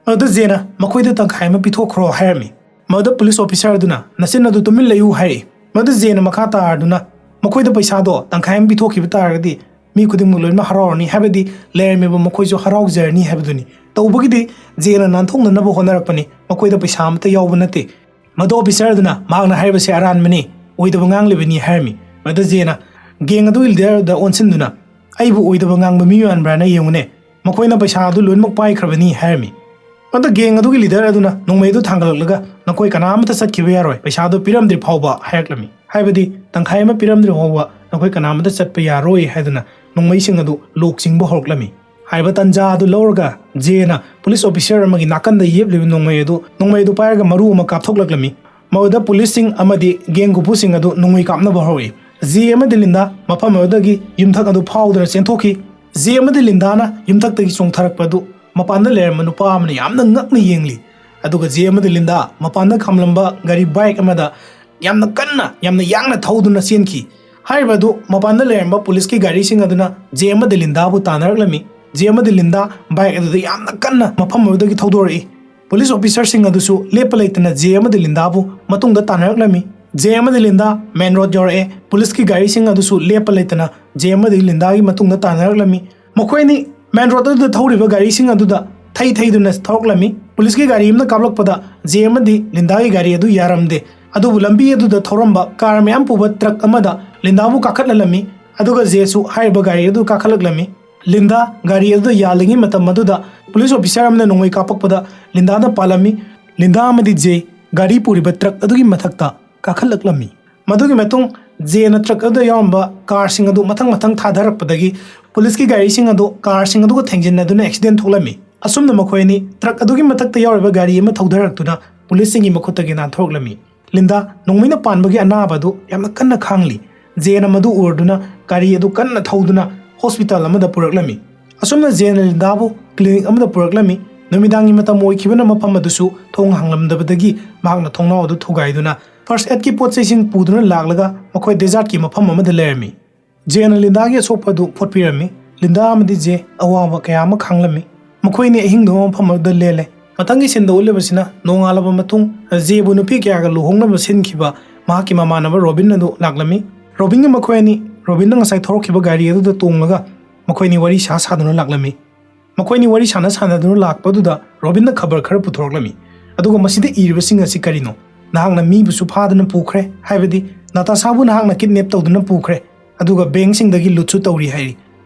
ꯑꯗꯨꯗ ꯖꯦꯅ, "ꯃꯈꯣꯏꯗ ꯇꯪꯈꯥꯏ ꯑꯃ ꯄꯤꯊꯣꯛꯈ꯭ꯔꯣ" ꯍꯥꯏꯔꯝꯃꯤ꯫ ꯃꯗꯨꯗ ꯄꯨꯂꯤꯁ ꯑꯣꯐꯤꯁꯔ ꯑꯗꯨꯅ, "ꯅꯆꯤꯟ ꯑꯗꯨ ꯇꯨꯃꯤꯟ ꯂꯩꯌꯨ" ꯍꯥꯏꯔꯛꯏ꯫ ꯃꯗꯨ ꯖꯦꯅ ꯃꯈꯥ ꯇꯥꯔꯗꯨꯅ, "ꯃꯈꯣꯏꯗ ꯄꯩꯁꯥꯗꯣ ꯇꯪꯈꯥꯏ ꯑꯃ ꯄꯤꯊꯣꯛꯈꯤꯕ ꯇꯥꯔꯒꯗꯤ ꯃꯤ ꯈꯨꯗꯤꯡꯃꯛ ꯂꯣꯏꯅꯃꯛ ꯍꯔꯥꯎꯔꯅꯤ, ꯍꯥꯏꯕꯗꯤ ꯂꯩꯔꯝꯃꯤꯕ ꯃꯈꯣꯏꯁꯨ ꯍꯔꯥꯎꯖꯔꯅꯤ ꯍꯥꯏꯕꯗꯨꯅꯤ꯫ ꯇꯧꯕꯒꯤꯗꯤ ꯖꯦꯅ ꯅꯥꯟꯊꯣꯛꯅꯅꯕ ꯍꯣꯠꯅꯔꯛꯄꯅꯤ, ꯃꯈꯣꯏꯗ ꯄꯩꯁꯥ ꯑꯃꯠꯇ ꯌꯥꯎꯕ ꯅꯠꯇꯦ"꯫ ꯃꯗꯨ ꯑꯣꯐꯤꯁꯔ ꯑꯗꯨꯅ, "ꯃꯍꯥꯛꯅ ꯍꯥꯏꯔꯤꯕꯁꯤ ꯑꯔꯥꯟꯕꯅꯤ, ꯑꯣꯏꯗꯕ ꯉꯥꯡꯂꯤꯕꯅꯤ" ꯍꯥꯏꯔꯝꯃꯤ꯫ ꯃꯗꯨ ꯖꯦꯅ ꯒꯦꯡ ꯑꯗꯨꯒꯤ ꯂꯤꯗꯔ ꯑꯗꯨꯗ ꯑꯣꯟꯁꯤꯟꯗꯨꯅ, "ꯑꯩꯕꯨ ꯑꯣꯏꯗꯕ ꯉꯥꯡꯕ ꯃꯤ ꯃꯥꯟꯕ꯭ꯔꯥꯅ ꯌꯦꯡꯉꯨꯅꯦ, ꯃꯈꯣꯏꯅ ꯄꯩꯁꯥ ꯑꯗꯨ ꯂꯣꯏꯅꯃꯛ ꯄꯥꯏꯈ꯭ꯔꯕꯅꯤ" ꯍꯥꯏꯔꯝꯃꯤ꯫ ꯑꯗ ꯒꯦꯡ ꯑꯗꯨꯒꯤ ꯂꯤꯗꯔ ꯑꯗꯨꯅ ꯅꯣꯡꯃꯩ ꯑꯗꯨ ꯊꯥꯡꯒꯠꯂꯛꯂꯒ, "ꯅꯈꯣꯏ ꯀꯅꯥ ꯑꯃꯠꯇ ꯆꯠꯈꯤꯕ ꯌꯥꯔꯣꯏ, ꯄꯩꯁꯥ ꯑꯗꯨ ꯄꯤꯔꯝꯗ꯭ꯔꯤ ꯐꯥꯎꯕ" ꯍꯥꯏꯔꯛꯂꯝꯃꯤ꯫ ꯍꯥꯏꯕꯗꯤ ꯇꯪꯈꯥꯏ ꯑꯃ ꯄꯤꯔꯝꯗ꯭ꯔꯤ ꯐꯥꯎꯕ ꯅꯈꯣꯏ ꯀꯅꯥ ꯑꯃꯠꯇ ꯆꯠꯄ ꯌꯥꯔꯣꯏ ꯍꯥꯏꯗꯨꯅ ꯅꯣꯡꯃꯩꯁꯤꯡ ꯑꯗꯨ ꯂꯣꯛ ꯆꯤꯡꯕ ꯍꯧꯔꯛꯂꯝꯃꯤ꯫ ꯍꯥꯏꯔꯤꯕ ꯇꯟꯖꯥ ꯑꯗꯨ ꯂꯧꯔꯒ ꯖꯦꯅ ꯄꯨꯂꯤꯁ ꯑꯣꯐꯤꯁꯔ ꯑꯃꯒꯤ ꯅꯥꯀꯟꯗ ꯌꯦꯞꯂꯤꯕ ꯅꯣꯡꯃꯩ ꯑꯗꯨ, ꯅꯣꯡꯃꯩ ꯑꯗꯨ ꯄꯥꯏꯔꯒ ꯃꯔꯨ ꯑꯃ ꯀꯥꯞꯊꯣꯛꯂꯛꯂꯝꯃꯤ꯫ ꯃꯗꯨꯗ ꯄꯨꯂꯤꯁꯁꯤꯡ ꯑꯃꯗꯤ ꯒꯦꯡ ꯀꯨꯞꯄꯨꯁꯤꯡ ꯑꯗꯨ ꯅꯣꯡꯃꯩ ꯀꯥꯞꯅꯕ ꯍꯧꯔꯛꯏ꯫ ꯖꯦ ꯑꯃꯗꯤ ꯂꯤꯟꯗꯥ ꯃꯐꯝ ꯑꯗꯨꯗꯒꯤ ꯌꯨꯝꯊꯛ ꯑꯗꯨ ꯐꯥꯎꯗꯨꯅ ꯆꯦꯟꯊꯣꯛꯈꯤ꯫ ꯖꯦ ꯑꯃꯗꯤ ꯂꯤꯟꯗꯥꯅ ꯌꯨꯝꯊꯛꯇꯒꯤ ꯆꯣꯡꯊꯔꯛꯄ ꯑꯗꯨ ꯃꯄꯥꯟꯗ ꯂꯩꯔꯝꯕ ꯅꯨꯄꯥ ꯑꯃꯅ ꯌꯥꯝꯅ ꯉꯛꯅ ꯌꯦꯡꯂꯤ꯫ ꯑꯗꯨꯒ ꯖꯦ ꯑꯃꯗꯤ ꯂꯤꯟꯗꯥ ꯃꯄꯥꯟꯗ ꯈꯥꯝꯂꯝꯕ ꯒꯥꯔꯤ ꯕꯥꯏꯛ ꯑꯃꯗ ꯌꯥꯝꯅ ꯀꯟꯅ, ꯌꯥꯝꯅ ꯌꯥꯡꯅ ꯊꯧꯗꯨꯅ ꯆꯦꯟꯈꯤ꯫ ꯍꯥꯏꯔꯤꯕ ꯑꯗꯨ ꯃꯄꯥꯟꯗ ꯂꯩꯔꯝꯕ ꯄꯨꯂꯤꯁꯀꯤ ꯒꯥꯔꯤꯁꯤꯡ ꯑꯗꯨꯅ ꯖꯦ ꯑꯃꯗꯤ ꯂꯤꯟꯗꯥꯕꯨ ꯇꯥꯟꯅꯔꯛꯂꯝꯃꯤ꯫ ꯖꯦ ꯑꯃꯗꯤ ꯂꯤꯟꯗꯥ ꯕꯥꯏꯛ ꯑꯗꯨꯗ ꯌꯥꯝꯅ ꯀꯟꯅ ꯃꯐꯝ ꯑꯗꯨꯗꯒꯤ ꯊꯧꯗꯣꯔꯛꯏ꯫ ꯄꯨꯂꯤꯁ ꯑꯣꯐꯤꯁꯔꯁꯤꯡ ꯑꯗꯨꯁꯨ ꯂꯦꯞꯄ ꯂꯩꯇꯅ ꯖꯦ ꯑꯃꯗꯤ ꯂꯤꯟꯗꯥꯕꯨ ꯃꯇꯨꯡꯗ ꯇꯥꯟꯅꯔꯛꯂꯝꯃꯤ꯫ ꯖꯦ ꯑꯃꯗꯤ ꯂꯤꯟꯗꯥ ꯃꯦꯟ ꯔꯣꯗ ꯌꯧꯔꯛꯑꯦ꯫ ꯄꯨꯂꯤꯁꯀꯤ ꯒꯥꯔꯤꯁꯤꯡ ꯑꯗꯨꯁꯨ ꯂꯦꯞꯄ ꯂꯩꯇꯅ ꯖꯦ ꯑꯃꯗꯤ ꯂꯤꯟꯗꯥꯒꯤ ꯃꯇꯨꯡꯗ ꯇꯥꯟꯅꯔꯛꯂꯝꯃꯤ꯫ ꯃꯈꯣꯏ ꯑꯅꯤ ꯃꯦꯟ ꯔꯣꯗ ꯑꯗꯨꯗ ꯊꯧꯔꯤꯕ ꯒꯥꯔꯤꯁꯤꯡ ꯑꯗꯨꯗ ꯊꯩ ꯊꯩꯗꯨꯅ ꯊꯧꯔꯛꯂꯝꯃꯤ꯫ ꯄꯨꯂꯤꯁꯀꯤ ꯒꯥꯔꯤ ꯑꯃꯅ ꯀꯥꯞꯂꯛꯄꯗ ꯖꯦ ꯑꯃꯗꯤ ꯂꯤꯟꯗꯥꯒꯤ ꯒꯥꯔꯤ ꯑꯗꯨ ꯌꯥꯔꯝꯗꯦ꯫ ꯑꯗꯨꯕꯨ ꯂꯝꯕꯤ ꯑꯗꯨꯗ ꯊꯧꯔꯝꯕ ꯀꯥꯔ ꯃꯌꯥꯝ ꯄꯨꯕ ꯇ꯭ꯔꯛ ꯑꯃꯗ ꯂꯤꯟꯗꯥꯕꯨ ꯀꯥꯈꯠꯍꯜꯂꯝꯃꯤ꯫ ꯑꯗꯨꯒ ꯖꯦꯁꯨ ꯍꯥꯏꯔꯤꯕ ꯒꯥꯔꯤ ꯑꯗꯨ ꯀꯥꯈꯠꯂꯛꯂꯝꯃꯤ꯫ ꯂꯤꯟꯗꯥ ꯒꯥꯔꯤ ꯑꯗꯨꯗ ꯌꯥꯜꯂꯤꯉꯩ ꯃꯇꯝ ꯑꯗꯨꯗ ꯄꯨꯂꯤꯁ ꯑꯣꯐꯤꯁꯔ ꯑꯃꯅ ꯅꯣꯡꯃꯩ ꯀꯥꯞꯄꯛꯄꯗ ꯂꯤꯟꯗꯥꯗ ꯄꯥꯜꯂꯝꯃꯤ꯫ ꯂꯤꯟꯗꯥ ꯑꯃꯗꯤ ꯖꯦ ꯒꯥꯔꯤ ꯄꯨꯔꯤꯕ ꯇ꯭ꯔꯛ ꯑꯗꯨꯒꯤ ꯃꯊꯛꯇ ꯀꯥꯈꯠꯂꯛꯂꯝꯃꯤ꯫ ꯃꯗꯨꯒꯤ ꯃꯇꯨꯡ ꯖꯦꯅ ꯇ꯭ꯔꯛ ꯑꯗꯨꯗ ꯌꯥꯎꯔꯝꯕ ꯀꯥꯔꯁꯤꯡ ꯑꯗꯨ ꯃꯊꯪ ꯃꯊꯪ ꯊꯥꯗꯔꯛꯄꯗꯒꯤ ꯄꯨꯂꯤꯁꯀꯤ ꯒꯥꯔꯤꯁꯤꯡ ꯑꯗꯨ ꯀꯥꯔꯁꯤꯡ ꯑꯗꯨꯒ ꯊꯦꯡꯖꯤꯟꯅꯗꯨꯅ ꯑꯦꯛꯁꯤꯗꯦꯟ ꯊꯣꯛꯂꯝꯃꯤ꯫ ꯑꯁꯨꯝꯅ ꯃꯈꯣꯏ ꯑꯅꯤ ꯇ꯭ꯔꯛ ꯑꯗꯨꯒꯤ ꯃꯊꯛꯇ ꯌꯥꯎꯔꯤꯕ ꯒꯥꯔꯤ ꯑꯃ ꯊꯧꯊꯔꯛꯇꯨꯅ ꯄꯨꯂꯤꯁꯁꯤꯡꯒꯤ ꯃꯈꯨꯠꯇꯒꯤ ꯅꯥꯟꯊꯣꯔꯛꯂꯝꯃꯤ꯫ ꯂꯤꯟꯗꯥ ꯅꯣꯡꯃꯩꯅ ꯄꯥꯟꯕꯒꯤ ꯑꯅꯥꯕ ꯑꯗꯨ ꯌꯥꯝꯅ ꯀꯟꯅ ꯈꯥꯡꯂꯤ꯫ ꯖꯦꯅ ꯃꯗꯨ ꯎꯔꯗꯨꯅ ꯒꯥꯔꯤ ꯑꯗꯨ ꯀꯟꯅ ꯊꯧꯗꯨꯅ ꯍꯣꯁꯄꯤꯇꯥꯜ ꯑꯃꯗ ꯄꯨꯔꯛꯂꯝꯃꯤ꯫ ꯑꯁꯨꯝꯅ ꯖꯦꯅ ꯂꯤꯟꯗꯥꯕꯨ ꯀ꯭ꯂꯤꯅꯤꯛ ꯑꯃꯗ ꯄꯨꯔꯛꯂꯝꯃꯤ꯫ ꯅꯨꯃꯤꯗꯥꯡꯒꯤ ꯃꯇꯝ ꯑꯣꯏꯈꯤꯕꯅ ꯃꯐꯝ ꯑꯗꯨꯁꯨ ꯊꯣꯡ ꯍꯥꯡꯂꯝꯗꯕꯗꯒꯤ ꯃꯍꯥꯛꯅ ꯊꯣꯡꯅꯥꯎ ꯑꯗꯨ ꯊꯨꯒꯥꯏꯗꯨꯅ ꯐꯥꯔꯁ ꯑꯦꯗꯀꯤ ꯄꯣꯠ ꯆꯩꯁꯤꯡ ꯄꯨꯗꯨꯅ ꯂꯥꯛꯂꯒ ꯃꯈꯣꯏ ꯗꯦꯖꯥꯔꯠꯀꯤ ꯃꯐꯝ ꯑꯃꯗ ꯂꯩꯔꯝꯃꯤ꯫ ꯖꯦꯅ ꯂꯤꯟꯗꯥꯒꯤ ꯑꯁꯣꯛꯄ ꯑꯗꯨ ꯐꯣꯠꯄꯤꯔꯝꯃꯤ꯫ ꯂꯤꯟꯗꯥ ꯑꯃꯗꯤ ꯖꯦ ꯑꯋꯥꯕ ꯀꯌꯥ ꯑꯃ ꯈꯥꯡꯂꯝꯃꯤ꯫ ꯃꯈꯣꯏ ꯑꯅꯤ ꯑꯍꯤꯡꯗꯨꯃ ꯃꯐꯝ ꯑꯗꯨꯗ ꯂꯦꯜꯂꯦ꯫ ꯃꯊꯪꯒꯤ ꯁꯤꯟꯗ ꯎꯠꯂꯤꯕꯁꯤꯅ ꯅꯣꯡꯉꯥꯜꯂꯕ ꯃꯇꯨꯡ ꯖꯦꯕꯨ ꯅꯨꯄꯤ ꯀꯌꯥꯒ ꯂꯨꯍꯣꯡꯅꯕ ꯁꯤꯟꯈꯤꯕ ꯃꯍꯥꯛꯀꯤ ꯃꯃꯥꯟꯅꯕ ꯔꯣꯕꯤꯟ ꯑꯗꯨ ꯂꯥꯛꯂꯝꯃꯤ꯫ ꯔꯣꯕꯤꯟꯒ ꯃꯈꯣꯏ ꯑꯅꯤ ꯔꯣꯕꯤꯟꯅ ꯉꯁꯥꯏ ꯊꯧꯔꯛꯈꯤꯕ ꯒꯥꯔꯤ ꯑꯗꯨꯗ ꯇꯣꯡꯂꯒ ꯃꯈꯣꯏ ꯑꯅꯤ ꯋꯥꯔꯤ ꯁꯥ ꯁꯥꯗꯨꯅ ꯂꯥꯛꯂꯝꯃꯤ꯫ ꯃꯈꯣꯏ ꯑꯅꯤ ꯋꯥꯔꯤ ꯁꯥꯟꯅ ꯁꯥꯟꯅꯗꯨꯅ ꯂꯥꯛꯄꯗꯨꯗ ꯔꯣꯕꯤꯟꯅ ꯈꯕꯔ ꯈꯔ ꯄꯨꯊꯣꯔꯛꯂꯝꯃꯤ꯫ ꯑꯗꯨꯒ "ꯃꯁꯤꯗ ꯏꯔꯤꯕꯁꯤꯡ ꯑꯁꯤ ꯀꯔꯤꯅꯣ? ꯅꯍꯥꯛꯅ ꯃꯤꯕꯨꯁꯨ ꯐꯥꯗꯨꯅ ꯄꯨꯈ꯭ꯔꯦ, ꯍꯥꯏꯕꯗꯤ ꯅꯥꯇꯥꯁꯥꯕꯨ ꯅꯍꯥꯛꯅ ꯀꯤꯗꯅꯦꯞ ꯇꯧꯗꯨꯅ ꯄꯨꯈ꯭ꯔꯦ, ꯑꯗꯨꯒ ꯕꯦꯡꯁꯤꯡꯗꯒꯤ ꯂꯨꯠꯁꯨ ꯇꯧꯔꯤ" ꯍꯥꯏꯔꯤ꯫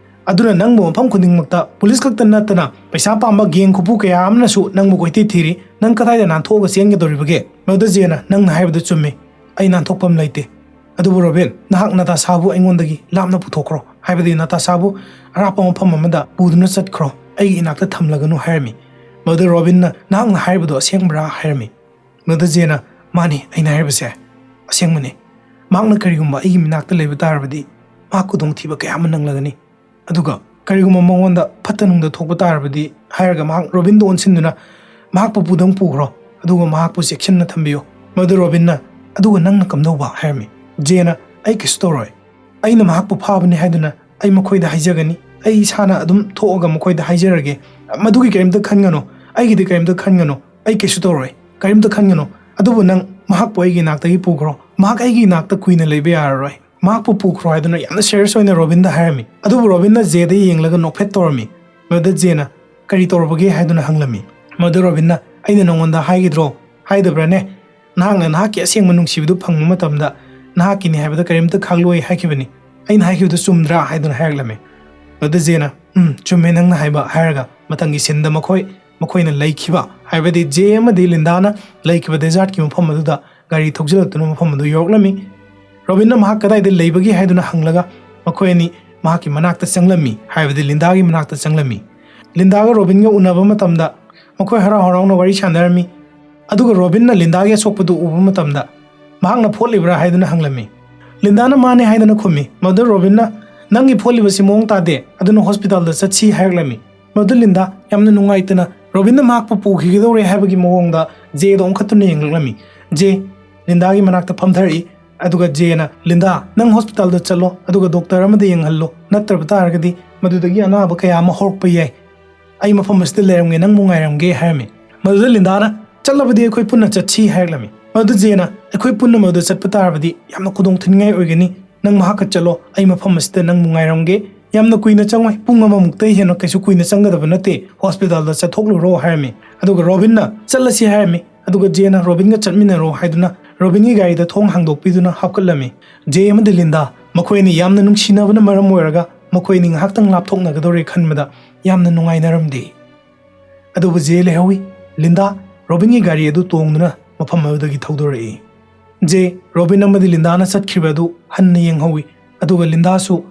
ꯑꯗꯨꯅ ꯅꯪꯕꯨ ꯃꯐꯝ ꯈꯨꯗꯤꯡꯃꯛꯇ ꯄꯨꯂꯤꯁ ꯈꯛꯇ ꯅꯠꯇꯅ ꯄꯩꯁꯥ ꯄꯥꯝꯕ ꯒꯦꯡ ꯈꯨꯄꯨ ꯀꯌꯥ ꯑꯃꯅꯁꯨ ꯅꯪꯕꯨ ꯀꯣꯏꯊꯤ ꯊꯤꯔꯤ꯫ ꯅꯪ ꯀꯗꯥꯏꯗ ꯅꯥꯟꯊꯣꯛꯑꯒ ꯆꯦꯟꯒꯗꯧꯔꯤꯕꯒꯦ?" ꯃꯗꯨꯗ ꯖꯦꯅ, "ꯅꯪꯅ ꯍꯥꯏꯕꯗꯨ ꯆꯨꯝꯃꯤ, ꯑꯩ ꯅꯥꯟꯊꯣꯛꯐꯝ ꯂꯩꯇꯦ꯫ ꯑꯗꯨꯕꯨ ꯔꯣꯕꯤꯟ, ꯅꯍꯥꯛ ꯅꯇꯥꯁꯥꯕꯨ ꯑꯩꯉꯣꯟꯗꯒꯤ ꯂꯥꯞꯅ ꯄꯨꯊꯣꯛꯈ꯭ꯔꯣ, ꯍꯥꯏꯕꯗꯤ ꯅꯇꯥꯁꯥꯕꯨ ꯑꯔꯥꯞꯄ ꯃꯐꯝ ꯑꯃꯗ ꯄꯨꯗꯨꯅ ꯆꯠꯈ꯭ꯔꯣ, ꯑꯩꯒꯤ ꯏꯅꯥꯛꯇ ꯊꯝꯂꯒꯅꯨ" ꯍꯥꯏꯔꯝꯃꯤ꯫ ꯃꯗꯨꯗ ꯔꯣꯕꯤꯟꯅ, "ꯅꯍꯥꯛꯅ ꯍꯥꯏꯔꯤꯕꯗꯨ ꯑꯁꯦꯡꯕ꯭ꯔꯥ?" ꯍꯥꯏꯔꯝꯃꯤ꯫ ꯃꯗꯨꯗ ꯖꯦꯅ, "ꯃꯥꯅꯤ, ꯑꯩꯅ ꯍꯥꯏꯔꯤꯕꯁꯦ ꯑꯁꯦꯡꯕꯅꯤ꯫ ꯃꯍꯥꯛꯅ ꯀꯔꯤꯒꯨꯝꯕ ꯑꯩꯒꯤ ꯃꯅꯥꯛꯇ ꯂꯩꯕ ꯇꯥꯔꯕꯗꯤ ꯃꯍꯥꯛ ꯈꯨꯗꯣꯡꯊꯤꯕ ꯀꯌꯥ ꯑꯃ ꯅꯪꯂꯒꯅꯤ꯫ ꯑꯗꯨꯒ ꯀꯔꯤꯒꯨꯝꯕ ꯃꯉꯣꯟꯗ ꯐꯠꯇ ꯅꯨꯡꯗ ꯊꯣꯛꯄ ꯇꯥꯔꯕꯗꯤ" ꯍꯥꯏꯔꯒ ꯃꯍꯥꯛ ꯔꯣꯕꯤꯟꯗ ꯑꯣꯟꯁꯤꯟꯗꯨꯅ, "ꯃꯍꯥꯛꯄꯨ ꯄꯨꯗꯪ ꯄꯨꯈ꯭ꯔꯣ, ꯑꯗꯨꯒ ꯃꯍꯥꯛꯄꯨ ꯆꯦꯛꯁꯤꯟꯅ ꯊꯝꯕꯤꯌꯨ"꯫ ꯃꯗꯨ ꯔꯣꯕꯤꯟꯅ, "ꯑꯗꯨꯒ ꯅꯪꯅ ꯀꯝꯗꯧꯕ?" ꯍꯥꯏꯔꯝꯃꯤ꯫ ꯖꯦꯅ, "ꯑꯩ ꯀꯩꯁꯨ ꯇꯧꯔꯣꯏ꯫ ꯑꯩꯅ ꯃꯍꯥꯛꯄꯨ ꯐꯥꯕꯅꯤ ꯍꯥꯏꯗꯨꯅ ꯑꯩ ꯃꯈꯣꯏꯗ ꯍꯥꯏꯖꯒꯅꯤ꯫ ꯑꯩ ꯏꯁꯥꯅ ꯑꯗꯨꯝ ꯊꯣꯛꯑꯒ ꯃꯈꯣꯏꯗ ꯍꯥꯏꯖꯔꯒꯦ꯫ ꯃꯗꯨꯒꯤ ꯀꯔꯤꯝꯇ ꯈꯟꯒꯅꯨ꯫ ꯑꯩꯒꯤꯗꯤ ꯀꯔꯤꯝꯇ ꯈꯟꯒꯅꯨ꯫ ꯑꯩ ꯀꯩꯁꯨ ꯇꯧꯔꯣꯏ꯫ ꯀꯔꯤꯝꯇ ꯈꯟꯒꯅꯨ꯫ ꯑꯗꯨꯕꯨ ꯅꯪ ꯃꯍꯥꯛꯄꯨ ꯑꯩꯒꯤ ꯏꯅꯥꯛꯇꯒꯤ ꯄꯨꯈ꯭ꯔꯣ꯫ ꯃꯍꯥꯛ ꯑꯩꯒꯤ ꯏꯅꯥꯛꯇ ꯀꯨꯏꯅ ꯂꯩꯕ ꯌꯥꯔꯔꯣꯏ꯫ ꯃꯍꯥꯛꯄꯨ ꯄꯨꯈ꯭ꯔꯣ" ꯍꯥꯏꯗꯨꯅ ꯌꯥꯝꯅ ꯁꯤꯔꯤꯌꯁ ꯑꯣꯏꯅ ꯔꯣꯕꯤꯟꯗ ꯍꯥꯏꯔꯝꯃꯤ꯫ ꯑꯗꯨꯕꯨ ꯔꯣꯕꯤꯟꯅ ꯖꯦꯗ ꯌꯦꯡꯂꯒ ꯅꯣꯛꯐꯦꯠ ꯇꯧꯔꯝꯃꯤ꯫ ꯃꯗꯨꯗ ꯖꯦꯅ, "ꯀꯔꯤ ꯇꯧꯔꯕꯒꯦ?" ꯍꯥꯏꯗꯨꯅ ꯍꯪꯂꯝꯃꯤ꯫ ꯃꯗꯨꯗ ꯔꯣꯕꯤꯟꯅ, "ꯑꯩꯅ ꯅꯉꯣꯟꯗ ꯍꯥꯏꯒꯤꯗ꯭ꯔꯣ? ꯍꯥꯏꯗꯕ꯭ꯔꯥꯅꯦ? ꯅꯍꯥꯛꯅ ꯅꯍꯥꯛꯀꯤ ꯑꯁꯦꯡꯕ ꯅꯨꯡꯁꯤꯕꯗꯨ ꯐꯪꯕ ꯃꯇꯝꯗ ꯅꯍꯥꯛꯀꯤꯅꯤ ꯍꯥꯏꯕꯗ ꯀꯔꯤꯝꯇ ꯈꯥꯛꯂꯣꯏ ꯍꯥꯏꯈꯤꯕꯅꯤ꯫ ꯑꯩꯅ ꯍꯥꯏꯈꯤꯕꯗꯨ ꯆꯨꯝꯗ꯭ꯔꯥ?" ꯍꯥꯏꯗꯨꯅ ꯍꯥꯏꯔꯛꯂꯝꯃꯤ꯫ ꯃꯗꯨꯗ ꯖꯦꯅ, "ꯎꯝ, ꯆꯨꯝꯃꯦ ꯅꯪꯅ ꯍꯥꯏꯕ" ꯍꯥꯏꯔꯒ ꯃꯊꯪꯒꯤ ꯁꯤꯟꯗ ꯃꯈꯣꯏ, ꯃꯈꯣꯏꯅ ꯂꯩꯈꯤꯕ, ꯍꯥꯏꯕꯗꯤ ꯖꯦ ꯑꯃꯗꯤ ꯂꯤꯟꯗꯥꯅ ꯂꯩꯈꯤꯕ ꯗꯦꯖꯥꯔꯠꯀꯤ ꯃꯐꯝ ꯑꯗꯨꯗ ꯒꯥꯔꯤ ꯊꯧꯖꯤꯜꯂꯛꯇꯨꯅ ꯃꯐꯝ ꯑꯗꯨ ꯌꯧꯔꯛꯂꯝꯃꯤ꯫ ꯔꯣꯕꯤꯟꯅ ꯃꯍꯥꯛ ꯀꯗꯥꯏꯗ ꯂꯩꯕꯒꯦ ꯍꯥꯏꯗꯨꯅ ꯍꯪꯂꯒ ꯃꯈꯣꯏ ꯑꯅꯤ ꯃꯍꯥꯛꯀꯤ ꯃꯅꯥꯛꯇ ꯆꯪꯂꯝꯃꯤ, ꯍꯥꯏꯕꯗꯤ ꯂꯤꯟꯗꯥꯒꯤ ꯃꯅꯥꯛꯇ ꯆꯪꯂꯝꯃꯤ꯫ ꯂꯤꯟꯗꯥꯒ ꯔꯣꯕꯤꯟꯒ ꯎꯅꯕ ꯃꯇꯝꯗ ꯃꯈꯣꯏ ꯍꯔꯥꯎ ꯍꯔꯥꯎꯅ ꯋꯥꯔꯤ ꯁꯥꯟꯅꯔꯝꯃꯤ꯫ ꯑꯗꯨꯒ ꯔꯣꯕꯤꯟꯅ ꯂꯤꯟꯗꯥꯒꯤ ꯑꯁꯣꯛꯄꯗꯨ ꯎꯕ ꯃꯇꯝꯗ ꯃꯍꯥꯛꯅ ꯐꯣꯠꯂꯤꯕ꯭ꯔꯥ ꯍꯥꯏꯗꯨꯅ ꯍꯪꯂꯝꯃꯤ꯫ ꯂꯤꯟꯗꯥꯅ ꯃꯥꯅꯦ ꯍꯥꯏꯗꯨꯅ ꯈꯨꯝꯃꯤ꯫ ꯃꯗꯨꯗ ꯔꯣꯕꯤꯟꯅ, "ꯅꯪꯒꯤ ꯐꯣꯠꯂꯤꯕꯁꯤ ꯃꯑꯣꯡ ꯇꯥꯗꯦ, ꯑꯗꯨꯅ ꯍꯣꯁꯄꯤꯇꯥꯜꯗ ꯆꯠꯁꯤ" ꯍꯥꯏꯔꯛꯂꯝꯃꯤ꯫ ꯃꯗꯨ ꯂꯤꯟꯗꯥ ꯌꯥꯝꯅ ꯅꯨꯡꯉꯥꯏꯇꯅ ꯔꯣꯕꯤꯟꯅ ꯃꯍꯥꯛꯄꯨ ꯄꯨꯈꯤꯒꯗꯧꯔꯦ ꯍꯥꯏꯕꯒꯤ ꯃꯑꯣꯡꯗ ꯖꯦꯗ ꯑꯣꯟꯈꯠꯇꯨꯅ ꯌꯦꯡꯂꯛꯂꯝꯃꯤ꯫ ꯖꯦ ꯂꯤꯟꯗꯥꯒꯤ ꯃꯅꯥꯛꯇ ꯐꯝꯊꯔꯛꯏ꯫ ꯑꯗꯨꯒ ꯖꯦꯅ, "ꯂꯤꯟꯗꯥ, ꯅꯪ ꯍꯣꯁꯄꯤꯇꯥꯜꯗ ꯆꯠꯂꯣ, ꯑꯗꯨꯒ ꯗꯣꯛꯇꯔ ꯑꯃꯗ ꯌꯦꯡꯍꯜꯂꯣ, ꯅꯠꯇ꯭ꯔꯕ ꯇꯥꯔꯒꯗꯤ ꯃꯗꯨꯗꯒꯤ ꯑꯅꯥꯕ ꯀꯌꯥ ꯑꯃ ꯍꯧꯔꯛꯄ ꯌꯥꯏ꯫ ꯑꯩ ꯃꯐꯝ ꯑꯁꯤꯗ ꯂꯩꯔꯝꯒꯦ, ꯅꯪꯕꯨ ꯉꯥꯏꯔꯝꯒꯦ" ꯍꯥꯏꯔꯝꯃꯤ꯫ ꯃꯗꯨꯗ ꯂꯤꯟꯗꯥꯅ, "ꯆꯠꯂꯕꯗꯤ ꯑꯩꯈꯣꯏ ꯄꯨꯟꯅ ꯆꯠꯁꯤ" ꯍꯥꯏꯔꯛꯂꯝꯃꯤ꯫ ꯃꯗꯨꯗ ꯖꯦꯅ, "ꯑꯩꯈꯣꯏ ꯄꯨꯟꯅ ꯃꯗꯨꯗ ꯆꯠꯄ ꯇꯥꯔꯕꯗꯤ ꯌꯥꯝꯅ ꯈꯨꯗꯣꯡ ꯊꯤꯅꯤꯡꯉꯥꯏ ꯑꯣꯏꯒꯅꯤ꯫ ꯅꯪ ꯃꯍꯥꯛꯀ ꯆꯠꯂꯣ, ꯑꯩ ꯃꯐꯝ ꯑꯁꯤꯗ ꯅꯪꯕꯨ ꯉꯥꯏꯔꯝꯒꯦ꯫ ꯌꯥꯝꯅ ꯀꯨꯏꯅ ꯆꯪꯉꯣꯏ, ꯄꯨꯡ ꯑꯃꯃꯨꯛꯇꯩ ꯍꯦꯟꯅ ꯀꯩꯁꯨ ꯀꯨꯏꯅ ꯆꯪꯒꯗꯕ ꯅꯠꯇꯦ꯫ ꯍꯣꯁꯄꯤꯇꯥꯜꯗ ꯆꯠꯊꯣꯛꯂꯨꯔꯣ" ꯍꯥꯏꯔꯝꯃꯤ꯫ ꯑꯗꯨꯒ ꯔꯣꯕꯤꯟꯅ, "ꯆꯠꯂꯁꯤ" ꯍꯥꯏꯔꯝꯃꯤ꯫ ꯑꯗꯨꯒ ꯖꯦꯅ, "ꯔꯣꯕꯤꯟꯒ ꯆꯠꯃꯤꯟꯅꯔꯣ" ꯍꯥꯏꯗꯨꯅ ꯔꯣꯕꯤꯟꯒꯤ ꯒꯥꯔꯤꯗ ꯊꯣꯡ ꯍꯥꯡꯗꯣꯛꯄꯤꯗꯨꯅ ꯍꯥꯞꯀꯠꯂꯝꯃꯤ꯫ ꯖꯦ ꯑꯃꯗꯤ ꯂꯤꯟꯗꯥ ꯃꯈꯣꯏ ꯑꯅꯤ ꯌꯥꯝꯅ ꯅꯨꯡꯁꯤꯅꯕꯅ ꯃꯔꯝ ꯑꯣꯏꯔꯒ ꯃꯈꯣꯏ ꯑꯅꯤ ꯉꯥꯏꯍꯥꯛꯇꯪ ꯂꯥꯞꯊꯣꯛꯅꯒꯗꯧꯔꯦ ꯈꯟꯕꯗ ꯌꯥꯝꯅ ꯅꯨꯡꯉꯥꯏꯅꯔꯝꯗꯦ꯫ ꯑꯗꯨꯕꯨ ꯖꯦ ꯂꯩꯍꯧꯏ꯫ ꯂꯤꯟꯗꯥ ꯔꯣꯕꯤꯟꯒꯤ ꯒꯥꯔꯤ ꯑꯗꯨ ꯇꯣꯡꯗꯨꯅ ꯃꯐꯝ ꯑꯗꯨꯗꯒꯤ ꯊꯧꯗꯣꯔꯛꯏ꯫ ꯖꯦ, ꯔꯣꯕꯤꯟ ꯑꯃꯗꯤ ꯂꯤꯟꯗꯥꯅ ꯆꯠꯈ꯭ꯔꯤꯕ ꯑꯗꯨ ꯍꯟꯅ ꯌꯦꯡꯍꯧꯏ, ꯑꯗꯨꯒ ꯂꯤꯟꯗꯥꯁꯨ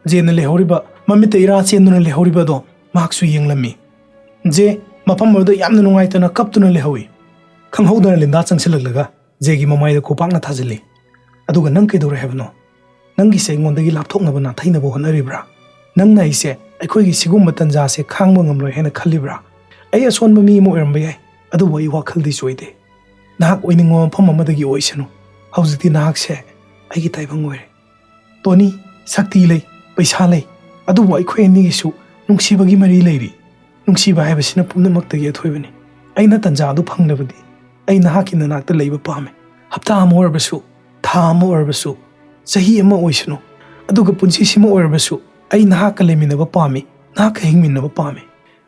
ꯖꯦꯅ ꯂꯩꯍꯧꯔꯤꯕ, ꯃꯃꯤꯠꯇ ꯏꯔꯥ ꯆꯦꯟꯗꯨꯅ ꯂꯩꯍꯧꯔꯤꯕ ꯑꯗꯣ ꯃꯍꯥꯛꯁꯨ ꯌꯦꯡꯂꯝꯃꯤ꯫ ꯖꯦ ꯃꯐꯝ ꯑꯗꯨꯗ ꯌꯥꯝꯅ ꯅꯨꯡꯉꯥꯏꯇꯅ ꯀꯞꯇꯨꯅ ꯂꯩꯍꯧꯏ꯫ ꯈꯪꯍꯧꯗꯅ ꯂꯤꯟꯗꯥ ꯆꯪꯁꯤꯜꯂꯛꯂꯒ ꯖꯦꯒꯤ ꯃꯃꯥꯏꯗ ꯈꯨꯄꯥꯛꯅ ꯊꯥꯖꯤꯜꯂꯤ꯫ "ꯑꯗꯨꯒ ꯅꯪ ꯀꯩꯗꯧꯔꯦ ꯍꯥꯏꯕꯅꯣ? ꯅꯪꯒꯤꯁꯦ ꯑꯩꯉꯣꯟꯗꯒꯤ ꯂꯥꯞꯊꯣꯛꯅꯕ ꯅꯥꯊꯩꯅꯕ ꯍꯣꯠꯅꯔꯤꯕ꯭ꯔꯥ? ꯅꯪꯅ ꯑꯩꯁꯦ ꯑꯩꯈꯣꯏꯒꯤ ꯁꯤꯒꯨꯝꯕ ꯇꯟꯖꯥꯁꯦ ꯈꯥꯡꯕ ꯉꯝꯂꯣꯏ ꯍꯥꯏꯅ ꯈꯜꯂꯤꯕ꯭ꯔꯥ? ꯑꯩ ꯑꯁꯣꯟꯕ ꯃꯤ ꯑꯃ ꯑꯣꯏꯔꯝꯕ ꯌꯥꯏ, ꯑꯗꯨꯕꯨ ꯑꯩ ꯋꯥꯈꯜꯗꯤ ꯆꯣꯏꯗꯦ꯫ ꯅꯍꯥꯛ ꯑꯣꯏꯅꯤꯡꯕ ꯃꯐꯝ ꯑꯃꯗꯒꯤ ꯑꯣꯏꯁꯅꯨ꯫ ꯍꯧꯖꯤꯛꯇꯤ ꯅꯍꯥꯛꯁꯦ ꯑꯩꯒꯤ ꯇꯥꯏꯕꯪ ꯑꯣꯏꯔꯦ꯫ ꯇꯣꯅꯤ, ꯁꯛꯇꯤ ꯂꯩ, ꯄꯩꯁꯥ ꯂꯩ, ꯑꯗꯨꯕꯨ ꯑꯩꯈꯣꯏ ꯑꯅꯤꯒꯤꯁꯨ ꯅꯨꯡꯁꯤꯕꯒꯤ ꯃꯔꯤ ꯂꯩꯔꯤ꯫ ꯅꯨꯡꯁꯤꯕ ꯍꯥꯏꯕꯁꯤꯅ ꯄꯨꯝꯅꯃꯛꯇꯒꯤ ꯑꯊꯣꯏꯕꯅꯤ꯫ ꯑꯩꯅ ꯇꯟꯖꯥ ꯑꯗꯨ ꯐꯪꯂꯕꯗꯤ ꯑꯩ ꯅꯍꯥꯛꯀꯤ ꯅꯅꯥꯛꯇ ꯂꯩꯕ ꯄꯥꯝꯃꯤ꯫ ꯍꯞꯇꯥ ꯑꯃ ꯑꯣꯏꯔꯕꯁꯨ, ꯊꯥ ꯑꯃ ꯑꯣꯏꯔꯕꯁꯨ, ꯆꯍꯤ ꯑꯃ ꯑꯣꯏꯁꯅꯨ, ꯑꯗꯨꯒ ꯄꯨꯟꯁꯤꯁꯤꯃ ꯑꯣꯏꯔꯕꯁꯨ ꯑꯩ ꯅꯍꯥꯛꯀ ꯂꯩꯃꯤꯟꯅꯕ ꯄꯥꯝꯃꯤ, ꯅꯍꯥꯛꯀ ꯍꯤꯡꯃꯤꯟꯅꯕ ꯄꯥꯝꯃꯤ꯫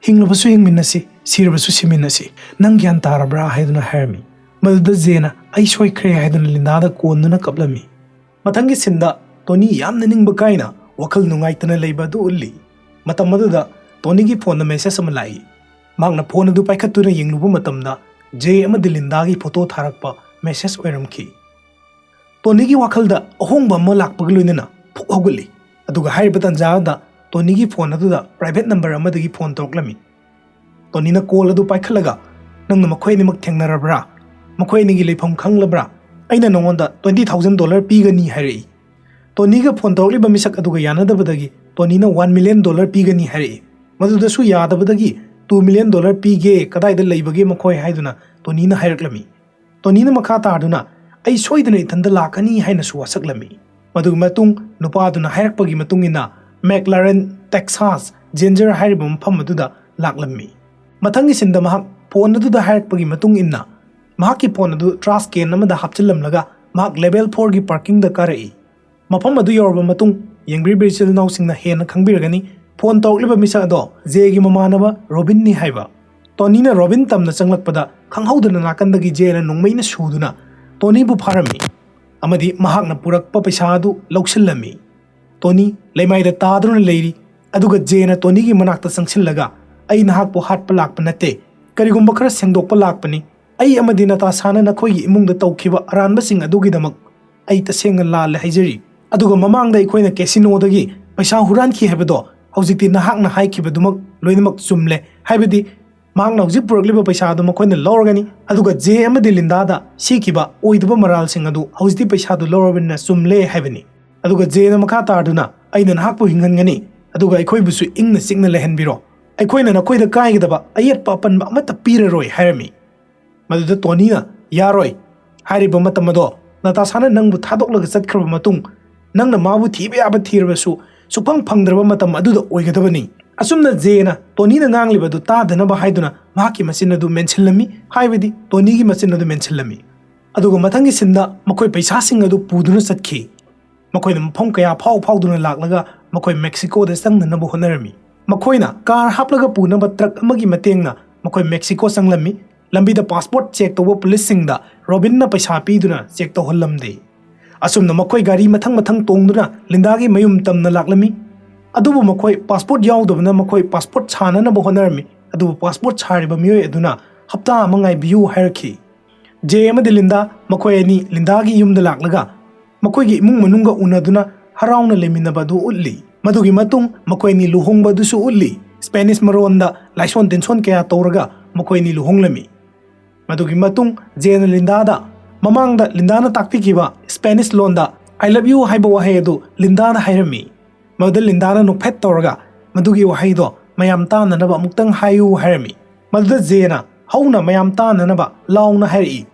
ꯍꯤꯡꯂꯕꯁꯨ ꯍꯤꯡꯃꯤꯟꯅꯁꯤ, ꯁꯤꯔꯕꯁꯨ ꯁꯤꯃꯤꯟꯅꯁꯤ, ꯅꯪ ꯒ꯭ꯌꯥꯟ ꯇꯥꯔꯕ꯭ꯔꯥ?" ꯍꯥꯏꯗꯨꯅ ꯍꯥꯏꯔꯝꯃꯤ꯫ ꯃꯗꯨꯗ ꯖꯦꯅ "ꯑꯩ ꯁꯣꯏꯈ꯭ꯔꯦ" ꯍꯥꯏꯗꯨꯅ ꯂꯤꯟꯗꯥꯗ ꯀꯣꯟꯗꯨꯅ ꯀꯞꯂꯝꯃꯤ꯫ ꯃꯊꯪꯒꯤ ꯁꯤꯟꯗ ꯇꯣꯅꯤ ꯌꯥꯝꯅ ꯅꯤꯡꯕ ꯀꯥꯏꯅ ꯋꯥꯈꯜ ꯅꯨꯡꯉꯥꯏꯇꯅ ꯂꯩꯕ ꯑꯗꯨ ꯎꯠꯂꯤ꯫ ꯃꯇꯝ ꯑꯗꯨꯗ ꯇꯣꯅꯤꯒꯤ ꯐꯣꯟꯗ ꯃꯦꯁꯦꯖ ꯑꯃ ꯂꯥꯛꯏ꯫ ꯃꯍꯥꯛꯅ ꯐꯣꯟ ꯑꯗꯨ ꯄꯥꯏꯈꯠꯇꯨꯅ ꯌꯦꯡꯂꯨꯕ ꯃꯇꯝꯗ ꯖꯦ ꯑꯃꯗꯤ ꯂꯤꯟꯗꯥꯒꯤ ꯐꯣꯇꯣ ꯊꯥꯔꯛꯄ ꯃꯦꯁꯦꯖ ꯑꯣꯏꯔꯝꯈꯤ꯫ ꯇꯣꯅꯤꯒꯤ ꯋꯥꯈꯜꯗ ꯑꯍꯣꯡꯕ ꯑꯃ ꯂꯥꯛꯄꯒ ꯂꯣꯏꯅꯅ ꯐꯨꯛ ꯍꯧꯒꯠꯂꯤ꯫ ꯑꯗꯨꯒ ꯍꯥꯏꯔꯤꯕ ꯇꯥꯟꯖꯥ ꯑꯗꯨꯗ ꯇꯣꯅꯤꯒꯤ ꯐꯣꯟ ꯑꯗꯨꯗ ꯄ꯭ꯔꯥꯏꯚꯦꯠ ꯅꯝꯕꯔ ꯑꯃꯗꯒꯤ ꯐꯣꯟ ꯇꯧꯔꯛꯂꯝꯃꯤ꯫ ꯇꯣꯅꯤꯅ ꯀꯣꯜ ꯑꯗꯨ ꯄꯥꯏꯈꯠꯂꯒ, "ꯅꯪꯅ ꯃꯈꯣꯏ ꯑꯅꯤꯃꯛ ꯊꯦꯡꯅꯔꯕ꯭ꯔꯥ? ꯃꯈꯣꯏ ꯑꯅꯤꯒꯤ ꯂꯩꯐꯝ ꯈꯪꯂꯕ꯭ꯔꯥ? ꯑꯩꯅ ꯅꯉꯣꯟꯗ twenty thousand dollar ꯄꯤꯒꯅꯤ" ꯍꯥꯏꯔꯛꯏ꯫ ꯇꯣꯅꯤꯒ ꯐꯣꯟ ꯇꯧꯔꯛꯂꯤꯕ ꯃꯤꯁꯛ ꯑꯗꯨꯒ ꯌꯥꯅꯗꯕꯗꯒꯤ ꯇꯣꯅꯤꯅ "One million dollar ꯄꯤꯒꯅꯤ" ꯍꯥꯏꯔꯛꯏ꯫ ꯃꯗꯨꯗꯁꯨ ꯌꯥꯗꯕꯗꯒꯤ "Two million dollar ꯄꯤꯒꯦ, ꯀꯗꯥꯏꯗ ꯂꯩꯕꯒꯦ ꯃꯈꯣꯏ?" ꯍꯥꯏꯗꯨꯅ ꯇꯣꯅꯤꯅ ꯍꯥꯏꯔꯛꯂꯝꯃꯤ꯫ ꯇꯣꯅꯤꯅ ꯃꯈꯥ ꯇꯥꯗꯨꯅ "ꯑꯩ ꯁꯣꯏꯗꯅ ꯏꯊꯟꯗ ꯂꯥꯛꯀꯅꯤ" ꯍꯥꯏꯅꯁꯨ ꯋꯥꯁꯛꯂꯝꯃꯤ꯫ ꯃꯗꯨꯒꯤ ꯃꯇꯨꯡ ꯅꯨꯄꯥꯗꯨꯅ ꯍꯥꯏꯔꯛꯄꯒꯤ ꯃꯇꯨꯡ ꯏꯟꯅ ꯃꯦꯛꯂꯥꯔꯦꯟ, ꯇꯦꯛꯁꯥꯁ ꯖꯦꯟꯖꯔ ꯍꯥꯏꯔꯤꯕ ꯃꯐꯝ ꯑꯗꯨꯗ ꯂꯥꯛꯂꯝꯃꯤ꯫ ꯃꯊꯪꯒꯤ ꯁꯤꯟꯗ ꯃꯍꯥꯛ ꯐꯣꯟ ꯑꯗꯨꯗ ꯍꯥꯏꯔꯛꯄꯒꯤ ꯃꯇꯨꯡ ꯏꯟꯅ ꯃꯍꯥꯛꯀꯤ ꯐꯣꯟ ꯑꯗꯨ ꯇ꯭ꯔꯥꯁ ꯀꯦꯟ ꯑꯃꯗ ꯍꯥꯞꯆꯤꯜꯂꯝꯂꯒ ꯃꯍꯥꯛ ꯂꯦꯚꯦꯜ ꯐꯣꯔꯒꯤ ꯄꯥꯔꯀꯤꯡꯗ ꯀꯥꯔꯛꯏ꯫ ꯃꯐꯝ ꯑꯗꯨ ꯌꯧꯔꯕ ꯃꯇꯨꯡ ꯌꯦꯡꯕꯤꯔꯤꯕ ꯏꯆꯤꯜ ꯏꯅꯥꯎꯁꯤꯡꯅ ꯍꯦꯟꯅ ꯈꯪꯕꯤꯔꯒꯅꯤ, ꯐꯣꯟ ꯇꯧꯔꯛꯂꯤꯕ ꯃꯤꯁꯛ ꯑꯗꯣ ꯖꯦꯒꯤ ꯃꯃꯥꯟꯅꯕ ꯔꯣꯕꯤꯟꯅꯤ ꯍꯥꯏꯕ꯫ ꯇꯣꯅꯤꯅ ꯔꯣꯕꯤꯟ ꯇꯝꯅ ꯆꯪꯂꯛꯄꯗ ꯈꯪꯍꯧꯗꯅ ꯅꯥꯀꯟꯗꯒꯤ ꯖꯦꯅ ꯅꯣꯡꯃꯩꯅ ꯁꯨꯗꯨꯅ ꯇꯣꯅꯤꯕꯨ ꯐꯥꯔꯝꯃꯤ ꯑꯃꯗꯤ ꯃꯍꯥꯛꯅ ꯄꯨꯔꯛꯄ ꯄꯩꯁꯥ ꯑꯗꯨ ꯂꯧꯁꯤꯜꯂꯝꯃꯤ꯫ ꯇꯣꯅꯤ ꯂꯩꯃꯥꯏꯗ ꯇꯥꯗꯨꯅ ꯂꯩꯔꯤ꯫ ꯑꯗꯨꯒ ꯖꯦꯅ ꯇꯣꯅꯤꯒꯤ ꯃꯅꯥꯛꯇ ꯆꯪꯁꯤꯜꯂꯒ, "ꯑꯩ ꯅꯍꯥꯛꯄꯨ ꯍꯥꯠꯄ ꯂꯥꯛꯄ ꯅꯠꯇꯦ, ꯀꯔꯤꯒꯨꯝꯕ ꯈꯔ ꯁꯦꯡꯗꯣꯛꯄ ꯂꯥꯛꯄꯅꯤ꯫ ꯑꯩ ꯑꯃꯗꯤ ꯅꯇꯥꯁꯥꯅ ꯅꯈꯣꯏꯒꯤ ꯏꯃꯨꯡꯗ ꯇꯧꯈꯤꯕ ꯑꯔꯥꯟꯕꯁꯤꯡ ꯑꯗꯨꯒꯤꯗꯃꯛ ꯑꯩ ꯇꯁꯦꯡꯅ ꯂꯥꯜꯂꯦ ꯍꯥꯏꯖꯔꯤ꯫ ꯑꯗꯨꯒ ꯃꯃꯥꯡꯗ ꯑꯩꯈꯣꯏꯅ ꯀꯦꯁꯤꯅꯣꯗꯒꯤ ꯄꯩꯁꯥ ꯍꯨꯔꯥꯟꯈꯤ ꯍꯥꯏꯕꯗꯣ, ꯍꯧꯖꯤꯛꯇꯤ ꯅꯍꯥꯛꯅ ꯍꯥꯏꯈꯤꯕꯗꯨꯃꯛ ꯂꯣꯏꯅꯃꯛ ꯆꯨꯝꯂꯦ, ꯍꯥꯏꯕꯗꯤ ꯃꯍꯥꯛꯅ ꯍꯧꯖꯤꯛ ꯄꯨꯔꯛꯂꯤꯕ ꯄꯩꯁꯥ ꯑꯗꯨ ꯃꯈꯣꯏꯅ ꯂꯧꯔꯒꯅꯤ, ꯑꯗꯨꯒ ꯖꯦ ꯑꯃꯗꯤ ꯂꯤꯟꯗꯥꯗ ꯁꯤꯈꯤꯕ ꯑꯣꯏꯗꯕ ꯃꯔꯥꯜꯁꯤꯡ ꯑꯗꯨ ꯍꯧꯖꯤꯛꯇꯤ ꯄꯩꯁꯥꯗꯨ ꯂꯧꯔꯕꯅꯤꯅ ꯆꯨꯝꯂꯦ" ꯍꯥꯏꯕꯅꯤ꯫ ꯑꯗꯨꯒ ꯖꯦꯅ ꯃꯈꯥ ꯇꯥꯗꯨꯅ, "ꯑꯩꯅ ꯅꯍꯥꯛꯄꯨ ꯍꯤꯡꯍꯟꯒꯅꯤ, ꯑꯗꯨꯒ ꯑꯩꯈꯣꯏꯕꯨꯁꯨ ꯏꯪꯅ ꯆꯤꯛꯅ ꯂꯩꯍꯟꯕꯤꯔꯣ꯫ ꯑꯩꯈꯣꯏꯅ ꯅꯈꯣꯏꯗ ꯀꯥꯏꯒꯗꯕ ꯑꯌꯦꯠꯄ ꯑꯄꯟꯕ ꯑꯃꯠꯇ ꯄꯤꯔꯔꯣꯏ" ꯍꯥꯏꯔꯝꯃꯤ꯫ ꯃꯗꯨꯗ ꯇꯣꯅꯤꯅ, "ꯌꯥꯔꯣꯏ꯫ ꯍꯥꯏꯔꯤꯕ ꯃꯇꯝ ꯑꯗꯣ ꯅꯇꯥꯁꯥꯅ ꯅꯪꯕꯨ ꯊꯥꯗꯣꯛꯂꯒ ꯆꯠꯈ꯭ꯔꯕ ꯃꯇꯨꯡ, ꯅꯪꯅ ꯃꯥꯕꯨ ꯊꯤꯕ ꯌꯥꯕ ꯊꯤꯔꯕꯁꯨ, ꯁꯨꯛꯐꯪ ꯐꯪꯗ꯭ꯔꯕ ꯃꯇꯝ ꯑꯗꯨꯗ ꯑꯣꯏꯒꯗꯕꯅꯤ꯫" ꯑꯁꯨꯝꯅ ꯖꯦꯅ ꯇꯣꯅꯤꯅ ꯉꯥꯡꯂꯤꯕ ꯑꯗꯨ ꯇꯥꯗꯅꯕ ꯍꯥꯏꯗꯨꯅ ꯃꯍꯥꯛꯀꯤ ꯃꯆꯤꯟ ꯑꯗꯨ ꯃꯦꯟꯁꯤꯜꯂꯝꯃꯤ, ꯍꯥꯏꯕꯗꯤ ꯇꯣꯅꯤꯒꯤ ꯃꯆꯤꯟ ꯑꯗꯨ ꯃꯦꯟꯁꯤꯜꯂꯝꯃꯤ꯫ ꯑꯗꯨꯒ ꯃꯊꯪꯒꯤ ꯁꯤꯟꯗ ꯃꯈꯣꯏ ꯄꯩꯁꯥꯁꯤꯡ ꯑꯗꯨ ꯄꯨꯗꯨꯅ ꯆꯠꯈꯤ꯫ ꯃꯈꯣꯏꯅ ꯃꯐꯝ ꯀꯌꯥ ꯐꯥꯎ ꯐꯥꯎꯗꯨꯅ ꯂꯥꯛꯂꯒ ꯃꯈꯣꯏ ꯃꯦꯛꯁꯤꯀꯣꯗ ꯆꯪꯅꯅꯕ ꯍꯣꯠꯅꯔꯝꯃꯤ꯫ ꯃꯈꯣꯏꯅ ꯀꯥꯔ ꯍꯥꯞꯂꯒ ꯄꯨꯅꯕ ꯇ꯭ꯔꯛ ꯑꯃꯒꯤ ꯃꯇꯦꯡꯅ ꯃꯈꯣꯏ ꯃꯦꯛꯁꯤꯀꯣ ꯆꯪꯂꯝꯃꯤ꯫ ꯂꯝꯕꯤꯗ ꯄꯥꯁꯄꯣꯔꯠ ꯆꯦꯛ ꯇꯧꯕ ꯄꯨꯂꯤꯁꯁꯤꯡꯗ ꯔꯣꯕꯤꯟꯅ ꯄꯩꯁꯥ ꯄꯤꯗꯨꯅ ꯆꯦꯛ ꯇꯧꯍꯜꯂꯝꯗꯦ꯫ ꯑꯁꯨꯝꯅ ꯃꯈꯣꯏ ꯒꯥꯔꯤ ꯃꯊꯪ ꯃꯊꯪ ꯇꯣꯡꯗꯨꯅ ꯂꯤꯟꯗꯥꯒꯤ ꯃꯌꯨꯝ ꯇꯝꯅ ꯂꯥꯛꯂꯝꯃꯤ꯫ ꯑꯗꯨꯕꯨ ꯃꯈꯣꯏ ꯄꯥꯁꯄꯣꯔꯠ ꯌꯥꯎꯗꯕꯅ ꯃꯈꯣꯏ ꯄꯥꯁꯄꯣꯔꯠ ꯁꯥꯅꯅꯕ ꯍꯣꯠꯅꯔꯝꯃꯤ꯫ ꯑꯗꯨꯕꯨ ꯄꯥꯁꯄꯣꯔꯠ ꯁꯥꯔꯤꯕ ꯃꯤꯑꯣꯏ ꯑꯗꯨꯅ ꯍꯞꯇꯥ ꯑꯃ ꯉꯥꯏꯕꯤꯌꯨ ꯍꯥꯏꯔꯛꯈꯤ꯫ ꯖꯦ ꯑꯃꯗꯤ ꯂꯤꯟꯗꯥ ꯃꯈꯣꯏ ꯑꯅꯤ ꯂꯤꯟꯗꯥꯒꯤ ꯌꯨꯝꯗ ꯂꯥꯛꯂꯒ ꯃꯈꯣꯏꯒꯤ ꯏꯃꯨꯡ ꯃꯅꯨꯡꯒ ꯎꯅꯗꯨꯅ ꯍꯔꯥꯎꯅ ꯂꯩꯃꯤꯟꯅꯕ ꯑꯗꯨ ꯎꯠꯂꯤ꯫ ꯃꯗꯨꯒꯤ ꯃꯇꯨꯡ ꯃꯈꯣꯏ ꯑꯅꯤ ꯂꯨꯍꯣꯡꯕ ꯑꯗꯨꯁꯨ ꯎꯠꯂꯤ꯫ ꯁ꯭ꯄꯦꯅꯤꯁ ꯃꯔꯣꯟꯗ ꯂꯥꯏꯁꯣꯟ ꯇꯤꯟꯁꯣꯟ ꯀꯌꯥ ꯇꯧꯔꯒ ꯃꯈꯣꯏ ꯑꯅꯤ ꯂꯨꯍꯣꯡꯂꯝꯃꯤ꯫ ꯃꯗꯨꯒꯤ ꯃꯇꯨꯡ ꯖꯦꯅ ꯂꯤꯟꯗꯥꯗ ꯃꯃꯥꯡꯗ ꯂꯤꯟꯗꯥꯅ ꯇꯥꯛꯄꯤꯈꯤꯕ ꯁ꯭ꯄꯦꯅꯤꯁ ꯂꯣꯟꯗ "I love you" ꯍꯥꯏꯕ ꯋꯥꯍꯩ ꯑꯗꯨ ꯂꯤꯟꯗꯥꯗ ꯍꯥꯏꯔꯝꯃꯤ꯫ ꯃꯗꯨꯗ ꯂꯤꯟꯗꯥꯅ ꯅꯣꯛꯐꯦꯠ ꯇꯧꯔꯒ ꯃꯗꯨꯒꯤ ꯋꯥꯍꯩꯗꯣ ꯃꯌꯥꯝ ꯇꯥꯅꯅꯕ ꯑꯃꯨꯛꯇꯪ ꯍꯥꯏꯌꯨ ꯍꯥꯏꯔꯝꯃꯤ꯫ ꯃꯗꯨꯗ ꯖꯦꯅ ꯍꯧꯅ ꯃꯌꯥꯝ ꯇꯥꯅꯅꯕ ꯂꯥꯎꯅ ꯍꯥꯏꯔꯛꯏ꯫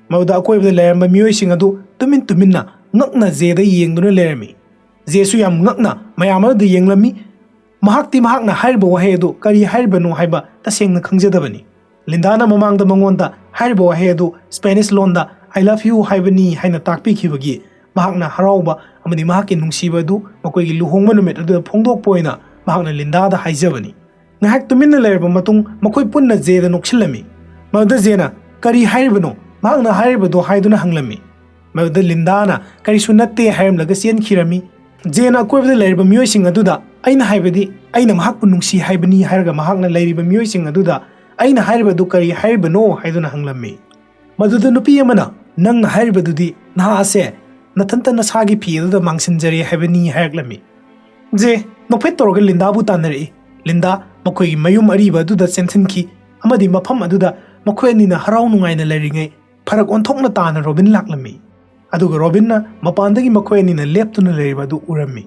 ꯃꯗꯨꯗ ꯑꯀꯣꯏꯕꯗ ꯂꯩꯔꯝꯕ ꯃꯤꯑꯣꯏꯁꯤꯡ ꯑꯗꯨ ꯇꯨꯃꯤꯟ ꯇꯨꯃꯤꯟꯅ ꯉꯛꯅ ꯖꯦꯗ ꯌꯦꯡꯗꯨꯅ ꯂꯩꯔꯝꯃꯤ꯫ ꯖꯦꯁꯨ ꯌꯥꯝ ꯉꯛꯅ ꯃꯌꯥꯝ ꯑꯗꯨꯗ ꯌꯦꯡꯂꯝꯃꯤ꯫ ꯃꯍꯥꯛꯇꯤ ꯃꯍꯥꯛꯅ ꯍꯥꯏꯔꯤꯕ ꯋꯥꯍꯩ ꯑꯗꯨ ꯀꯔꯤ ꯍꯥꯏꯔꯤꯕꯅꯣ ꯍꯥꯏꯕ ꯇꯁꯦꯡꯅ ꯈꯪꯖꯗꯕꯅꯤ꯫ ꯂꯤꯟꯗꯥꯅ ꯃꯃꯥꯡꯗ ꯃꯉꯣꯟꯗ ꯍꯥꯏꯔꯤꯕ ꯋꯥꯍꯩ ꯑꯗꯨ ꯁ꯭ꯄꯦꯅꯤꯁ ꯂꯣꯟꯗ "I love you" ꯍꯥꯏꯕꯅꯤ ꯍꯥꯏꯅ ꯇꯥꯛꯄꯤꯈꯤꯕꯒꯤ ꯃꯍꯥꯛꯅ ꯍꯔꯥꯎꯕ ꯑꯃꯗꯤ ꯃꯍꯥꯛꯀꯤ ꯅꯨꯡꯁꯤꯕ ꯑꯗꯨ ꯃꯈꯣꯏꯒꯤ ꯂꯨꯍꯣꯡꯕ ꯅꯨꯃꯤꯠ ꯑꯗꯨꯗ ꯐꯣꯡꯗꯣꯛꯄ ꯑꯣꯏꯅ ꯃꯍꯥꯛꯅ ꯂꯤꯟꯗꯥꯗ ꯍꯥꯏꯖꯕꯅꯤ꯫ ꯉꯥꯏꯍꯥꯛ ꯇꯨꯃꯤꯟꯅ ꯂꯩꯔꯕ ꯃꯇꯨꯡ ꯃꯈꯣꯏ ꯄꯨꯟꯅ ꯖꯦꯗ ꯅꯣꯛꯁꯤꯜꯂꯝꯃꯤ꯫ ꯃꯗꯨꯗ ꯖꯦꯅ "ꯀꯔꯤ ꯍꯥꯏꯔꯤꯕꯅꯣ? ꯃꯍꯥꯛꯅ ꯍꯥꯏꯔꯤꯕꯗꯣ" ꯍꯥꯏꯗꯨꯅ ꯍꯪꯂꯝꯃꯤ꯫ ꯃꯗꯨꯗ ꯂꯤꯟꯗꯥꯅ "ꯀꯔꯤꯁꯨ ꯅꯠꯇꯦ" ꯍꯥꯏꯔꯝꯂꯒ ꯆꯦꯟꯈꯤꯔꯝꯃꯤ꯫ ꯖꯦꯅ ꯑꯀꯣꯏꯕꯗ ꯂꯩꯔꯤꯕ ꯃꯤꯑꯣꯏꯁꯤꯡ ꯑꯗꯨꯗ, "ꯑꯩꯅ ꯍꯥꯏꯕꯗꯤ ꯑꯩꯅ ꯃꯍꯥꯛꯄꯨ ꯅꯨꯡꯁꯤ ꯍꯥꯏꯕꯅꯤ" ꯍꯥꯏꯔꯒ ꯃꯍꯥꯛꯅ ꯂꯩꯔꯤꯕ ꯃꯤꯑꯣꯏꯁꯤꯡ ꯑꯗꯨꯗ "ꯑꯩꯅ ꯍꯥꯏꯔꯤꯕꯗꯨ ꯀꯔꯤ ꯍꯥꯏꯔꯤꯕꯅꯣ?" ꯍꯥꯏꯗꯨꯅ ꯍꯪꯂꯝꯃꯤ꯫ ꯃꯗꯨꯗ ꯅꯨꯄꯤ ꯑꯃꯅ, "ꯅꯪꯅ ꯍꯥꯏꯔꯤꯕꯗꯨꯗꯤ ꯅꯍꯥ ꯑꯁꯦ ꯅꯊꯟꯇ ꯅꯁꯥꯒꯤ ꯐꯤ ꯑꯗꯨꯗ ꯃꯥꯡꯁꯤꯟꯖꯔꯦ ꯍꯥꯏꯕꯅꯤ" ꯍꯥꯏꯔꯛꯂꯝꯃꯤ꯫ ꯖꯦ ꯅꯣꯛꯐꯦꯠ ꯇꯧꯔꯒ ꯂꯤꯟꯗꯥꯕꯨ ꯇꯥꯟꯅꯔꯛꯏ꯫ ꯂꯤꯟꯗꯥ ꯃꯈꯣꯏꯒꯤ ꯃꯌꯨꯝ ꯑꯔꯤꯕ ꯑꯗꯨꯗ ꯆꯦꯟꯁꯤꯟꯈꯤ, ꯑꯃꯗꯤ ꯃꯐꯝ ꯑꯗꯨꯗ ꯃꯈꯣꯏ ꯑꯅꯤꯅ ꯍꯔꯥꯎ ꯅꯨꯡꯉꯥꯏꯅ ꯂꯩꯔꯤꯉꯩ ꯐꯔꯛ ꯑꯣꯟꯊꯣꯛꯅ ꯇꯥꯅ ꯔꯣꯕꯤꯟ ꯂꯥꯛꯂꯝꯃꯤ꯫ ꯑꯗꯨꯒ ꯔꯣꯕꯤꯟꯅ ꯃꯄꯥꯟꯗꯒꯤ ꯃꯈꯣꯏ ꯑꯅꯤꯅ ꯂꯦꯞꯇꯨꯅ ꯂꯩꯔꯤꯕ ꯑꯗꯨ ꯎꯔꯝꯃꯤ꯫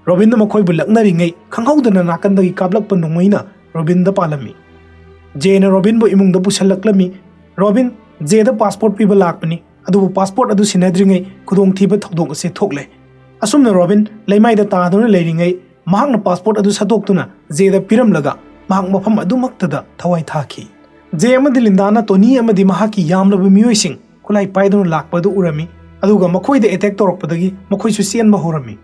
ꯔꯣꯕꯤꯟꯅ ꯃꯈꯣꯏꯕꯨ ꯂꯛꯅꯔꯤꯉꯩ ꯈꯪꯍꯧꯗꯅ ꯅꯥꯀꯟꯗꯒꯤ ꯀꯥꯞꯂꯛꯄ ꯅꯣꯡꯃꯩꯅ ꯔꯣꯕꯤꯟꯗ ꯄꯥꯜꯂꯝꯃꯤ꯫ ꯖꯦꯅ ꯔꯣꯕꯤꯟꯕꯨ ꯏꯃꯨꯡꯗ ꯄꯨꯁꯜꯂꯛꯂꯝꯃꯤ꯫ ꯔꯣꯕꯤꯟ ꯖꯦꯗ ꯄꯥꯁꯄꯣꯔꯠ ꯄꯤꯕ ꯂꯥꯛꯄꯅꯤ, ꯑꯗꯨꯕꯨ ꯄꯥꯁꯄꯣꯔꯠ ꯑꯗꯨ ꯁꯤꯟꯅꯗ꯭ꯔꯤꯉꯩ ꯈꯨꯗꯣꯡꯊꯤꯕ ꯊꯧꯗꯣꯛ ꯑꯁꯤ ꯊꯣꯛꯂꯦ꯫ ꯑꯁꯨꯝꯅ ꯔꯣꯕꯤꯟ ꯂꯩꯃꯥꯏꯗ ꯇꯥꯗꯨꯅ ꯂꯩꯔꯤꯉꯩ ꯃꯍꯥꯛꯅ ꯄꯥꯁꯄꯣꯔꯠ ꯑꯗꯨ ꯁꯠꯇꯣꯛꯇꯨꯅ ꯖꯦꯗ ꯄꯤꯔꯝꯂꯒ ꯃꯍꯥꯛ ꯃꯐꯝ ꯑꯗꯨꯃꯛꯇꯗ ꯊꯋꯥꯏ ꯊꯥꯈꯤ꯫ ꯖꯦ ꯑꯃꯗꯤ ꯂꯤꯟꯗꯥꯅ ꯇꯣꯅꯤ ꯑꯃꯗꯤ ꯃꯍꯥꯛꯀꯤ ꯌꯥꯝꯂꯕ ꯃꯤꯑꯣꯏꯁꯤꯡ ꯈꯨꯠꯂꯥꯏ ꯄꯥꯏꯗꯨꯅ ꯂꯥꯛꯄ ꯑꯗꯨ ꯎꯔꯝꯃꯤ, ꯑꯗꯨꯒ ꯃꯈꯣꯏꯗ ꯑꯦꯇꯦꯛ ꯇꯧꯔꯛꯄꯗꯒꯤ ꯃꯈꯣꯏꯁꯨ ꯆꯦꯟꯕ ꯍꯧꯔꯝꯃꯤ꯫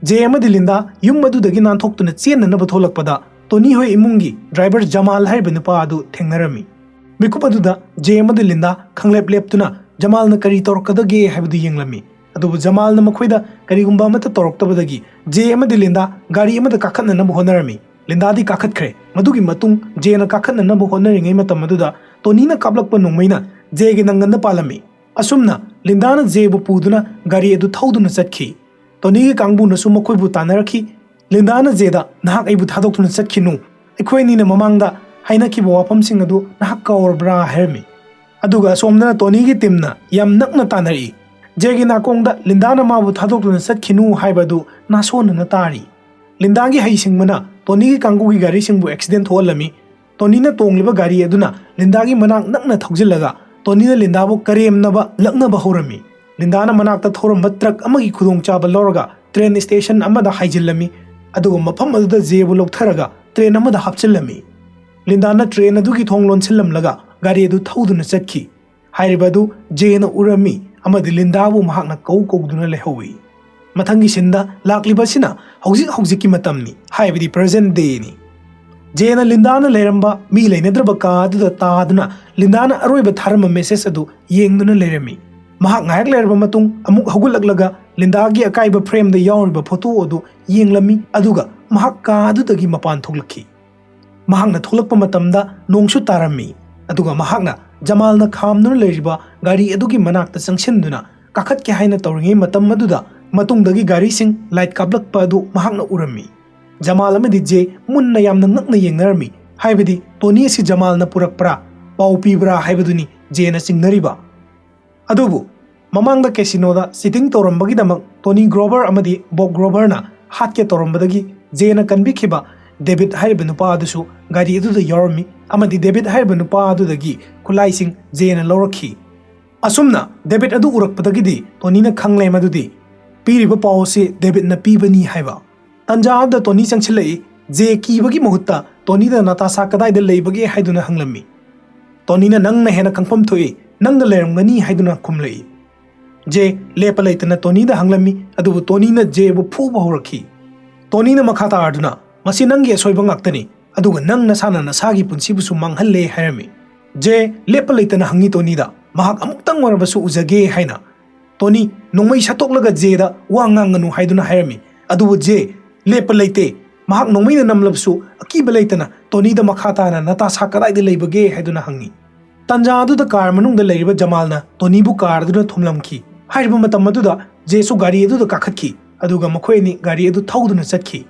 ꯖꯦ ꯑꯃꯗꯤ ꯂꯤꯟꯗꯥ ꯌꯨꯝ ꯑꯗꯨꯗꯒꯤ ꯅꯥꯟꯊꯣꯛꯇꯨꯅ ꯆꯦꯟꯅꯅꯕ ꯊꯣꯛꯂꯛꯄꯗ ꯇꯣꯅꯤ ꯍꯣꯏ ꯏꯃꯨꯡꯒꯤ ꯗ꯭ꯔꯥꯏꯚꯔ ꯖꯃꯥꯜ ꯍꯥꯏꯔꯤꯕ ꯅꯨꯄꯥ ꯑꯗꯨ ꯊꯦꯡꯅꯔꯝꯃꯤ꯫ ꯃꯤꯀꯨꯞ ꯑꯗꯨꯗ ꯖꯦ ꯑꯃꯗꯤ ꯂꯤꯟꯗꯥ ꯈꯪꯂꯦꯞ ꯂꯦꯞꯇꯨꯅ ꯖꯃꯥꯜꯅ ꯀꯔꯤ ꯇꯧꯔꯛꯀꯗꯒꯦ ꯍꯥꯏꯕꯗꯨ ꯌꯦꯡꯂꯝꯃꯤ, ꯑꯗꯨꯕꯨ ꯖꯃꯥꯜꯅ ꯃꯈꯣꯏꯗ ꯀꯔꯤꯒꯨꯝꯕ ꯑꯃꯠꯇ ꯇꯧꯔꯛꯇꯕꯗꯒꯤ ꯖꯦ ꯑꯃꯗꯤ ꯂꯤꯟꯗꯥ ꯒꯥꯔꯤ ꯑꯃꯗ ꯀꯥꯈꯠꯅꯅꯕ ꯍꯣꯠꯅꯔꯝꯃꯤ꯫ ꯂꯤꯟꯗꯥꯗꯤ ꯀꯥꯈꯠꯈ꯭ꯔꯦ꯫ ꯃꯗꯨꯒꯤ ꯃꯇꯨꯡ ꯖꯦꯅ ꯀꯥꯈꯠꯅꯅꯕ ꯍꯣꯠꯅꯔꯤꯉꯩ ꯃꯇꯝ ꯑꯗꯨꯗ ꯇꯣꯅꯤꯅ ꯀꯥꯞꯂꯛꯄ ꯅꯣꯡꯃꯩꯅ ꯖꯦꯒꯤ ꯅꯪꯒꯟꯗ ꯄꯥꯜꯂꯝꯃꯤ꯫ ꯑꯁꯨꯝꯅ ꯂꯤꯟꯗꯥꯅ ꯖꯦꯕꯨ ꯄꯨꯗꯨꯅ ꯒꯥꯔꯤ ꯑꯗꯨ ꯊꯧꯗꯨꯅ ꯆꯠꯈꯤ꯫ ꯇꯣꯅꯤꯒꯤ ꯀꯥꯡꯕꯨꯅꯁꯨ ꯃꯈꯣꯏꯕꯨ ꯇꯥꯟꯅꯔꯛꯈꯤ꯫ ꯂꯤꯟꯗꯥꯅ ꯖꯦꯗ, "ꯅꯍꯥꯛ ꯑꯩꯕꯨ ꯊꯥꯗꯣꯛꯇꯨꯅ ꯆꯠꯈꯤꯅꯨ꯫ ꯑꯩꯈꯣꯏ ꯑꯅꯤꯅ ꯃꯃꯥꯡꯗ ꯍꯥꯏꯅꯈꯤꯕ ꯋꯥꯐꯝꯁꯤꯡ ꯑꯗꯨ ꯅꯍꯥꯛ ꯀꯥꯎꯔꯕ꯭ꯔꯥ?" ꯍꯥꯏꯔꯝꯃꯤ꯫ ꯑꯗꯨꯒ ꯑꯁꯣꯝꯗꯅ ꯇꯣꯅꯤꯒꯤ ꯇꯤꯝꯅ ꯌꯥꯝ ꯅꯛꯅ ꯇꯥꯟꯅꯔꯛꯏ꯫ ꯖꯦꯒꯤ ꯅꯥꯀꯣꯡꯗ ꯂꯤꯟꯗꯥꯅ ꯃꯥꯕꯨ ꯊꯥꯗꯣꯛꯇꯨꯅ ꯆꯠꯈꯤꯅꯨ ꯍꯥꯏꯕ ꯑꯗꯨ ꯅꯥꯁꯣꯟꯅꯅ ꯇꯥꯔꯤ꯫ ꯂꯤꯟꯗꯥꯒꯤ ꯍꯩꯁꯤꯡꯕꯅ ꯇꯣꯅꯤꯒꯤ ꯀꯥꯡꯕꯨꯒꯤ ꯒꯥꯔꯤꯁꯤꯡꯕꯨ ꯑꯦꯛꯁꯤꯗꯦꯟ ꯊꯣꯛꯍꯜꯂꯝꯃꯤ꯫ ꯇꯣꯅꯤꯅ ꯇꯣꯡꯂꯤꯕ ꯒꯥꯔꯤ ꯑꯗꯨꯅ ꯂꯤꯟꯗꯥꯒꯤ ꯃꯅꯥꯛ ꯅꯛꯅ ꯊꯧꯖꯤꯜꯂꯒ ꯇꯣꯅꯤꯅ ꯂꯤꯟꯗꯥꯕꯨ ꯀꯔꯦꯝꯅꯕ ꯂꯛꯅꯕ ꯍꯧꯔꯝꯃꯤ꯫ ꯂꯤꯟꯗꯥꯅ ꯃꯅꯥꯛꯇ ꯊꯧꯔꯝꯕ ꯇ꯭ꯔꯛ ꯑꯃꯒꯤ ꯈꯨꯗꯣꯡꯆꯥꯕ ꯂꯧꯔꯒ ꯇ꯭ꯔꯦꯟ ꯁ꯭ꯇꯦꯁꯟ ꯑꯃꯗ ꯍꯥꯏꯖꯤꯜꯂꯝꯃꯤ, ꯑꯗꯨꯒ ꯃꯐꯝ ꯑꯗꯨꯗ ꯖꯦꯕꯨ ꯂꯧꯊꯔꯒ ꯇ꯭ꯔꯦꯟ ꯑꯃꯗ ꯍꯥꯞꯆꯤꯜꯂꯝꯃꯤ꯫ ꯂꯤꯟꯗꯥꯅ ꯇ꯭ꯔꯦꯟ ꯑꯗꯨꯒꯤ ꯊꯣꯡ ꯂꯣꯟꯁꯤꯜꯂꯝꯂꯒ ꯒꯥꯔꯤ ꯑꯗꯨ ꯊꯧꯗꯨꯅ ꯆꯠꯈꯤ꯫ ꯍꯥꯏꯔꯤꯕ ꯑꯗꯨ ꯖꯦꯅ ꯎꯔꯝꯃꯤ ꯑꯃꯗꯤ ꯂꯤꯟꯗꯥꯕꯨ ꯃꯍꯥꯛꯅ ꯀꯧ ꯀꯧꯗꯨꯅ ꯂꯩꯍꯧꯏ꯫ ꯃꯊꯪꯒꯤ ꯁꯤꯟꯗ ꯂꯥꯛꯂꯤꯕ ꯑꯁꯤꯅ ꯍꯧꯖꯤꯛ ꯍꯧꯖꯤꯛꯀꯤ ꯃꯇꯝꯅꯤ, ꯍꯥꯏꯕꯗꯤ ꯄ꯭ꯔꯖꯦꯟ ꯗꯦꯅꯤ꯫ ꯖꯦꯅ ꯂꯤꯟꯗꯥꯅ ꯂꯩꯔꯝꯕ ꯃꯤ ꯂꯩꯅꯗ꯭ꯔꯕ ꯀꯥ ꯑꯗꯨꯗ ꯇꯥꯗꯨꯅ ꯂꯤꯟꯗꯥꯅ ꯑꯔꯣꯏꯕ ꯊꯥꯔꯝꯕ ꯃꯦꯁꯦꯖ ꯑꯗꯨ ꯌꯦꯡꯗꯨꯅ ꯂꯩꯔꯝꯃꯤ꯫ ꯃꯍꯥꯛ ꯉꯥꯏꯍꯥꯛ ꯂꯩꯔꯕ ꯃꯇꯨꯡ ꯑꯃꯨꯛ ꯍꯧꯒꯠꯂꯛꯂꯒ ꯂꯤꯟꯗꯥꯒꯤ ꯑꯀꯥꯏꯕ ꯐ꯭ꯔꯦꯝꯗ ꯌꯥꯎꯔꯤꯕ ꯐꯣꯇꯣ ꯑꯗꯨ ꯌꯦꯡꯂꯝꯃꯤ, ꯑꯗꯨꯒ ꯃꯍꯥꯛ ꯀꯥ ꯑꯗꯨꯗꯒꯤ ꯃꯄꯥꯟ ꯊꯣꯛꯂꯛꯈꯤ꯫ ꯃꯍꯥꯛꯅ ꯊꯣꯛꯂꯛꯄ ꯃꯇꯝꯗ ꯅꯣꯡꯁꯨ ꯇꯥꯔꯝꯃꯤ, ꯑꯗꯨꯒ ꯃꯍꯥꯛꯅ ꯖꯃꯥꯜꯅ ꯈꯥꯝꯗꯨꯅ ꯂꯩꯔꯤꯕ ꯒꯥꯔꯤ ꯑꯗꯨꯒꯤ ꯃꯅꯥꯛꯇ ꯆꯪꯁꯤꯟꯗꯨꯅ ꯀꯥꯈꯠꯀꯦ ꯍꯥꯏꯅ ꯇꯧꯔꯤꯉꯩ ꯃꯇꯝ ꯑꯗꯨꯗ ꯃꯇꯨꯡꯗꯒꯤ ꯒꯥꯔꯤꯁꯤꯡ ꯂꯥꯏꯠ ꯀꯥꯞꯂꯛꯄ ꯑꯗꯨ ꯃꯍꯥꯛꯅ ꯎꯔꯝꯃꯤ꯫ ꯖꯃꯥꯜ ꯑꯃꯗꯤ ꯖꯦ ꯃꯨꯟꯅ ꯌꯥꯝꯅ ꯉꯛꯅ ꯌꯦꯡꯅꯔꯝꯃꯤ, ꯍꯥꯏꯕꯗꯤ ꯇꯣꯅꯤ ꯑꯁꯤ ꯖꯃꯥꯜꯅ ꯄꯨꯔꯛꯄ꯭ꯔꯥ, ꯄꯥꯎ ꯄꯤꯕ꯭ꯔꯥ ꯍꯥꯏꯕꯗꯨꯅꯤ ꯖꯦꯅ ꯆꯤꯡꯅꯔꯤꯕ꯫ ꯑꯗꯨꯕꯨ ꯃꯃꯥꯡꯗ ꯀꯦꯁꯤꯅꯣꯗ ꯆꯤꯇꯤꯡ ꯇꯧꯔꯝꯕꯒꯤꯗꯃꯛ ꯇꯣꯅꯤ ꯒ꯭ꯔꯣꯕꯔ ꯑꯃꯗꯤ ꯕꯣꯕ ꯒ꯭ꯔꯣꯕꯔꯅ ꯍꯥꯠꯀꯦ ꯇꯧꯔꯝꯕꯗꯒꯤ ꯖꯦꯅ ꯀꯟꯕꯤꯈꯤꯕ ꯗꯦꯕꯤꯠ ꯍꯥꯏꯔꯤꯕ ꯅꯨꯄꯥ ꯑꯗꯨꯁꯨ ꯒꯥꯔꯤ ꯑꯗꯨꯗ ꯌꯥꯎꯔꯝꯃꯤ, ꯑꯃꯗꯤ ꯗꯦꯕꯤꯠ ꯍꯥꯏꯔꯤꯕ ꯅꯨꯄꯥ ꯑꯗꯨꯗꯒꯤ ꯈꯨꯠꯂꯥꯏꯁꯤꯡ ꯖꯦꯅ ꯂꯧꯔꯛꯈꯤ꯫ ꯑꯁꯨꯝꯅ ꯗꯦꯕꯤꯠ ꯑꯗꯨ ꯎꯔꯛꯄꯗꯒꯤꯗꯤ ꯇꯣꯅꯤꯅ ꯈꯪꯂꯦ ꯃꯗꯨꯗꯤ ꯄꯤꯔꯤꯕ ꯄꯥꯎ ꯑꯁꯤ ꯗꯦꯕꯤꯠꯅ ꯄꯤꯕꯅꯤ ꯍꯥꯏꯕ꯫ ꯇꯟꯖꯥ ꯑꯗꯨꯗ ꯇꯣꯅꯤ ꯆꯪꯁꯤꯜꯂꯛꯏ꯫ ꯖꯦ ꯀꯤꯕꯒꯤ ꯃꯍꯨꯠꯇ ꯇꯣꯅꯤꯗ ꯅꯥꯇꯥꯁꯥ ꯀꯗꯥꯏꯗ ꯂꯩꯕꯒꯦ ꯍꯥꯏꯗꯨꯅ ꯍꯪꯂꯝꯃꯤ꯫ ꯇꯣꯅꯤꯅ "ꯅꯪꯅ ꯍꯦꯟꯅ ꯈꯪꯐꯝ ꯊꯣꯛꯏ, ꯅꯪꯗ ꯂꯩꯔꯝꯒꯅꯤ" ꯍꯥꯏꯗꯨꯅ ꯈꯨꯝꯂꯛꯏ꯫ ꯖꯦ ꯂꯦꯞꯄ ꯂꯩꯇꯅ ꯇꯣꯅꯤꯗ ꯍꯪꯂꯝꯃꯤ, ꯑꯗꯨꯕꯨ ꯇꯣꯅꯤꯅ ꯖꯦꯕꯨ ꯐꯨꯕ ꯍꯧꯔꯛꯈꯤ꯫ ꯇꯣꯅꯤꯅ ꯃꯈꯥ ꯇꯥꯔꯗꯨꯅ, "ꯃꯁꯤ ꯅꯪꯒꯤ ꯑꯁꯣꯏꯕ ꯉꯥꯛꯇꯅꯤ, ꯑꯗꯨꯒ ꯅꯪ ꯅꯁꯥꯅ ꯅꯁꯥꯒꯤ ꯄꯨꯟꯁꯤꯕꯨꯁꯨ ꯃꯥꯡꯍꯜꯂꯦ" ꯍꯥꯏꯔꯝꯃꯤ꯫ ꯖꯦ ꯂꯦꯞꯄ ꯂꯩꯇꯅ ꯍꯪꯉꯤ ꯇꯣꯅꯤꯗ, ꯃꯍꯥꯛ ꯑꯃꯨꯛꯇꯪ ꯑꯣꯏꯔꯕꯁꯨ ꯎꯖꯒꯦ ꯍꯥꯏꯅ꯫ ꯇꯣꯅꯤ ꯅꯣꯡꯃꯩ ꯁꯠꯇꯣꯛꯂꯒ ꯖꯦꯗ ꯋꯥ ꯉꯥꯡꯒꯅꯨ ꯍꯥꯏꯗꯨꯅ ꯍꯥꯏꯔꯝꯃꯤ, ꯑꯗꯨꯕꯨ ꯖꯦ ꯂꯦꯞꯄ ꯂꯩꯇꯦ꯫ ꯃꯍꯥꯛ ꯅꯣꯡꯃꯩꯅ ꯅꯝꯂꯕꯁꯨ ꯑꯀꯤꯕ ꯂꯩꯇꯅ ꯇꯣꯅꯤꯗ ꯃꯈꯥ ꯇꯥꯅ ꯅꯥꯇꯥꯁꯥ ꯀꯗꯥꯏꯗ ꯂꯩꯕꯒꯦ ꯍꯥꯏꯗꯨꯅ ꯍꯪꯉꯤ꯫ ꯇꯟꯖꯥ ꯑꯗꯨꯗ ꯀꯥꯔ ꯃꯅꯨꯡꯗ ꯂꯩꯔꯤꯕ ꯖꯃꯥꯜꯅ ꯇꯣꯅꯤꯕꯨ ꯀꯥꯔ ꯑꯗꯨꯅ ꯊꯣꯝꯂꯝꯈꯤ꯫ ꯍꯥꯏꯔꯤꯕ ꯃꯇꯝ ꯑꯗꯨꯗ ꯖꯦꯁꯨ ꯒꯥꯔꯤ ꯑꯗꯨꯗ ꯀꯥꯈꯠꯈꯤ, ꯑꯗꯨꯒ ꯃꯈꯣꯏ ꯑꯅꯤ ꯒꯥꯔꯤ ꯑꯗꯨ ꯊꯧꯗꯨꯅ ꯆꯠꯈꯤ꯫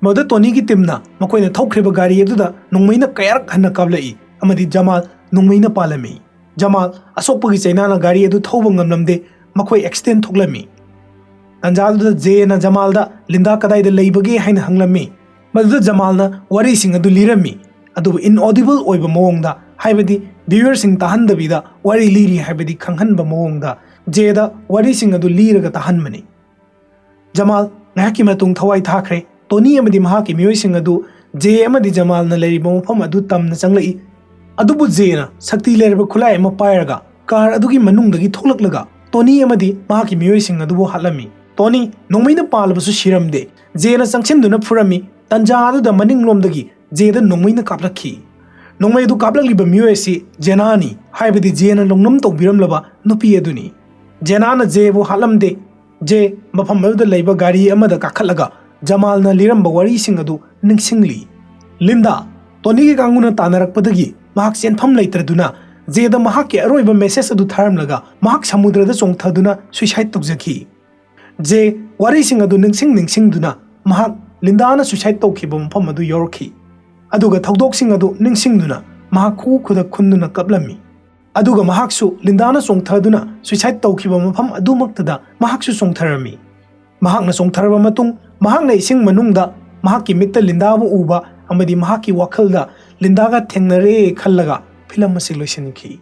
ꯃꯗꯨꯗ ꯇꯣꯅꯤꯒꯤ ꯇꯤꯝꯅ ꯃꯈꯣꯏꯅ ꯊꯧꯈ꯭ꯔꯤꯕ ꯒꯥꯔꯤ ꯑꯗꯨꯗ ꯅꯣꯡꯃꯩꯅ ꯀꯌꯥꯔꯛ ꯍꯟꯅ ꯀꯥꯞꯂꯛꯏ, ꯑꯃꯗꯤ ꯖꯃꯥꯜ ꯅꯣꯡꯃꯩꯅ ꯄꯥꯜꯂꯝꯃꯤ꯫ ꯖꯃꯥꯜ ꯑꯁꯣꯛꯄꯒꯤ ꯆꯩꯅꯥꯅ ꯒꯥꯔꯤ ꯑꯗꯨ ꯊꯧꯕ ꯉꯝꯂꯝꯗꯦ, ꯃꯈꯣꯏ ꯑꯦꯛꯁꯤꯗꯦꯟ ꯊꯣꯛꯂꯝꯃꯤ꯫ ꯇꯟꯖꯥꯗꯨꯗ ꯖꯦꯅ ꯖꯃꯥꯜꯗ ꯂꯤꯟꯗꯥ ꯀꯗꯥꯏꯗ ꯂꯩꯕꯒꯦ ꯍꯥꯏꯅ ꯍꯪꯂꯝꯃꯤ꯫ ꯃꯗꯨꯗ ꯖꯃꯥꯜꯅ ꯋꯥꯔꯤꯁꯤꯡ ꯑꯗꯨ ꯂꯤꯔꯝꯃꯤ, ꯑꯗꯨꯕꯨ ꯏꯟꯑꯣꯗꯤꯕꯜ ꯑꯣꯏꯕ ꯃꯑꯣꯡꯗ, ꯍꯥꯏꯕꯗꯤ ꯚ꯭ꯌꯨꯋꯔꯁꯤꯡ ꯇꯥꯍꯟꯗꯕꯤꯗ ꯋꯥꯔꯤ ꯂꯤꯔꯤ ꯍꯥꯏꯕꯗꯤ ꯈꯪꯍꯟꯕ ꯃꯑꯣꯡꯗ ꯖꯦꯗ ꯋꯥꯔꯤꯁꯤꯡ ꯑꯗꯨ ꯂꯤꯔꯒ ꯇꯥꯍꯟꯕꯅꯤ꯫ ꯖꯃꯥꯜ ꯉꯥꯏꯍꯥꯛꯀꯤ ꯃꯇꯨꯡ ꯊꯋꯥꯏ ꯊꯥꯈ꯭ꯔꯦ꯫ ꯇꯣꯅꯤ ꯑꯃꯗꯤ ꯃꯍꯥꯛꯀꯤ ꯃꯤꯑꯣꯏꯁꯤꯡ ꯑꯗꯨ ꯖꯦ ꯑꯃꯗꯤ ꯖꯃꯥꯜꯅ ꯂꯩꯔꯤꯕ ꯃꯐꯝ ꯑꯗꯨ ꯇꯝꯅ ꯆꯪꯂꯛꯏ꯫ ꯑꯗꯨꯕꯨ ꯖꯦꯅ ꯁꯛꯇꯤ ꯂꯩꯔꯕ ꯈꯨꯠꯂꯥꯏ ꯑꯃ ꯄꯥꯏꯔꯒ ꯀꯥꯔ ꯑꯗꯨꯒꯤ ꯃꯅꯨꯡꯗꯒꯤ ꯊꯣꯛꯂꯛꯂꯒ ꯇꯣꯅꯤ ꯑꯃꯗꯤ ꯃꯍꯥꯛꯀꯤ ꯃꯤꯑꯣꯏꯁꯤꯡ ꯑꯗꯨꯕꯨ ꯍꯥꯠꯂꯝꯃꯤ꯫ ꯇꯣꯅꯤ ꯅꯣꯡꯃꯩꯅ ꯄꯥꯜꯂꯕꯁꯨ ꯁꯤꯔꯝꯗꯦ꯫ ꯖꯦꯅ ꯆꯪꯁꯤꯟꯗꯨꯅ ꯐꯨꯔꯝꯃꯤ꯫ ꯇꯟꯖꯥ ꯑꯗꯨꯗ ꯃꯅꯤꯡꯂꯣꯝꯗꯒꯤ ꯖꯦꯗ ꯅꯣꯡꯃꯩꯅ ꯀꯥꯞꯂꯛꯈꯤ꯫ ꯅꯣꯡꯃꯩ ꯑꯗꯨ ꯀꯥꯞꯂꯛꯂꯤꯕ ꯃꯤꯑꯣꯏ ꯑꯁꯤ ꯖꯦꯅꯥꯅꯤ, ꯍꯥꯏꯕꯗꯤ ꯖꯦꯅ ꯂꯧꯅꯝ ꯇꯧꯕꯤꯔꯝꯂꯕ ꯅꯨꯄꯤ ꯑꯗꯨꯅꯤ꯫ ꯖꯦꯅꯥꯅ ꯖꯦꯕꯨ ꯍꯥꯠꯂꯝꯗꯦ꯫ ꯖꯦ ꯃꯐꯝ ꯑꯗꯨꯗ ꯂꯩꯕ ꯒꯥꯔꯤ ꯑꯃꯗ ꯀꯥꯈꯠꯂꯒ ꯖꯃꯥꯜꯅ ꯂꯤꯔꯝꯕ ꯋꯥꯔꯤꯁꯤꯡ ꯑꯗꯨ ꯅꯤꯡꯁꯤꯡꯂꯤ꯫ ꯂꯤꯟꯗꯥ, ꯇꯣꯅꯤꯒꯤ ꯀꯥꯡꯕꯨꯅ ꯇꯥꯟꯅꯔꯛꯄꯗꯒꯤ ꯃꯍꯥꯛ ꯆꯦꯟꯐꯝ ꯂꯩꯇ꯭ꯔꯗꯨꯅ ꯖꯦꯗ ꯃꯍꯥꯛꯀꯤ ꯑꯔꯣꯏꯕ ꯃꯦꯁꯦꯖ ꯑꯗꯨ ꯊꯥꯔꯝꯂꯒ ꯃꯍꯥꯛ ꯁꯃꯨꯗ꯭ꯔꯗ ꯆꯣꯡꯊꯗꯨꯅ ꯁꯨꯏꯁꯥꯏꯗ ꯇꯧꯖꯈꯤ꯫ ꯖꯦ ꯋꯥꯔꯤꯁꯤꯡ ꯑꯗꯨ ꯅꯤꯡꯁꯤꯡ ꯅꯤꯡꯁꯤꯡꯗꯨꯅ ꯃꯍꯥꯛ ꯂꯤꯟꯗꯥꯅ ꯁꯨꯏꯁꯥꯏꯗ ꯇꯧꯈꯤꯕ ꯃꯐꯝ ꯑꯗꯨ ꯌꯧꯔꯛꯈꯤ꯫ ꯑꯗꯨꯒ ꯊꯧꯗꯣꯛꯁꯤꯡ ꯑꯗꯨ ꯅꯤꯡꯁꯤꯡꯗꯨꯅ ꯃꯍꯥꯛ ꯈꯨꯎ ꯈꯨꯗꯛ ꯈꯨꯟꯗꯨꯅ ꯀꯞꯂꯝꯃꯤ꯫ ꯑꯗꯨꯒ ꯃꯍꯥꯛꯁꯨ ꯂꯤꯟꯗꯥꯅ ꯆꯣꯡꯊꯗꯨꯅ ꯁꯨꯏꯁꯥꯏꯗ ꯇꯧꯈꯤꯕ ꯃꯐꯝ ꯑꯗꯨꯃꯛꯇꯗ ꯃꯍꯥꯛꯁꯨ ꯆꯣꯡꯊꯔꯝꯃꯤ꯫ ꯃꯍꯥꯛꯅ ꯆꯣꯡꯊꯔꯕ ꯃꯇꯨꯡ ꯃꯍꯥꯛꯅ ꯏꯁꯤꯡ ꯃꯅꯨꯡꯗ ꯃꯍꯥꯛꯀꯤ ꯃꯤꯠꯇ ꯂꯤꯟꯗꯥꯕꯨ ꯎꯕ ꯑꯃꯗꯤ ꯃꯍꯥꯛꯀꯤ ꯋꯥꯈꯜꯗ ꯂꯤꯟꯗꯥꯒ ꯊꯦꯡꯅꯔꯦ ꯈꯜꯂꯒ ꯐꯤꯂꯝ ꯑꯁꯤ ꯂꯣꯏꯁꯤꯟꯈꯤ꯫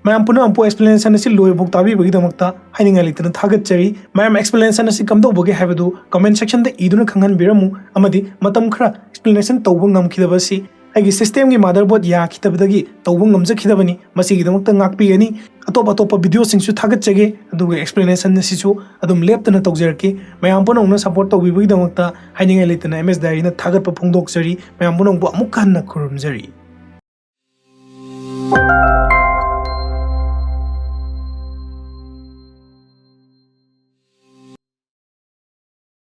ꯃꯌꯥꯝ ꯄꯨꯝꯅꯃꯛꯄꯨ ꯑꯦꯛꯁꯄ꯭ꯂꯦꯅꯦꯁꯟ ꯑꯁꯤ ꯂꯣꯏꯕꯐꯥꯎ ꯇꯥꯕꯤꯕꯒꯤꯗꯃꯛꯇ ꯍꯥꯏꯅꯤꯡꯉꯥꯏ ꯂꯩꯇꯅ ꯊꯥꯒꯠꯆꯔꯤ꯫ ꯃꯌꯥꯝ ꯑꯦꯛꯁꯄ꯭ꯂꯦꯅꯦꯁꯟ ꯑꯁꯤ ꯀꯝꯗꯧꯕꯒꯦ ꯍꯥꯏꯕꯗꯨ ꯀꯃꯦꯟ ꯁꯦꯛꯁꯟꯗ ꯏꯗꯨꯅ ꯈꯪꯍꯟꯕꯤꯔꯝꯃꯨ, ꯑꯃꯗꯤ ꯃꯇꯝ ꯈꯔ ꯑꯦꯛꯁꯄ꯭ꯂꯦꯅꯦꯁꯟ ꯇꯧꯕ ꯉꯝꯈꯤꯗꯕ ꯑꯁꯤ ꯑꯩꯒꯤ ꯁꯤꯁꯇꯦꯝꯒꯤ ꯃꯥꯗꯔꯕꯣꯔꯗ ꯌꯥꯈꯤꯗꯕꯗꯒꯤ ꯇꯧꯕ ꯉꯝꯖꯈꯤꯗꯕꯅꯤ꯫ ꯃꯁꯤꯒꯤꯗꯃꯛꯇ ꯉꯥꯛꯄꯤꯒꯅꯤ꯫ ꯑꯇꯣꯞ ꯑꯇꯣꯞꯄ ꯚꯤꯗꯤꯑꯣꯁꯤꯡꯁꯨ ꯊꯥꯒꯠꯆꯒꯦ, ꯑꯗꯨꯒ ꯑꯦꯛꯁꯄ꯭ꯂꯦꯅꯦꯁꯟ ꯑꯁꯤꯁꯨ ꯑꯗꯨꯝ ꯂꯦꯞꯇꯅ ꯇꯧꯖꯔꯛꯀꯦ꯫ ꯃꯌꯥꯝ ꯄꯨꯝꯅꯃꯛꯅ ꯁꯄꯣꯔꯠ ꯇꯧꯕꯤꯕꯒꯤꯗꯃꯛꯇ ꯍꯥꯏꯅꯤꯡꯉꯥꯏ ꯂꯩꯇꯅ ꯑꯦꯝ ꯑꯦꯁ ꯗꯥꯏꯔꯤꯅ ꯊꯥꯒꯠꯄ ꯐꯣꯡꯗꯣꯛꯆꯔꯤ꯫ ꯃꯌꯥꯝ ꯄꯨꯝꯅꯃꯛꯄꯨ ꯑꯃꯨꯛꯀ ꯍꯟꯅ ꯈꯨꯔꯨꯝꯖꯔꯤ꯫